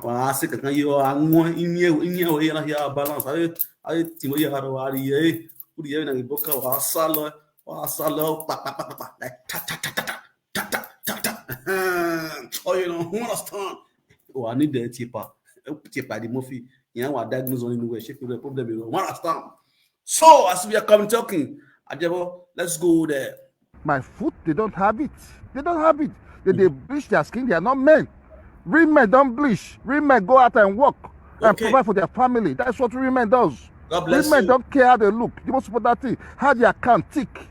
Wa se kan kan yi o anwo inye inye o ya ya balance. Abi abi ti mo ya ro ari ye. Uri ye na boka wa sala wa sala pa pa pa pa like ta ta ta ta ta ta ta ta ta. Oh, you know, you understand? Oh, I need the tipa. Tipa the Murphy. Yeah, we diagnose on the way. Shape the problem. You understand? So as we are coming talking, Ajebo, let's go there. My foot, they don't have it. They don't have it. They, they bleach their skin. They are not men. Real men don't bleach. Real men go out and work and okay. Provide for their family. That's what real men does. God bless real men you. Don't care how they look. The most important thing, how their account tick.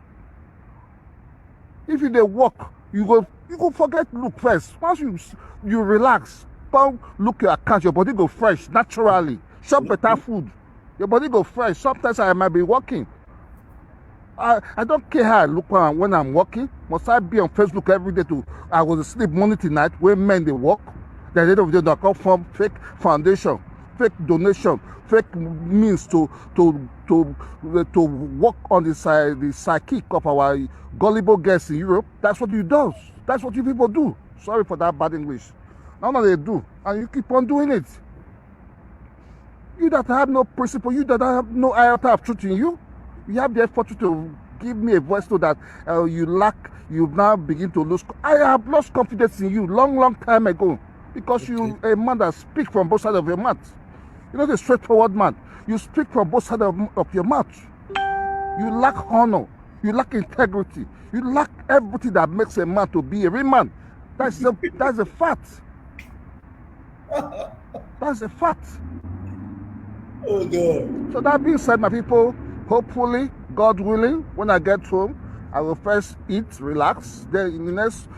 If you dey work, you go you go forget look first. Once you you relax, come look your account, your body go fresh naturally. Chop better food, your body go fresh. Sometimes I might be working. I, I don't care how I look when, when I'm working. Must I be on Facebook every day to I go to sleep morning to night when men they work? Then at the end of the day, they come form fake foundation, fake donation, fake means to to to to work on the side the psychic of our gullible girls in Europe. That's what you do. That's what you people do. Sorry for that bad English. Now they do, and you keep on doing it. You that have no principle, you that have no iota of truth in you, you have the effort to give me a voice so that uh, you lack, you now begin to lose. I have lost confidence in you long, long time ago because okay. You a man that speak from both sides of your mouth. You're not a straightforward man. You speak from both sides of, of your mouth. You lack honor. You lack integrity. You lack everything that makes a man to be a real man. That's a, that's a fact. That's a fact. Oh God. So that being said, my people, hopefully, God willing, when I get home, I will first eat, relax. Then in the next,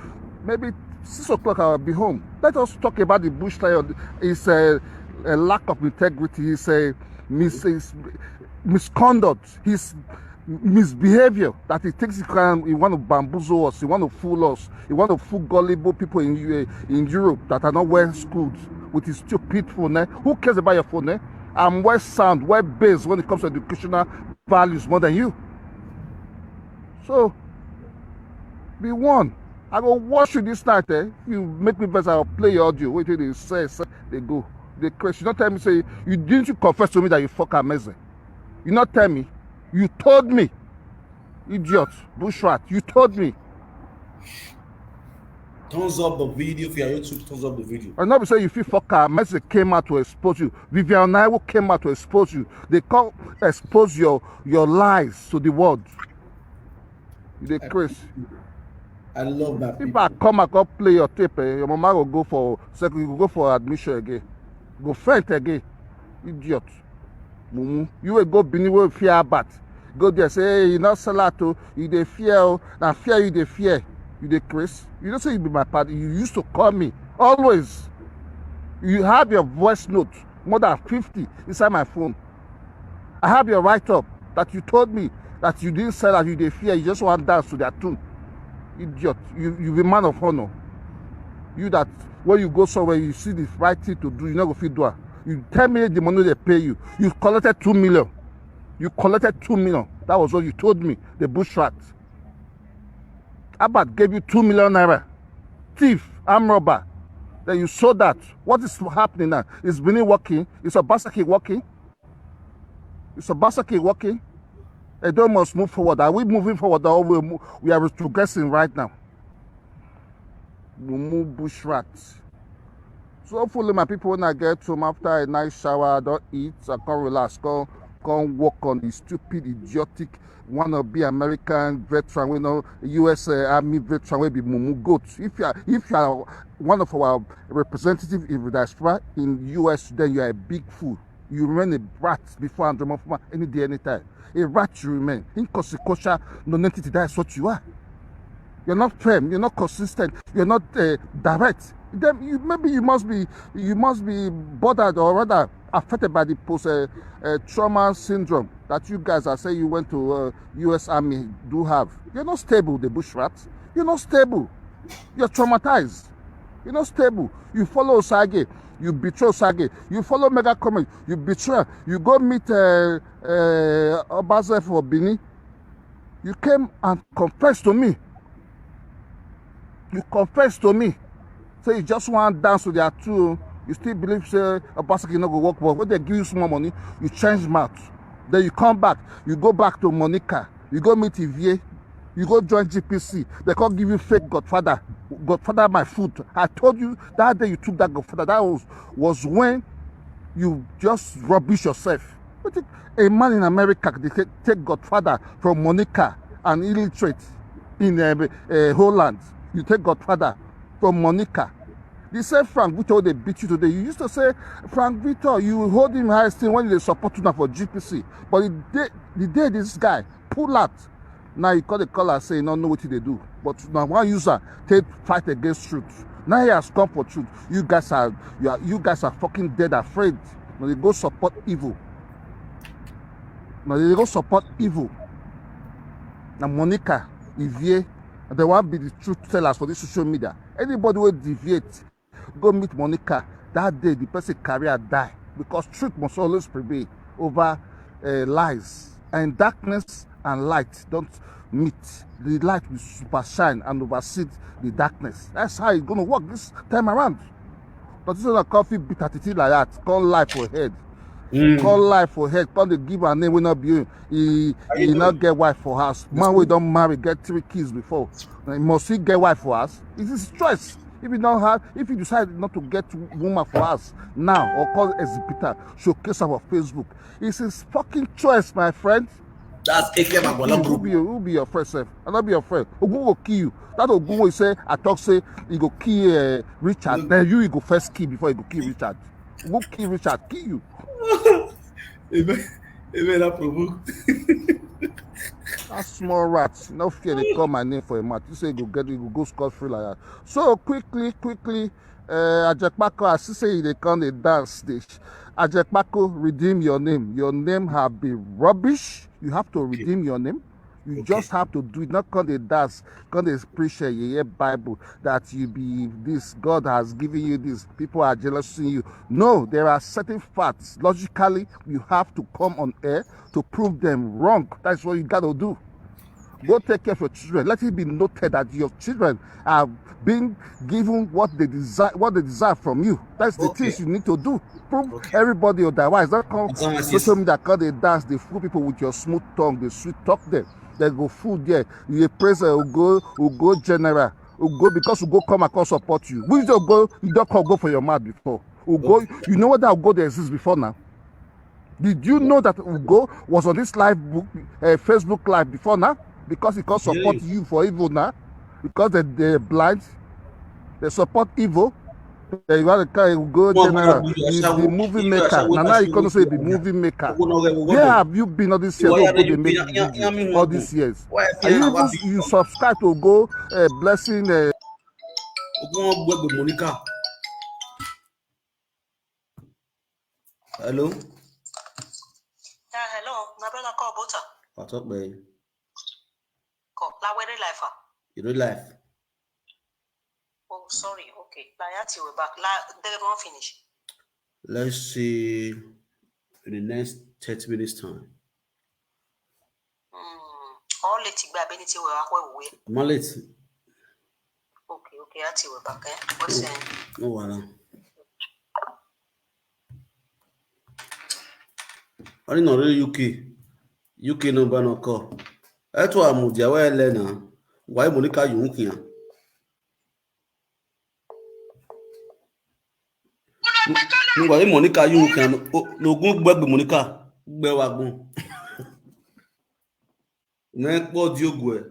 maybe six o'clock, I will be home. Let us talk about the bush lion. It's a, a lack of integrity. It's a mis- it's misconduct. His misbehavior that he thinks he can, he want to bamboozle us, he want to fool us, he want to fool gullible people in U- in Europe that are not well schooled with his stupid phone. Eh? Who cares about your phone? Eh? I'm well sound, well based when it comes to educational values more than you. So be one. I go watch you this night. Eh? You make me vex. I'll play your audio. Wait till they say, say they go. They crash. You don't tell me say you didn't you confess to me that you fuck amazing. You not tell me. You told me. Idiot. Bushrat. You told me. Thumbs up the video for your YouTube. Thumbs up the video. And not be say you feel fucker. Messi came out to expose you. Vivian Naiwo came out to expose you. They come expose your your lies to the world. You dey craze. I love that. If I come, I come play your tape, eh, your mama go go for second, you go go for admission again. Go faint again. Idiot. Mumu. You will go Benin, will fear about. Go there, say, hey, you not sell out, oh, you dey fear, oh, na fear you dey fear. You dey craze. You don't say you be my party. You used to call me always. You have your voice note, more than fifty, inside my phone. I have your write up that you told me that you didn't sell, that you dey fear. You just want dance to their tune. Idiot. You you be man of honor. You that when you go somewhere, you see the right thing to do, you never feel do am. You tell me the money they pay you. You collected two million. You collected two million. That was what you told me. The bush rat. Abat gave you two million naira. Thief, arm robber. Then you saw that. What is happening now? Is Benin working? Is Obaseki working? Is Obaseki working? Edo must move forward. Are we moving forward or we, mo- we are retrogressing right now? Mumu bush rat. So hopefully, my people, when I get home after a nice shower, I don't eat, I can't relax, can't, can't work on the stupid, idiotic wannabe American veteran, we know U S uh, Army veteran will be mumu goat. If you are, if you are one of our representative in the diaspora in U S, then you are a big fool. You remain a brat before Andrew Mofuma any day, anytime. A rat you remain. Inconsequential non-entity, that's what you are. You're not firm. You're not consistent. You're not uh, direct. Then you, maybe you must be you must be bothered or rather affected by the post uh, uh, trauma syndrome that you guys are saying you went to uh, U S Army do have. You're not stable, the bush rat. You're not stable. You're traumatized. You're not stable. You follow Osage. You betray Osage. You follow Mega Comment. You betray. You go meet uh, uh, Obaze for Benin. You came and confessed to me. You confessed to me. Say you just want dance with their two. You still believe say Obaseki no go work, but when they give you small money, you change mouth. Then you come back. You go back to Monica. You go meet Ivie. You go join G P C. They can't give you fake godfather. Godfather, my foot. I told you that day you took that godfather. That was was when you just rubbish yourself. But it- a man in America they take, take godfather from Monica, an illiterate in uh, uh, Holland. You take godfather from Monica. The same Frank Victor they beat you today. You used to say Frank Victor, you hold him high esteem when they support you now for G P C. But the day, the day this guy pull out, now you call the caller say you don't know what they do. But now one user take fight against truth. Now he has come for truth. You guys are you are you guys are fucking dead afraid. Now they go support evil. Now they go support evil. Now Monica, Ivie, they want be the truth tellers for this social media. Anybody will deviate, go meet Monica. That day, the person career die because truth must always prevail over uh, lies. And darkness and light don't meet. The light will supershine and oversee the darkness. That's how it's gonna work this time around. But this is a coffee bitter titi like that. Call life for head. Call life for head. Come dey give her name wey no be him. He he no get wife for house. Man wey don marry get three kids before. He must he get wife for house? It is choice. If you don't have, if you decide not to get woman for house now or call exhibitor, showcase her for Facebook, it's his fucking choice, my friend. That's Ekem Who Agbologwu. be your, who be your friend sef? I no be your friend. Ogun go kill you. That Ogun wey say I talk say he go kill uh, Richard. Then you he go first kill before he go kill Richard. Ogun kill Richard, kill you. Amen. Amen. That provoke. That small rat, no fear they call my name for a mouth. You say you go get you go go scot free like that. So quickly, quickly, uh, Ajekpako, I see say they come they dance. They Ajekpako, redeem your name. Your name have been rubbish. You have to redeem your name. You just have to do it. Not come they dance, come they preach a yeah, Bible that you be this. God has given you this. People are jealous of you. No, there are certain facts. Logically, you have to come on air to prove them wrong. That's what you gotta do. Go take care of your children. Let it be noted that your children are being given what they desire, what they desire from you. That's the Okay. things you need to do. Prove Okay. everybody otherwise. Don't come As long as social media, come they dance, they fool people with your smooth tongue, they sweet talk them. They go fool there. You dey praise uh, Ugo, Ugo General. Ugo because Ugo come and come support you. Which Ugo you don't come go for your mouth before? Ugo, you know what that Ugo they exist before now? Did you know that Ugo was on this live book, uh, Facebook live before now? Because he can't support Yes. you for evil now, because they they're blind, they support evil. They want to call Ugo Mo- General. mo- He's mo- the movie mo- maker. mo- Now, now you mo- gonna say the mo- movie maker. Mo- mo- mo- Where have you been all these years? Why Oh, are go they- they make yeah, yeah, yeah, video me all go. these years. Why Are you are even, you subscribe to Ugo uh, blessing? Uh, Ogun wọn gbẹgbẹ Monica. Hello. Yeah, hello. My brother call Bota. What's up, man? Call. La where life. Ah. You know life. Oh, sorry. Okay. La yati we back. La they don't finish. Let's see in the next thirty minutes time. Mm. All let it be ability we are where we. Mallet. Okay, okay. Yati we back, eh? What's saying? No wahala. Only no really U K. U K number no call. Eto amudia we le na. Why Monica you here? Ngwa Monica you here? No gun gbegbe Monica. Gbe wa gun. Ne po di ogwe.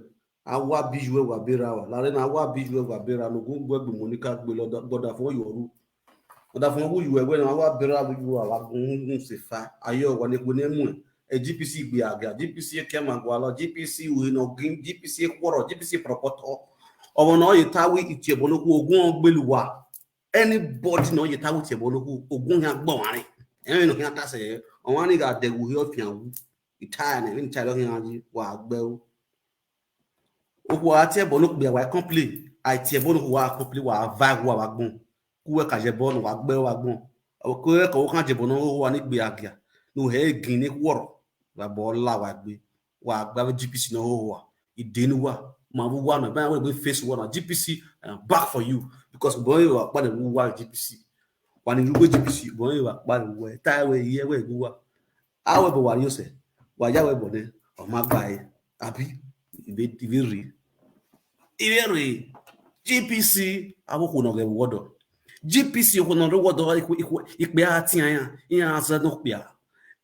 Awa bijwe wa bera wa. Lare na awa bijwe wa bera no gun gbegbe Monica gbe lo gboda fun yoru. Gboda fun wu yuwe we na awa bera wu yuwe wa gun gun se fa. Ayo wa ne gbe ne mu. E G P C gbe aga. G P C e ke ma gwa lo. G P C we no gin. G P C e kworo. G P C e prokoto. Omo no ye tawi itie bono ku ogun ogbeluwa. Anybody no ye tawi itie bono ku ogun ya gbo wa re. E no ya ta se. O wa ni ga de wu yo pian wu. Itaya ne ni chalo hin aji wa gbe o. O ko ati e bono ku be wa complain. Ai tie bono ku wa complain wa va wa wa gbon. Ku we ka je bono wa gbe wa gbon. O ko e ko kan je bono o wa ni gbe agia. No he gin ni woro. Wa bo la wa gbe. Wa gbe G P C no ho wa. Idenu wa. Ma wu wa no ba we face wa na G P C, I am back for you because boy wa pa de wu wa G P C. Wa ni wu G P C boy wa pa de wu. Ta we ye we wu wa. Awe bo wa yo se. Wa ya we bo ne. O ma gba e. Abi ibe ibe ri. Ibe ri. G P C awo ko no ge wodo. G P C ko no ro wodo iku iku ikpe ati anya. Iya asa no pe a.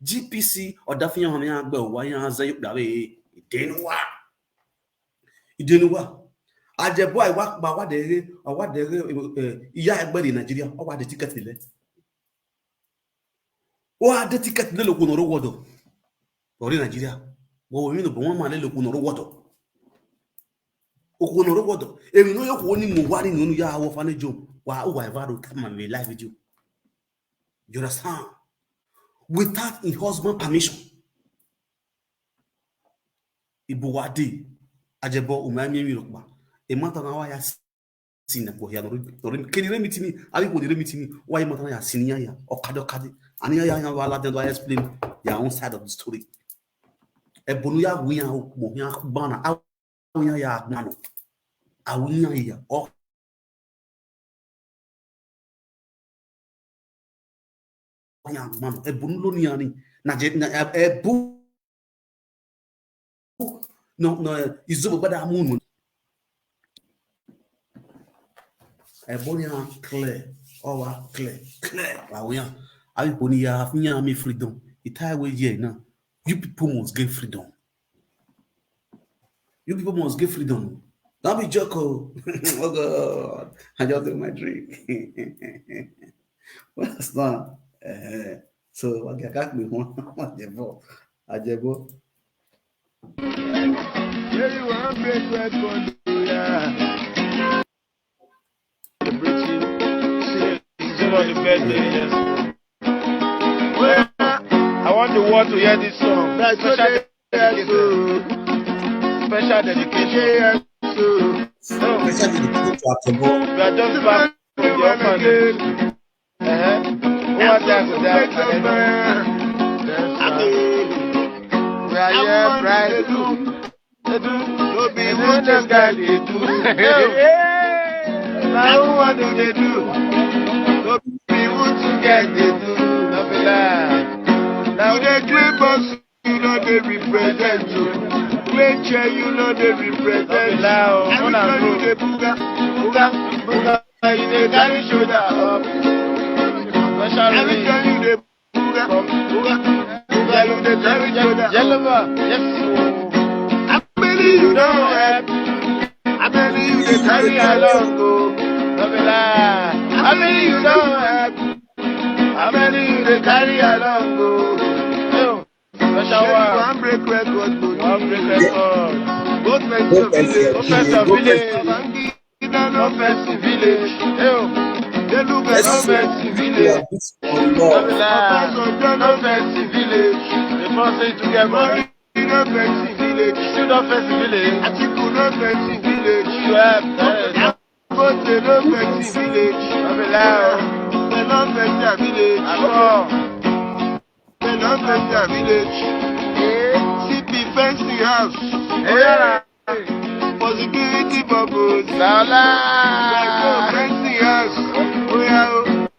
G P C odafiyan mi agbe wa ya asa yo dawe. Idenu wa. Idenu wa. Aje boy wa pa wa de re, wa de re, eh, iya egbe di Nigeria, o wa de ticket le. O wa de ticket le lo ko no ro wodo. Ori Nigeria. Wo wo mi no bo won ma le lo ko no ro wodo. O ko no ro wodo. E mi no yo ko ni mo wa ni no ya wo fa ne jo. Wa o wa va ro come and live video. You understand? Without his husband permission. Ibuwadi. Ajebo umami mi rokba. E mata na wa ya sin na bo ya no ri. Kini re mitini. Abi ko re mitini. Wa e mata na ya sin ya ya. Okade okade. Ani ya ya wa la den do explain your own side of the story. E bonu ya wi ya o mo ya bana. Awinya ya agbano. Awinya ya. O ya agbano. Ebunu lo ni ani. Na je na ebu. No no izo bada mu no. Ebonu ya clear. Owa clear. Clear. Awinya. Abi boni ya afinya mi freedom. Itai we ye na. You people must get freedom. You people must get freedom. Don't be joke. Oh God, I just took my drink. What's that? Uh, so I can't be one. Ajebo. Ajebo. Everyone break record. Yeah. Everything. See, this is on the birthday, yes. Well, I want the world to hear this song. Special dedication. Special dedication. Special dedication to Atumbo. We are just back from the orphanage. Uh-huh. Who want that to that? Yes, sir. We are here, bright. They do. No be what this guy dey do. Now who want to dey do? No be what you guys dey do. No be lie. Now you dey claim boss, you no dey represent you. Claim chair, you no dey represent. No be lie o. Every time you dey buga, buga, buga, you dey carry shoulder up. Special. Every time you dey Yellow, yes. I believe you don't help. I believe you dey carry along, oh. No be lie. I believe you don't help. I believe you dey carry along, oh. Yo, special one. One break record, one break record. Both men of village. Both men of village. Babangida no vex the village. Hey, oh. Deluga no vex the village. Babila no vex the village. The boss say together. Babangida no vex the village. Still no vex the village. Atiku no vex the village. You have, eh, Dangote no vex the village. Babila, they no vex their village. At all. They no vex their village. Eh? See the fancy house. Eh, yeah. For Security bubbles. Sala.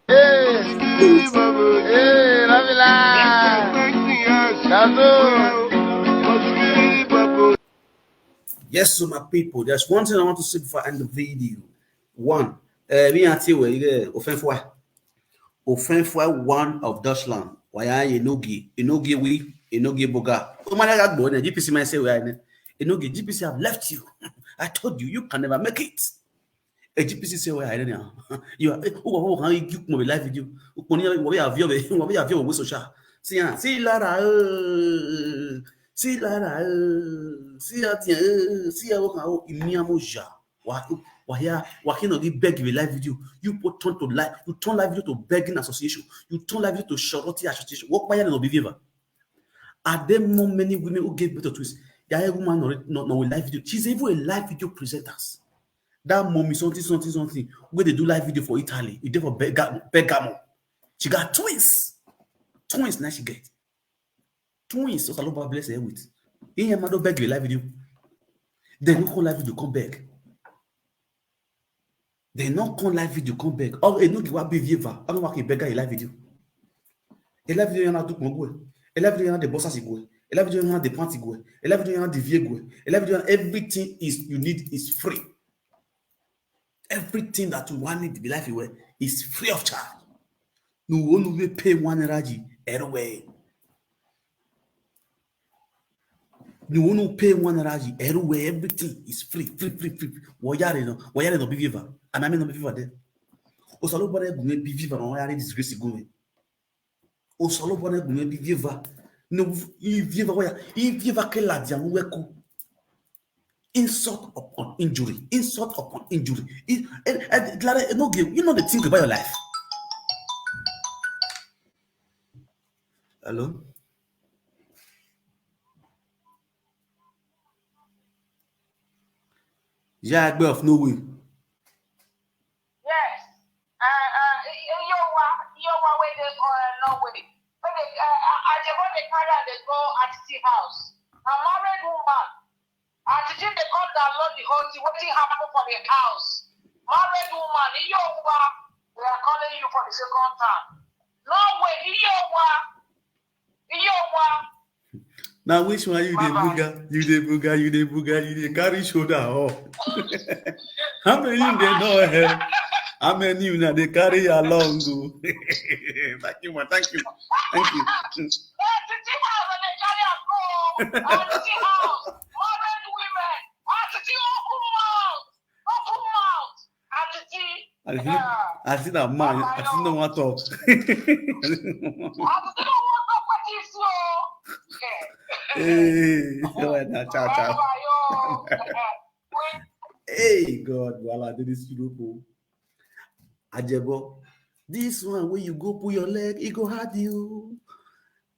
Hey. Hey, Lavila. Yes, so my people, there's one thing I want to say before I end the video. One, uh, me and you, uh, Ofenfwa. Ofenfwa, one of Dutchland. Why are you Enogi? Enogi we, Enogi Boga. Oh my God, boy, the G P C might say, where I Enogi, G P C have left you. I told you, you can never make it. A G P C say, where I now? You are, who are, who can you give me live video? Who can you, what we have your, what we have your social? See, ah, see, Lara, uh, see, Lara, uh, see, Atia, uh, see, how can, oh, Imiamoja. Why, why, why cannot give beg you a live video? You put turn to live, you turn live video to begging association, you turn live video to shorty association. What why not be favor? Are there more many women who gave birth to twins? There are woman not, not, not a live video. She's even a live video presenter. That mommy something, something, something. Where they do live video for Italy. You there for Berga-, Bergamo. She got twins. Twins now she get. Twins, so Saloba bless her with. In your mother beg you a live video. Then you call live video, come back. They not call live video, come back. Oh, Enogi wa be viewer. I don't want to beg a live video. A live video yana do kongwe. A live video yana the boss as go. A live video yana the party go. A live video yana the vie go. A live video yana everything is you need is free. Everything that you want need to be life away is free of charge. No one will pay one energy everywhere. No one will pay one energy everywhere. Everything is free, free, free, free. Wayare no, wayare no be favor. And I mean no be favor there. Osalo bore gume be favor no wayare disgrace gume. Osalo bore gume be favor. No, if you ever waya, if you ever kill la diamu weku. Insult upon injury. Insult upon injury. It, and, and, Lara, no give. You know the thing about your life. Hello? Yeah, I of no way. Yes. Uh, uh, Iyowa, Iyowa, where they uh, no way. When they, uh, uh, Ajebo, they carry and they go at the house. A married woman. At the thing they call that Lord the whole thing, what thing happened for the house. Married woman, Iyowa, we are calling you for the second time. No way, Iyowa, Iyowa. Now which one you dey buga? You dey buga, you dey buga, you dey carry shoulder up. How many you dey know help? How many you na dey carry along o? Thank you, man. Thank you. Thank you. I think, I think that man, I think no one talk. Hey, cha cha. Hey, God, voila, do this people. Ajebo, this one where you go put your leg, it go hard you.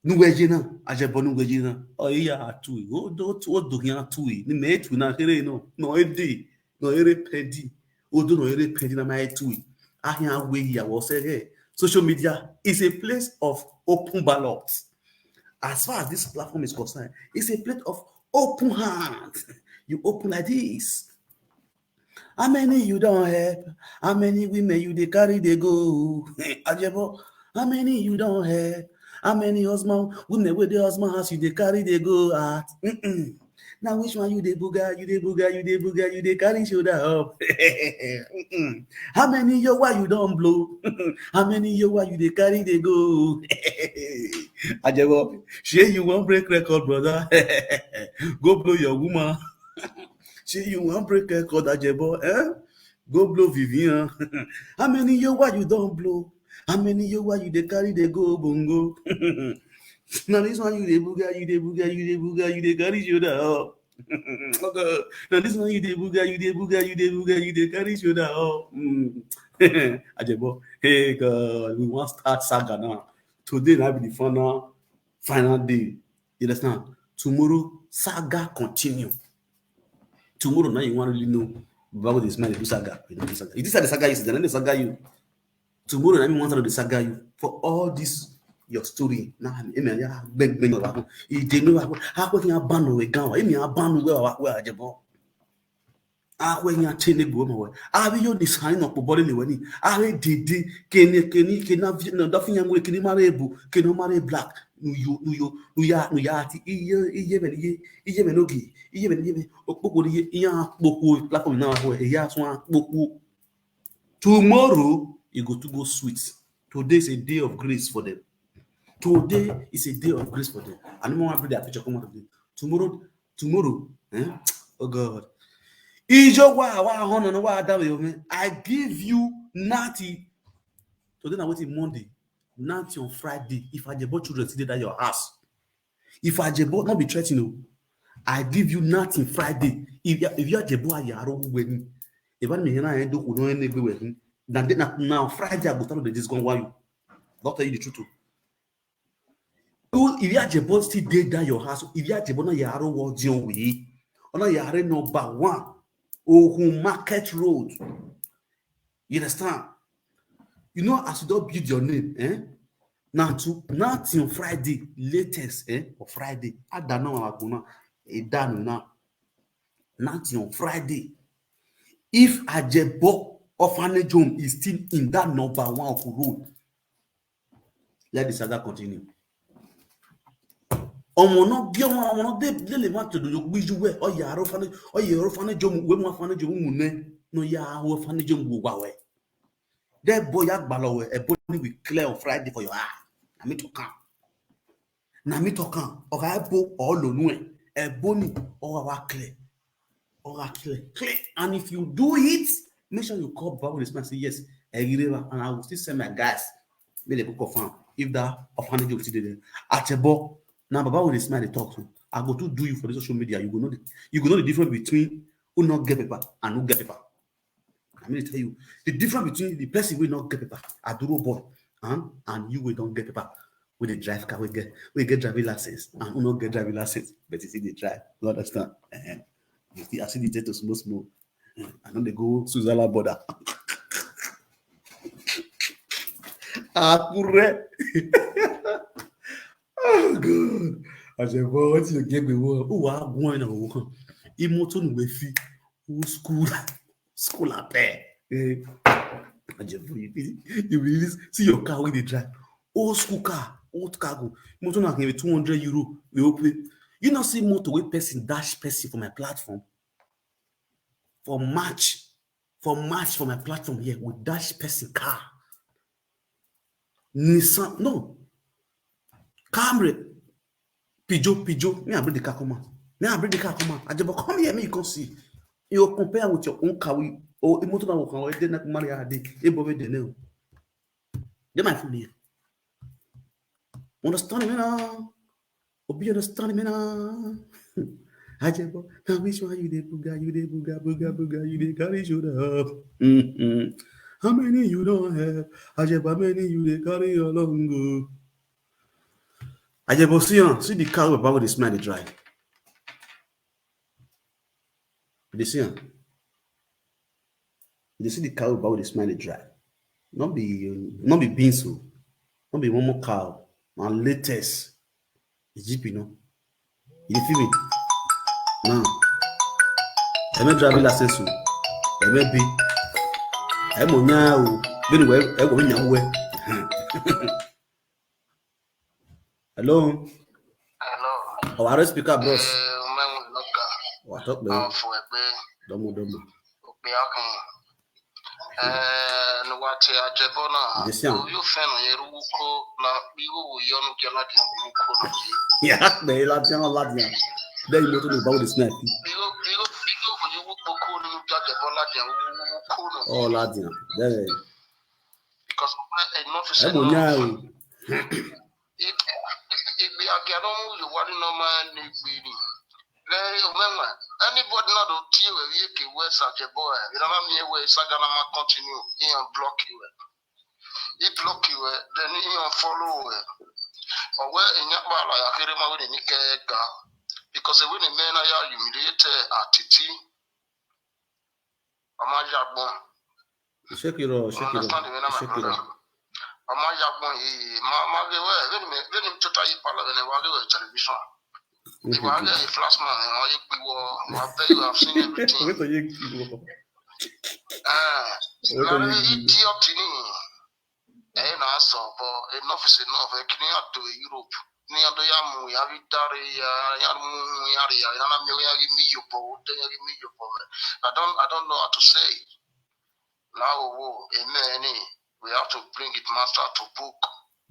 Nuwejina, Ajebo Nuwejina. Oh, yeah, tui. Oh, do, oh, do, yeah, tui. Ni me tui na here no. No, edi. No, ere pedi. Odo no ere pedi na my tui. Ahia we ya was here. Social media is a place of open ballot. As far as this platform is concerned, it's a plate of open hand. You open like this. How many you don't help? How many women you they carry they go? Ajebo, how many you don't help? How many husband women with the husband house you they carry they go at? Mm-mm. Now which one you they buga, you they buga, you they buga, you they carry shoulder up? Mm-mm. How many your why you don't blow? How many your why you they carry they go? Ajebo, shey you won't break record, brother. Go blow your woman. Shey you won't break record, Ajebo, eh? Go blow Vivian. How many your why you don't blow? How many your why you they carry they go bongo? Now this one you they buga, you they buga, you they buga, you they carry shoulder up. Okay. Now this one you dey buga, you dey buga, you dey buga, you dey carry shoulder up. Mm. Ajebo, hey God, we wan start saga now. Today na be the final, final day. You understand? Tomorrow saga continue. Tomorrow now you wan really know about this man dey do saga. You know, do saga. You think say the saga yesterday, na the saga you. Tomorrow na me wan start to dey saga you for all this your story. Na emi ya gbegbe ni wa. Ide ni wa. Ha ko ti ya banu we gan wa. Emi ya banu we wa we Ajebo. Awe nya tene go mo we. Awe yo ni sign up body ni weni. Awe didi kene kene kene na vi- na dafi nyangu kene mare bu kene mare black. Nu yo nu yo nu ya nu ya ti iye iye men iye iye men ogi iye men iye men okpokpo iye iya kpokpo platform na ho ya tun kpokpo. Tomorrow you go to go sweet. Today is a day of grace for them. Today is a day of grace for them. I no wan bring their picture come out of them. Tomorrow, tomorrow, eh? Oh God. Ijo wa wa hono no wa da we, man. I give you ninety. Today na wetin Monday. Ninety on Friday. If Ajebo children still dey that your house. If Ajebo, not be threatening, no. I give you ninety Friday. If you if you Ajebo are yaro when. If I me na do kuno en gbe when. Na dey na now Friday I go start to dey discuss why you. Don't tell you the truth o. Who if you Ajebo still dey that your house, if you Ajebo na yaro wo dion we. Ona yare number one. Ohun Market Road. You understand? You know, as you don't build your name, eh? Now to now till Friday, latest, eh? Or Friday. I don't know how to now. It done now. Now till Friday. If Ajebo orphanage home is still in that number one of road, let the saga continue. Ọmọ náà bí ọmọ ọmọ náà dé dé lè má tòdò yóò gbíjú wẹ ọyà arọ fani ọyà arọ fani jọmọ wẹ mọ fani jọmọ mọ nẹ no ya arọ fani jọmọ wà wẹ. That boy ya gbà lọ wẹ ẹ bọ ni we clear on Friday for your eye. Na me talk am. Na me talk am. Ọ̀gá ẹ bọ ọ lònú ẹ ẹ bọ ni ọwọ́ wa clear. All that clear, clear. And if you do it, make sure you call Baba with the smile and say, "Yes, I give it," and I will still send my guys. Make they go confirm if that orphanage will still dey there. Ajebo, now Baba with the smile dey talk to. I go to do you for the social media. You go know the you go know the difference between who not get paper and who get paper. I mean to tell you the difference between the person wey not get paper, Aduro boy, and and you wey don get paper, wey dey drive car, wey get wey get driving license, and who not get driving license, but you still dey drive. You understand? Eh, you still I see the jet small small. Eh, I don dey go Switzerland border. Akure. Oh God. I say, boy, what you get me? Who are going to work? Imoto no we fi. Who school? School up there. Eh, Ajebo, you, you really see your car wey dey drive. Old school car, old cargo. Motor na maybe two hundred euro. We open. You not see motor wey person dash person for my platform. For March, for March for my platform here, we dash person car. Nissan, no. Camry, Peugeot, Peugeot. Me, I bring the car come out. Me, I bring the car come out. Ajebo, come here, me, you come see. You compare with your own car. We, oh, imoto na wo kan we dey na marry a day. E bo we dey now. Dey my phone here. Understand me now? Obi understand me now? Ajebo, now which one you dey buga, you dey buga, buga, buga, you dey carry shoulder up. Mm-hmm. How many you don't have? Ajebo, how many you dey carry along go? Ajebo, see am, see the car wey Baba dey smell dey drive. You dey see am? You dey see the car wey Baba dey smell dey drive? No be no be beans o, no be momo car o, na latest. Jeep, you know. You dey feel me? Now, ẹ mẹ driving license o, ẹ mẹ bi, ẹ mọ nya o, bẹ́ẹ̀ ni wẹ́ ẹ wọ mi nya wẹ́. Hello. Hello. Our speaker, bros. Eh, umenwe loka. Wa talk me. Afu egbe. Domo domo. Ope akun. Eh, no wa te Ajebo na. Yes, sir. O yo fe no ye ruko na biwo wo yo no ke la dia ruko no. Ya, be la dia la dia. Then you go to the Bible this night. Biwo biwo biwo wo yo wo ko no ke Ajebo la dia ruko no. Oh, la dia. Then Because enough is ẹ mọ enough. Nya o. Igbe ake no mu yo wani no ma ni gbe ni. Le o mema. Anybody na do tie we ye ke we sa je boy. You know me we saga na ma continue. He unblock you. He block you. Then he unfollow you. Owe enya bala ya kere ma we ni ke ga. Because we ni me na ya humiliate atiti. Ọmọ Yagbọn. Shake it off, shake it off. Understand me now, my brother? Ọmọ Yagbọn, eh, ma ma ge we, when me when me tota yi pala when wa ge we television. If I get a flash man, I will be war. I tell you, I've seen everything. Wait till you give up. Ah, Wait till you give up. Idiot ni. Eh, na so, but enough is enough. Eh, kini ado Europe. Ni ado ya mu ya vi dare ya ya mu ya ri ya ya na mi ya ri mi yo bo de ya ri mi yo bo. I don't I don't know how to say. Now, oh, amen. Eh. We have to bring it master to book.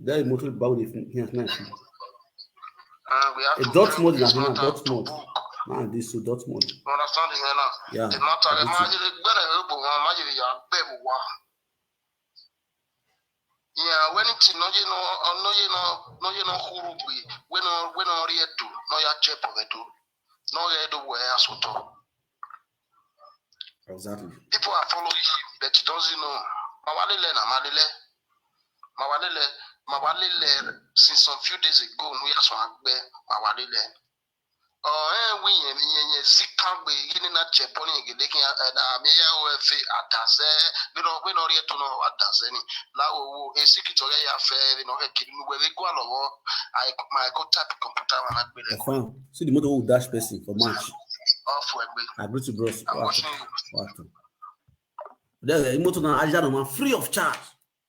That is mostly about the thing here now. Uh, we have A to Dortmund bring is this not matter to Dortmund. Book. Man, this is Dortmund. You understand the hell? Yeah, The matter, I agree. Imagine the better people, man, imagine you are better. Yeah, when it's no, you know, uh, no, you know, no, you know, who we, we no, we no, real do, no, you are cheap of it, do, no, you do where else to. Exactly. People are following him, but he doesn't know. Mawalele na Malele. Mawalele, Mawalele, since some few days ago, no, yes, one, Mawalele. Oh, eh, we, eh, eh, eh, Zika, we, you know, not Japan, you get, eh, na, me, ya, we, fe, atase, we don't, we don't, yet to know what that's any. La, oh, oh, eh, Siki, to, ya, fe, you know, eh, kid, we, we go along, oh, I, my, go tap computer, and I, Fine. See the motor will dash person for March. Off, we, we. I agree to bros. I'm What? Watching you. What? There, the motor now, I don't know, free of charge.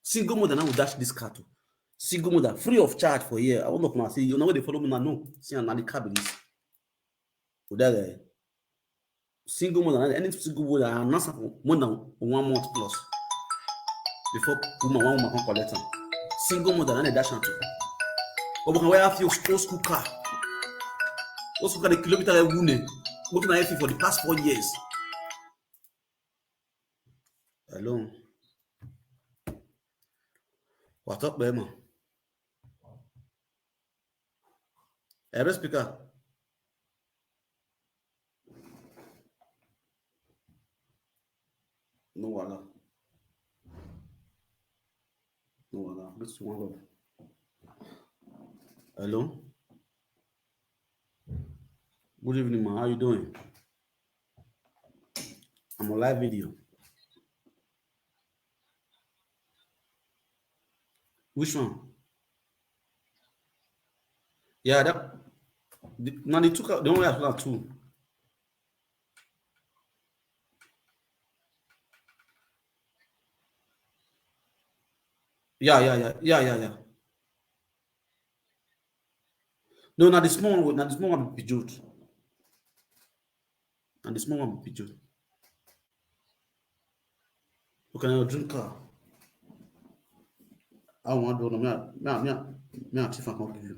Single mother now will dash this car too. Single mother, free of charge for here. I want to say, you know where they follow me now? No. See, and the car be this. Would that guy? Single mother, any single mother, I announce am for more than one month plus. Before woman, one woman can collect am. Single mother, and they dash am too. But we can wear a few old school car. Old school car, the kilometer like one. What can I feel for the past four years? Hello. What's up, Emma? Every speaker. No wahala. No wahala. This one love. Hello. Good evening, man. How you doing? I'm on live video. Which one? Yeah, that the, now they took out the one I have two. Yeah, yeah, yeah, yeah, yeah, yeah. No, now the small one, now the small one be Jude. And the small one be pidgin. Okay, now drink car. I want to know me, me, me, me, I think I can give you.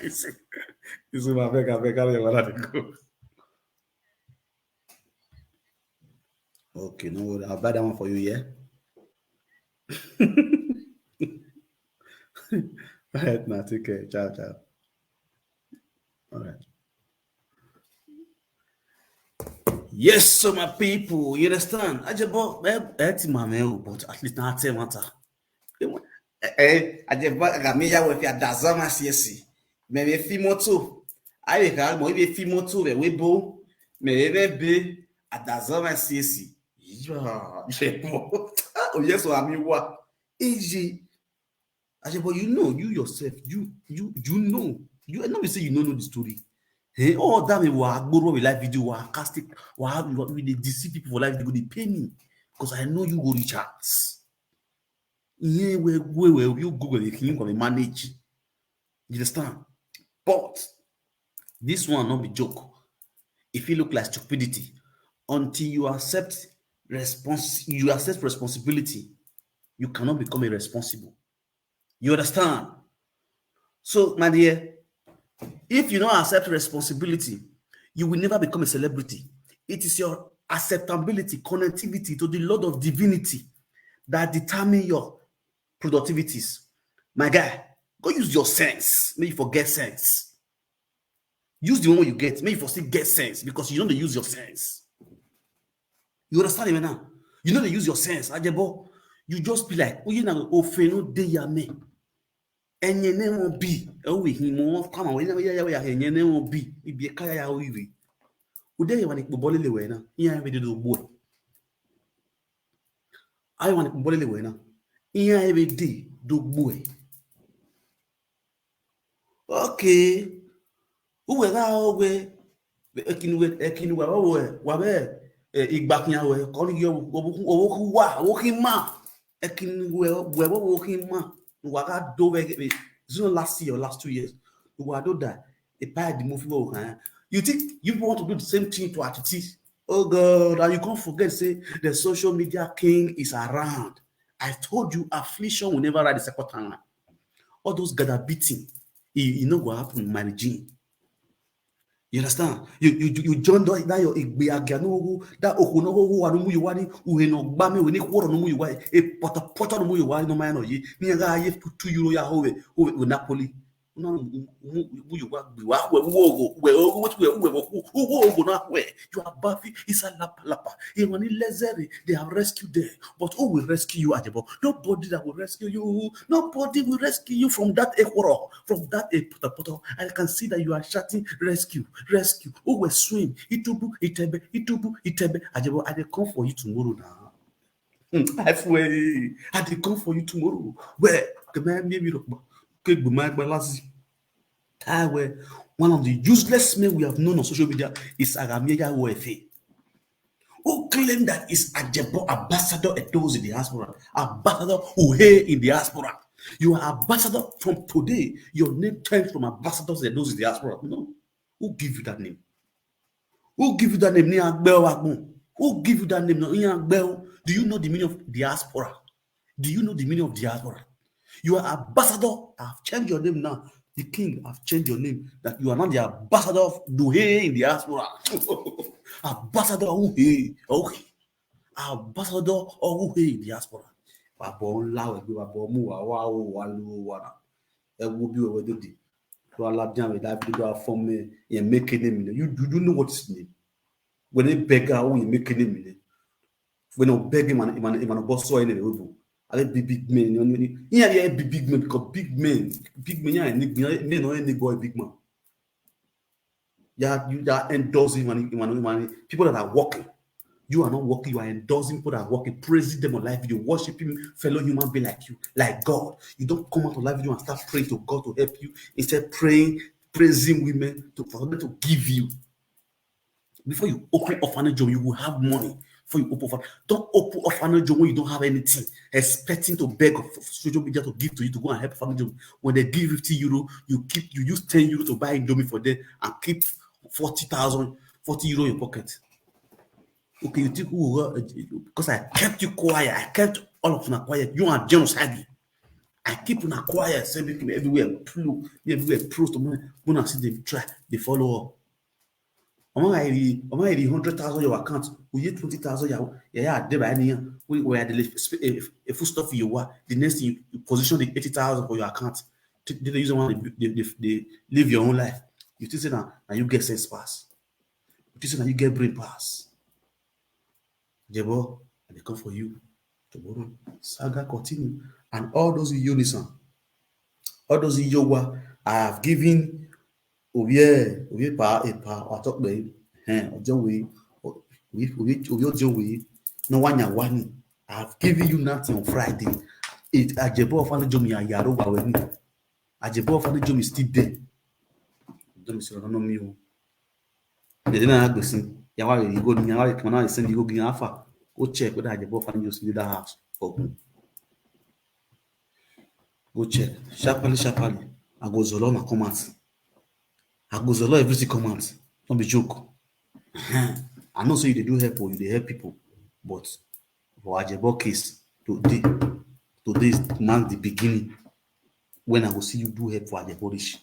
This is my beg, I beg, I beg, I go. Okay, no worry. I'll buy that one for you, yeah? All right, now take care. Ciao, ciao. All right. Yes, so my people, you understand? Ajebo, eh, eh, ti ma me o, but at least now I tell matter. Eh, eh, Ajebo, I got me ya with your Dazama C S C. Me me fi moto. I be ka mo be fi moto be we bo. Me me be a Dazama C S C. Yeah, Ajebo. Oh yes, so I mean what? Easy. Ajebo, you know, you yourself, you, you, you know. You, I know we say you don't know the story. Hey, all that me wa gboro we live video, wa casting, wa we dey deceive people for live video, they pay me. Because I know you go reach out. Yeah, we, we, we, you Google, you can manage. You understand? But this one not be joke. If you look like stupidity, until you accept response, you accept responsibility, you cannot become irresponsible. You understand? So, my dear, if you don't accept responsibility, you will never become a celebrity. It is your acceptability, connectivity to the Lord of divinity that determine your productivities. My guy, go use your sense. May you forget sense. Use the one you get. May you for still get sense because you don't use your sense. You understand me now? You know they use your sense. Ajebo, you just be like, oh, you know, ofeno de ya me. Enye ne won bi. Oh, we him won come away. Enye ne won bi. Ibi kaya ya oiwe. Ude ya wani kpo bolele we na. Iya we de do boy. I want to bolele we na. Iya every day do boy. Okay. Uwe ga owe. Ekinwe, ekinwe, owe, wabe, eh, igbakinya we, kori yo, owoku, owoku wa, owoku ma. Ekinwe, we, owoku ma. Waga do we, we, it's not last year or last two years. Wa do that. A pie the movie wo kan. You think you want to do the same thing to Atiti? Oh God, and you can't forget say the social media king is around. I told you, affliction will never ride the second time. All those gather beating, e, e no go happen in my regime. You understand? You you you join that, that your igbe agia no go, that oko no go wa no mu yuwa ni, uhe no gba me we ni kworo no mu yuwa, e pota pota no mu yuwa no ma no yi. Ni ga ye two euro ya ho we, ho we Napoli. No mu yuwa gbi wa we wo go, we o we we we wo go na we. You are baffy, it's a lapa lapa. You want lezere, they have rescued them. But who will rescue you, Ajebo? Nobody that will rescue you. Nobody will rescue you from that ekworo, from that eh, poto poto. I can see that you are shouting, "Rescue, rescue." Who will swim? Itubu, itebe, itubu, itebe. Ajebo, I dey come for you tomorrow now. Hmm, I swear, I dey come for you tomorrow. Where? Kememi mi rokbo. Kegbu ma gba lasi. I swear, one of the useless men we have known on social media is Agamieya Oefe. Who claim that is Ajebo ambassador Edozi in diaspora, ambassador Uhe in diaspora. You are ambassador from today. Your name turns from ambassador to Edozi in diaspora. No. Who give you that name? Who give you that name? Ni agbe o agbon. Who give you that name? No, ni agbe o. Do you know the meaning of diaspora? Do you know the meaning of diaspora? You are ambassador. I've changed your name now. The king, I've changed your name. That you are not the ambassador of Duhe in diaspora. Ambassador of Uhe. Okay. Ambassador of Uhe in diaspora. Bàbá ńlá ẹgbẹ́ bàbá ọmọ wa wá ó wà ló wà náà. Ẹ wo bí ọ̀rọ̀ dòde. Tó alábíàmì dábìlì tó afọ́mọ yẹn make name. You, you don't know what is name. When they beg out, you make name. When you beg him and him and him and boss so in the robo. I let big big men. You know, you know, yeah, yeah, big big men because big men, big men, yeah, big men, men, no, any boy, big man. Yeah, you are endorsing him and, him and, him and people that are working. You are not working, you are endorsing people that are working, praising them on live video, worshiping fellow human being like you, like God. You don't come out on live video and start praying to God to help you. Instead, praying, praising women to for them to give you. Before you open orphanage home, you will have money. Before you open orphanage, don't open orphanage home when you don't have anything, expecting to beg of social media to give to you to go and help orphanage home. When they give fifty euro, you keep you use ten euro to buy Indomie for them and keep forty thousand, forty euro in your pocket. Okay, you think who will, because I kept you quiet, I kept all of una quiet. You and James Hagi. I keep una quiet, say make me everywhere flow, everywhere close to me. When I see them try, they follow up. Ọmọ àìrí ọmọ àìrí hundred thousand your account, we get twenty thousand your yeah, yeah, there by any we we are the a full stuff you were. The next thing you, you position the eighty thousand for your account. They, they use one they, they, they, they live your own life. You think say now now you get sense pass. You think say now you get brain pass. Jebo, I dey come for you tomorrow. Saga continue. And all those in unison, all those in Yowa, I have given Ovie, Ovie Pa, Epa, Atokbe, eh, Ojowe, Ovie, Ovie, Ovie Ojowe, no one ya one. I have given you nothing on Friday. It Ajebo of Anajomi and Yaro Waweni. Ajebo of Anajomi is still there. Don't miss no me. They didn't have to sing. Yawa, you go, Yawa, come on, send you go, Yafa. Go check whether Ajebo of Anajomi is still in that house. Oh. Go check. Sharply, sharply. I go Zoloma come out. I go Zolo everything come out. Don't be joke. I know say you dey do help or you dey help people, but for Ajebo case, today, today mark the beginning when I go see you do help for Ajebo reach.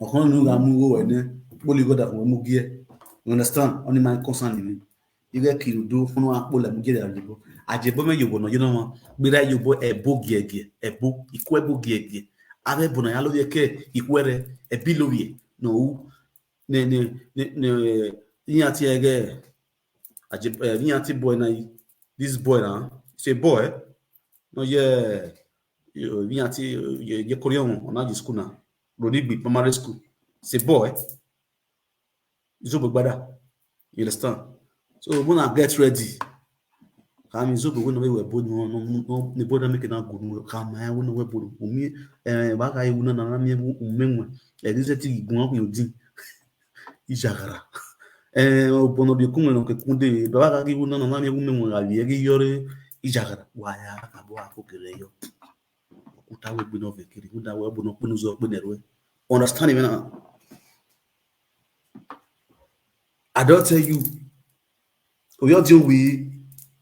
Ọkàn nínú ra mú owó ẹ̀ ní pólí gọ́dà fún ọmú gíẹ̀. You understand? Only my concern ni. Ire kiri do fún wa pólí mú gíẹ̀ Ajebo. Ajebo me yobo no, you know, gbéra yobo ẹ̀bó gíẹ̀gíẹ̀, ẹ̀bó, ikú ẹ̀bó gíẹ̀gíẹ̀. Abẹ́ bọ̀nà yá lórí ẹ̀kẹ́ ikú ẹ̀rẹ̀, ẹ̀bí lórí ẹ̀. No, ne, ne, ne, ne, yín àti ẹ̀gẹ́, Ajebo, eh, yín àti boy na, this boy na, it's a boy. No, yeah, you, yín àti, yeah, yeah, Korean, on the school na. Roni Gbi Primary School. It's a boy. Zobo gbada. You understand? So when I get ready, Ka mi zo bo no we bo no no no ne bo na make na gu no ka ma we no we bo no. Umi eh ba ka iwu na na mi wu umenwe. E di se ti gu ku yodin. Ijagara. Eh, obono bi kunwe no ke kunde. Ba ka iwu na na mi umenwe ga ye gi yore ijagara. Wa ya ka bo a ko kere yo. Kuta we gbe no ve kiri. Kuta we bo no kunu zo gbe ne rue. Understand me now? I don tell you. Oyo di we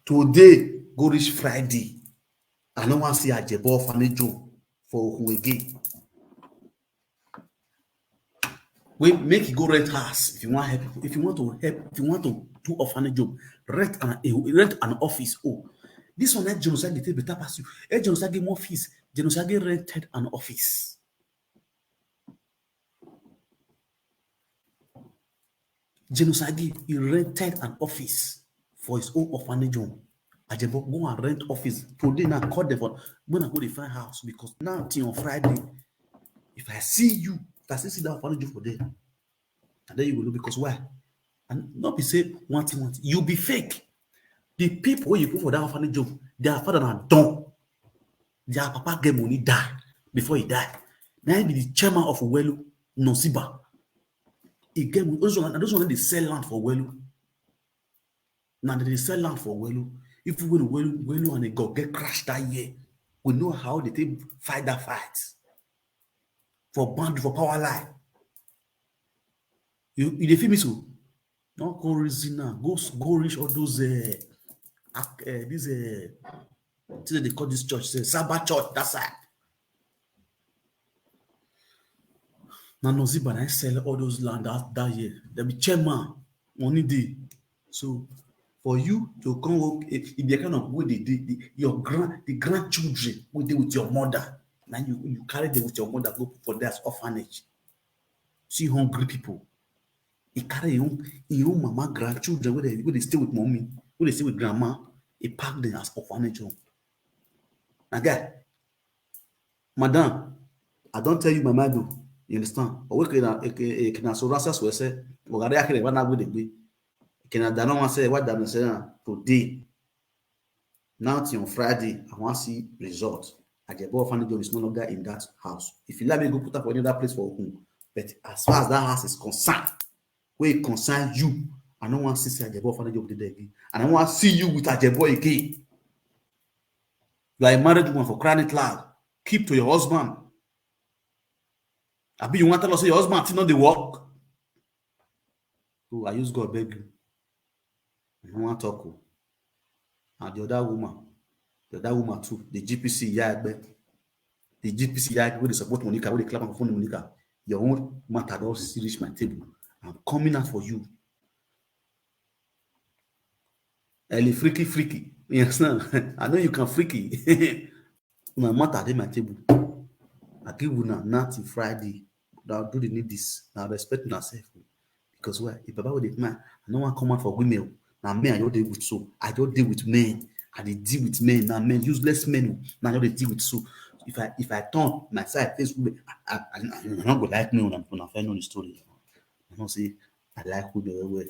today go reach Friday. I no wan see Ajebo orphanage home for Ohun again. Wait, make you go rent house if you want help people. If you want to help, if you want to do orphanage home, rent an a, rent an office. Oh, this one, eh, Genocide dey take better pass you. Eh, Genocide get more fees. Genocide get rented an office. Genocide, he rented an office for his own orphanage home. Ajebo, go and rent office. Today now, call them for, when I go dey find house, because now till on Friday, if I see you, if I still see that orphanage home for there, and then you go know because why? And not be say one thing, one thing. You be fake. The people wey you put for that orphanage home, their father na don. Their papa get money die before he die. Now he be the chairman of Welu, Nosiba. He get money. Those one, those one dey sell land for Welu. Now they dey sell land for Welu. If you win Welu, Welu and they go get crashed that year, we know how they take fight that fight. For boundary, for power line. You, you dey feel me so? No go reason now. Go s-, go reach all those, eh, ac-, eh, this, eh, thing they call this church, say Sabbath church, that side. Na Noziba na sell all those land that, that year. They be chairman, money dey. So for you to come work, if, if the kind of way they dey, the, your grand, the grandchildren wey dey with your mother, na you, you carry them with your mother go for that orphanage. See hungry people. He carry him own, him own mama grandchildren wey dey, wey dey stay with mommy, wey dey stay with grandma. He pack them as orphanage home. Na guy, madam, I don tell you my mind o. You understand? Owe ke na, ke, ke na so rasa so ese. Ogare akere ba na gbe degbe. Ke na dano wa se, wa dano se na today. Now till on Friday, I wan see result. Ajebo orphanage home is no longer in that house. If you like me, go put am for any other place for Okun. But as far as that house is concerned, wey concern you, I no wan see say Ajebo orphanage home dey there again. And I wan see you with Ajebo again. You are a married woman, for crying out loud. Keep to your husband. Abi you wan tell us say your husband still no dey work? Oh, I use God beg you. I no wan talk o. And the other woman, the other woman too, the G P C Iya Egbe, the G P C Iya Egbe wey dey support Monica, wey dey clap am for phone Monica, your own matter don still reach my table. I'm coming out for you. Eli freaky freaky. You understand? I know you can freaky. My matter dey my table. I give una nothing Friday. Now do the need this. Now respect una self. Because why? If Baba wey dey man, I no wan come out for women o. Na men I just dey with so. I just dey with men. I dey deal with men. Na men, useless men o. Na I just dey deal with so. If I, if I turn my side face women, I, I, I, I no go like me una, una fair know the story. I know say I like women well well.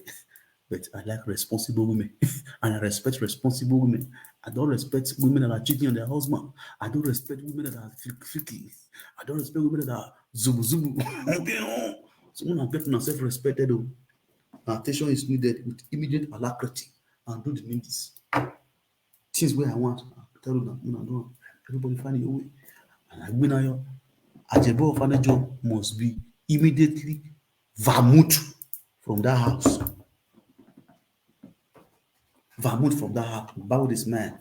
But I like responsible women. And I respect responsible women. I don't respect women that are cheating on their husband. I don't respect women that are freak-, freaky. I don't respect women that are zubu zubu. Okay, oh. So when I get myself respected, oh, attention is needed with immediate alacrity and do the needs. Things wey I want, I tell una, una do am. Everybody find your way. And I win ayo. Ajebo orphanage home must be immediately vermouth from that house. Vermouth from that house. Bow this man.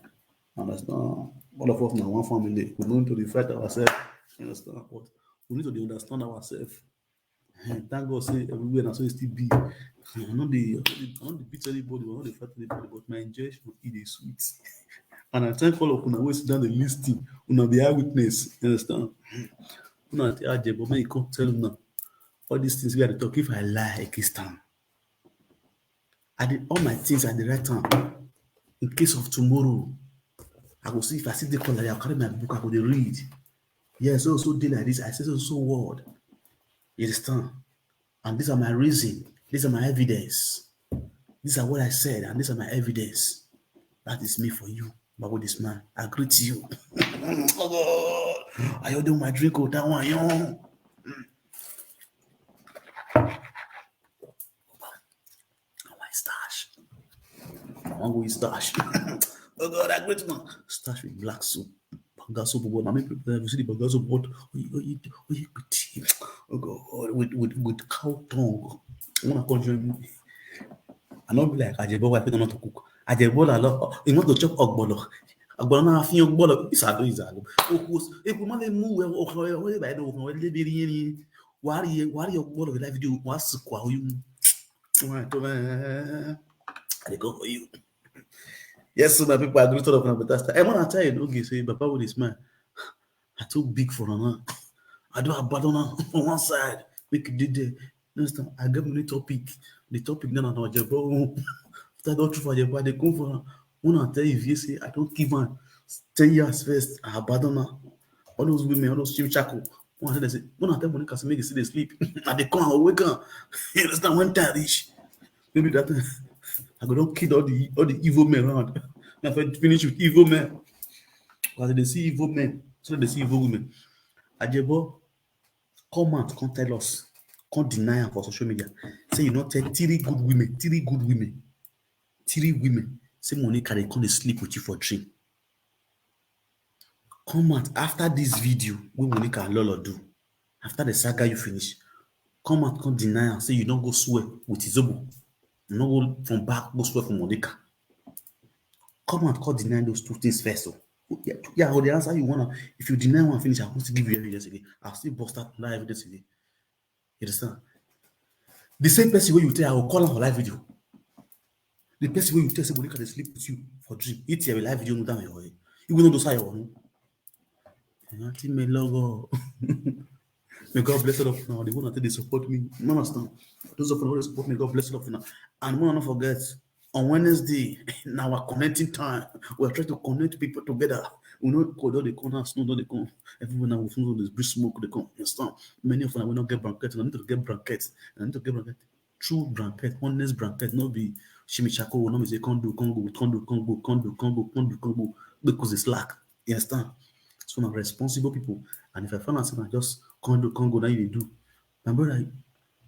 Understand? All of us na one family. We no need to dey fight ourselves. You understand? But we need to dey understand ourselves. Eh, thank God say everywhere na so e still be. I no dey, I no dey, I no dey beat anybody, I no dey fight anybody, but my injection, e dey sweet. And I thank all of una wey sit down dey listen. Una be eyewitness, you understand? Una dey Ajebo, make e come tell una all these things wey I dey talk. If I lie against am, I dey, all my things I dey write am in case of tomorrow. I go see if I see the call like that, I carry my book, I go dey read. Yes, so so dey like this. I say so so word. You understand? And these are my reason. These are my evidence. These are what I said, and these are my evidence. That is me for you, Babo this man. I greet you. Oh God, I order my drink, oh, that one, young. I want stash. I want go with stash. Oh God, I greet man. Stash with black soap. Banga soap, but my people, you see the banga soap, what? Oh, you, oh, you, oh, you could see. Oh God, with, with, with cow tongue. I wanna come join me. I no be like Ajebo, I fit not to cook. Ajebo, I love. You want to chop ogbolo. Ogbolo na fi ogbolo. It's a do, it's a do. Oh, if we want to move, oh, oh, oh, by the way, oh, oh, oh, oh, worry, worry, ogbolo, live video, what's the quality? Right, to, eh, I dey go for you. Yes, so my people, I greet all of una better style. I wanna tell you, okay, say, Papa with this man, I too big for am. I don abandon am for one side. Make e dey there. Next time, I get many topic. The topic now na Ajebo. After I don choose for Ajebo, I dey come for am. When I tell you, if you say, I don give am ten years first, I abandon am. All those women, all those chim chako, when I tell them say, when I tell Monica say make e still dey sleep, I dey come and wake am. You understand? When time reach, maybe that time, I go don kill all the, all the evil men around. If I finish with evil men, because they see evil men, so they see evil women. Ajebo, come out, come tell us, come deny am for social media. Say you no tell three good women, three good women, three women. Say Monica dey come dey sleep with you for dream. Come out after this video wey Monica and Lolo do. After the saga you finish, come out, come deny am. Say you no go swear with Izobo. You no go from back go swear for Monica. Come out, come deny those two things first. Oh. Yeah, yeah, I go dey answer you one. If you deny one finish, I go still give you evidence again. I'll still bust out that evidence again. You understand? The same person wey you tell, I will call am for live video. The person wey you tell say Monica dey sleep with you for dream, it's a live video, no time your way. You will not do say your own. Nothing may love. May God bless all of now. The one that they support me, you understand? Those of you who support me, God bless all of now. And one, not forget, on Wednesday, in our connecting time, we are trying to connect people together. We know God don dey come now, snow don dey come. Everyone now will feel this big smoke dey come. You understand? Many of them will not get blanket. I need to get blanket. I need to get blanket. True blanket, honest blanket, no be shimichako, no be say come do, come go, come do, come go, come do, come go, come do, come go. Because it's slack. You understand? So na responsible people. And if I find out say na just come do, come go, now you dey do. My brother,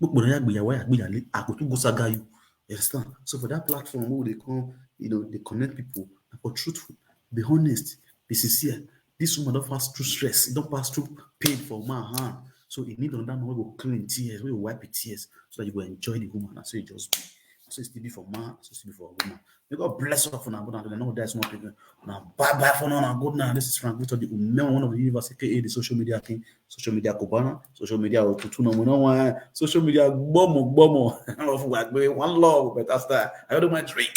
gbogbo na yagbe yawa yagbe yale, I go to go saga you. You understand? So for that platform, where they come, you know, they connect people. For truthful, be honest, be sincere. This woman don pass through stress, don pass through pain for man hand. So e need another man wey go clean tears, wey go wipe the tears, so that you go enjoy the woman. Na so e just be. Na so e still be for man, na so e still be for woman. May God bless all of una, but I no die small pikin. Now bye bye for now. Now good now. This is Frank Victor, the Umewa, one of the universe, A K A the social media king, social media Cubana, social media Otutu, no, no, social media Gbomo Gbomo. One love, but after I order my drink.